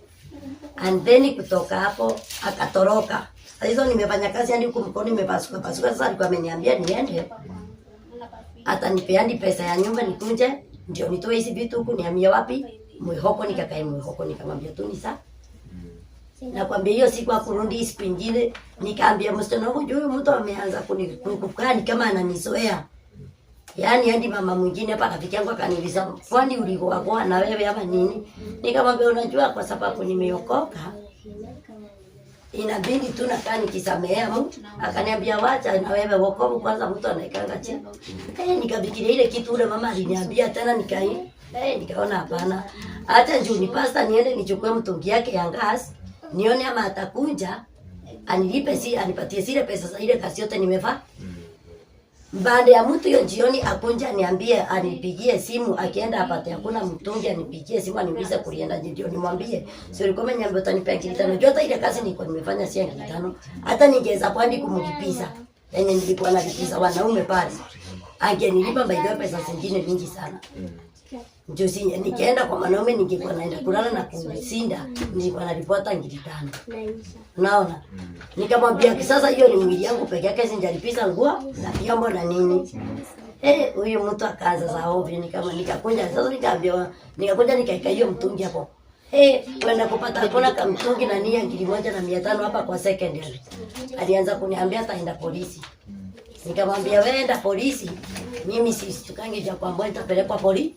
and then kutoka hapo akatoroka. Sasa hizo nimefanya kazi hadi huku mkono imepasuka pasuka. Sasa alikuwa ameniambia niende atanipea pesa ya nyumba nikunje ndio nitoe hizi vitu huku nihamie wapi? Mwihoko. Nikakae Mwihoko, nikamwambia tu ni sawa. Nakwambia hiyo siku akurudi siku ingine nikaambia msichana wangu huyu mtu ameanza kukaa ni kama ananizoea. Yaani hadi mama mwingine hapa rafiki yangu akaniuliza kwani ulikuwa na wewe ama nini? Nikamwambia unajua kwa sababu nimeokoka inabidi tu nakaa nikisamehea mtu. Akaniambia wacha na wewe wokovu kwanza mtu anaikanga chini. Nikafikiria ile kitu ule mama aliniambia tena nikaona hapana. Acha juu ni pasta niende nichukue mtungi yake ya gas nione ama atakunja anilipe si anipatie zile pesa za ile kazi yote nimefanya. Baada ya mtu hiyo jioni akunja niambie anipigie simu akienda apate hakuna mtungi anipigie simu aniulize kulienda ndio nimwambie. Si ulikuwa umeniambia utanipea ngiri tano. Jua hata ile kazi nilikuwa nimefanya si ngiri tano. Hata ningeweza kwandi kumlipiza. Yenye nilikuwa nalipiza wanaume pale. Angenilipa by the way pesa zingine mingi sana. Ndio si nikienda kwa mwanaume ningekuwa naenda kulala na kumsinda nilikuwa nalipwa hata ngiri tano. Unaona? Nikamwambia sasa hiyo ni mwili yangu peke yake sijalipiza nguo na vyombo na nini. Huyu mtu akaanza za ovyo nikakunja sasa nikaambia nikakunja nikaika hiyo mtungi hapo. Kwenda kupata hakuna kamtungi na nia ngiri 1,500 hapa kwa secondary. Alianza kuniambia ataenda polisi. Nikamwambia wewe enda polisi, mimi sisitukangi ja kwamba nitapelekwa polisi.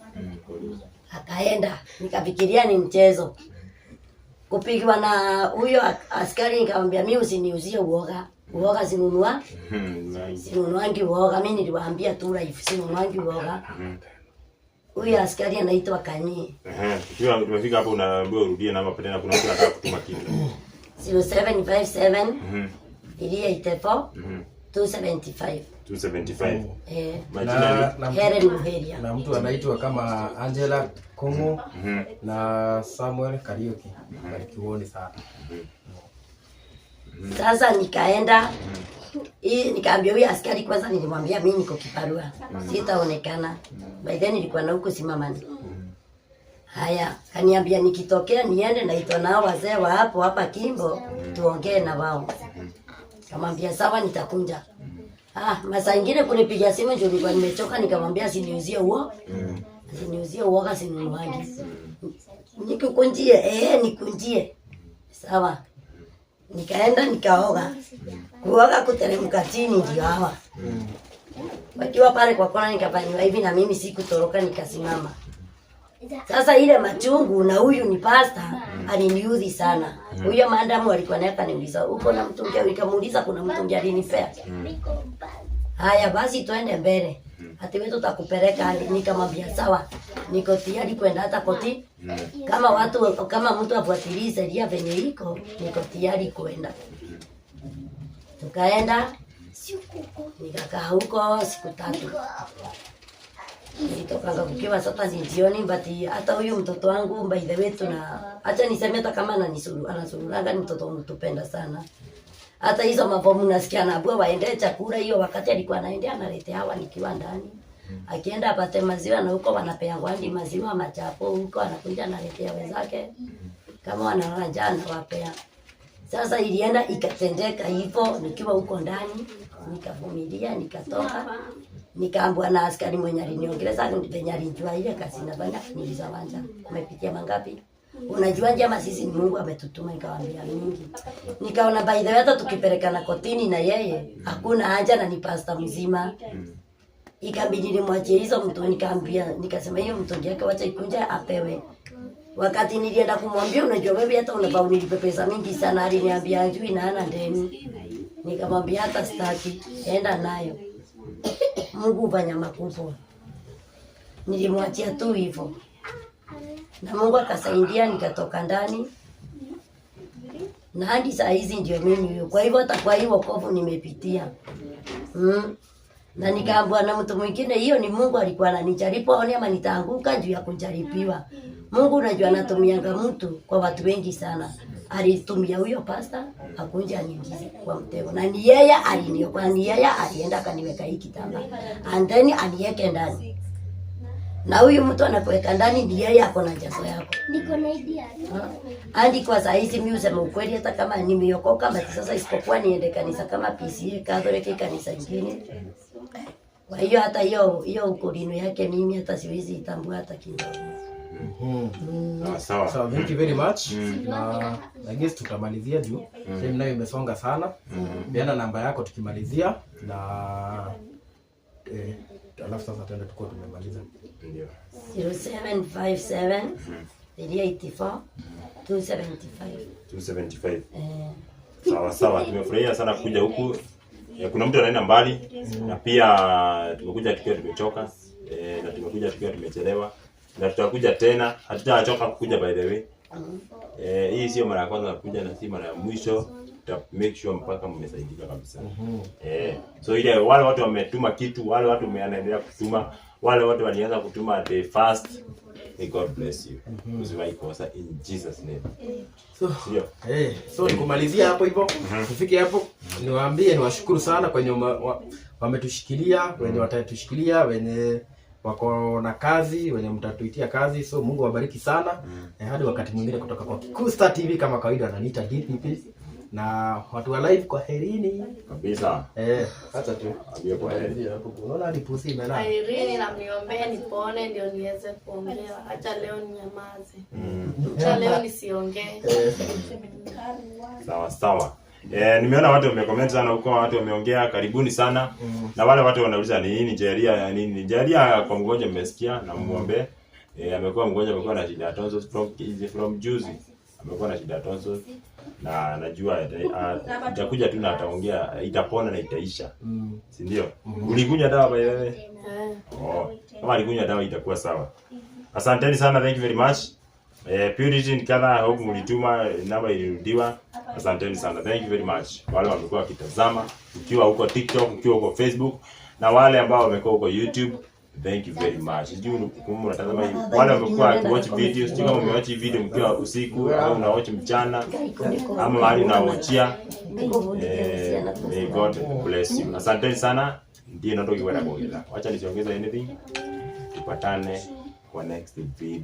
Akaenda, nikafikiria ni mchezo. Kupigwa na huyo askari nikamwambia mimi usiniuzie uoga. Uoga sinunua. Sinunuangi uoga, mimi niliwaambia tu life sinunuangi uoga. Huyo askari anaitwa Kanyi. Ukiwa umefika hapo unaambiwa urudie namba tena, kuna mtu anataka kutuma kitu. 0757 384 275. 275. Majina ni Helen Muheria. Na mtu anaitwa kama Angela Kongo na Samuel Kariuki. Barikiwoni sana. Sasa nikaenda hii nikaambia huyu askari kwanza, nilimwambia mimi niko kibarua sitaonekana. By then nilikuwa na huko simamani. Haya, kaniambia nikitokea niende naitwa nao wazee wa hapo hapa Kimbo tuongee na wao. Kamwambia sawa nitakunja. Masaa ingine kunipigia simu ndio nilikuwa nimechoka, nikamwambia asiniuzie huo. Asiniuzie uoga sinunuangi. Nikukunjie, nikunjie. Sawa. Nikaenda nikaoga. Kuoga kuteremka chini ndio hawa. Wakiwa pale kwa kona nikafanywa hivi na mimi sikutoroka nikasimama. Sasa ile machungu na huyu ni pasta aliniudhi sana. Huyo maadamu alikuwa naye akaniuliza uko na mtungi? Nikamuuliza kuna mtungi alinipea. Haya basi twende mbele. Ati wewe tutakupeleka. Nikamwambia sawa. Niko tayari kwenda hata koti. Kama watu kama mtu afuatilie sheria venye iko, niko tayari kwenda. Tukaenda nikakaa huko siku 3. Nilitokanga kukiwa sasa ni jioni, but hata huyu mtoto wangu by the way tuna acha niseme hata kama anasururanga ni mtoto wangu tupenda sana. Hata hizo mafomu nasikia anaambiwa waendee chakula hiyo wakati alikuwa anaendea analetea hawa nikiwa ndani. Akienda apate maziwa na huko wanapea ngwandi maziwa machapo huko anakuja analetea wenzake. Kama wanalala njaa anawapea. Sasa ilienda ikatendeka hivyo nikiwa huko ndani, nikavumilia, nikatoka. Nikaambiwa na askari mwenye aliniongeleza venye alijua ile kazi nafanya, niliza wanja. Umepitia mangapi? Unajuaje ama sisi ni Mungu ametutuma? Nikamwambia mingi. Nikaona by the way hata tukipelekana kotini na yeye hakuna haja na ni pasta mzima. Ikabidi nimwachie hizo mtu, nikaambia nikasema hiyo mtungi yake wacha ikunje apewe. Wakati nilienda kumwambia, unajua wewe hata unafaa unilipe pesa mingi sana, aliniambia ajui na hana deni. Nikamwambia hata sitaki, enda nayo. Mungu hufanya makubwa. Nilimwachia tu hivyo. Na Mungu akasaidia nikatoka ndani. Na hadi saa hizi ndio mimi huyo. Kwa hivyo hata kwa hiyo wokovu nimepitia. Na nikaambiwa na mtu mwingine hiyo ni Mungu alikuwa ananijaribu aone ama nitaanguka juu ya kujaribiwa. Mungu unajua anatumianga mtu kwa watu wengi sana. Alitumia huyo pasta akunja aniingize kwa mtego. Na ni yeye aliniokoa, ni yeye alienda akaniweka hii kitamba. And then aniweke ndani. Na huyu mtu anakuweka ndani ni yeye ako na jazo yako. Niko na idea. Hadi kwa saa hizi mimi husema ukweli, hata kama nimeokoka, but sasa isipokuwa niende kanisa kama PCA Catholic, kanisa ingine. Kwa hiyo hata hiyo hiyo ukolino yake mimi hata siwezi itambua hata kidogo. Sawa sawa. So thank you very much. Na I guess tutamalizia juu time nayo imesonga sana. Peana namba yako tukimalizia na alafu sasa tuende tukuwa tumemaliza. Ndio. 0757 384 275. 275. Eh, Sawa sawa, tumefurahia sana kuja huku. Kuna mtu anaenda mbali na pia tumekuja tukiwa tumechoka na tumekuja tukiwa tumechelewa na tutakuja tena, hatutachoka kukuja by the way. Hii sio mara ya kwanza kuja na si mara ya mwisho. Tuta make sure mpaka mmesaidika kabisa. So ile wale watu wametuma kitu, wale watu wanaendelea kutuma, wale watu walianza kutuma the first. May God bless you. Usiwahi kosa in Jesus name. So, Sio? So nikumalizia hapo hivyo. Tufike hapo niwaambie niwashukuru sana kwenye wametushikilia, wenye watatushikilia, wenye wako na kazi, wenye mtatuitia kazi. So Mungu awabariki sana. Hadi wakati mwingine kutoka kwa Kikusta TV kama kawaida wananiita DPP na watu wa live kwa herini. Kabisa. Acha tu. Ambia kwa heri. Unaona hadi pusi imelala. Irene na mniombee nipone ndio niweze kuongea. Acha leo ninyamaze. Acha leo nisiongee. Sawa sawa. Nimeona watu wamecomment sana huko, watu wameongea, karibuni sana. Na wale watu wanauliza ni nini Jeria ya nini? Jeria kwa mgonjwa mmesikia na muombe. Amekuwa mgonjwa, amekuwa na shida ya tonsils from juzi. Amekuwa na shida ya tonsils na najua itakuja tu na ataongea, itapona na itaisha. Si ndio? Ulikunywa dawa by the way? Eh. Oh, kama alikunywa dawa itakuwa sawa. Asanteni sana, thank you very much. Purity Nkala, I hope mlituma namba ilirudiwa. Asanteni sana, thank you very much. Wale wamekuwa wakitazama, ukiwa huko TikTok, ukiwa huko Facebook na wale ambao wamekuwa huko YouTube, thank you very much. Sijui kama unatazama hivi. Wale wamekuwa wakiwatch videos, sijui kama umewatch video mkiwa usiku au unawatch mchana ama mahali unawatchia. May God bless you. Asanteni sana. Ndiye ndo kiwera kuongeza. Wacha nisiongeze anything. Tupatane kwa next video.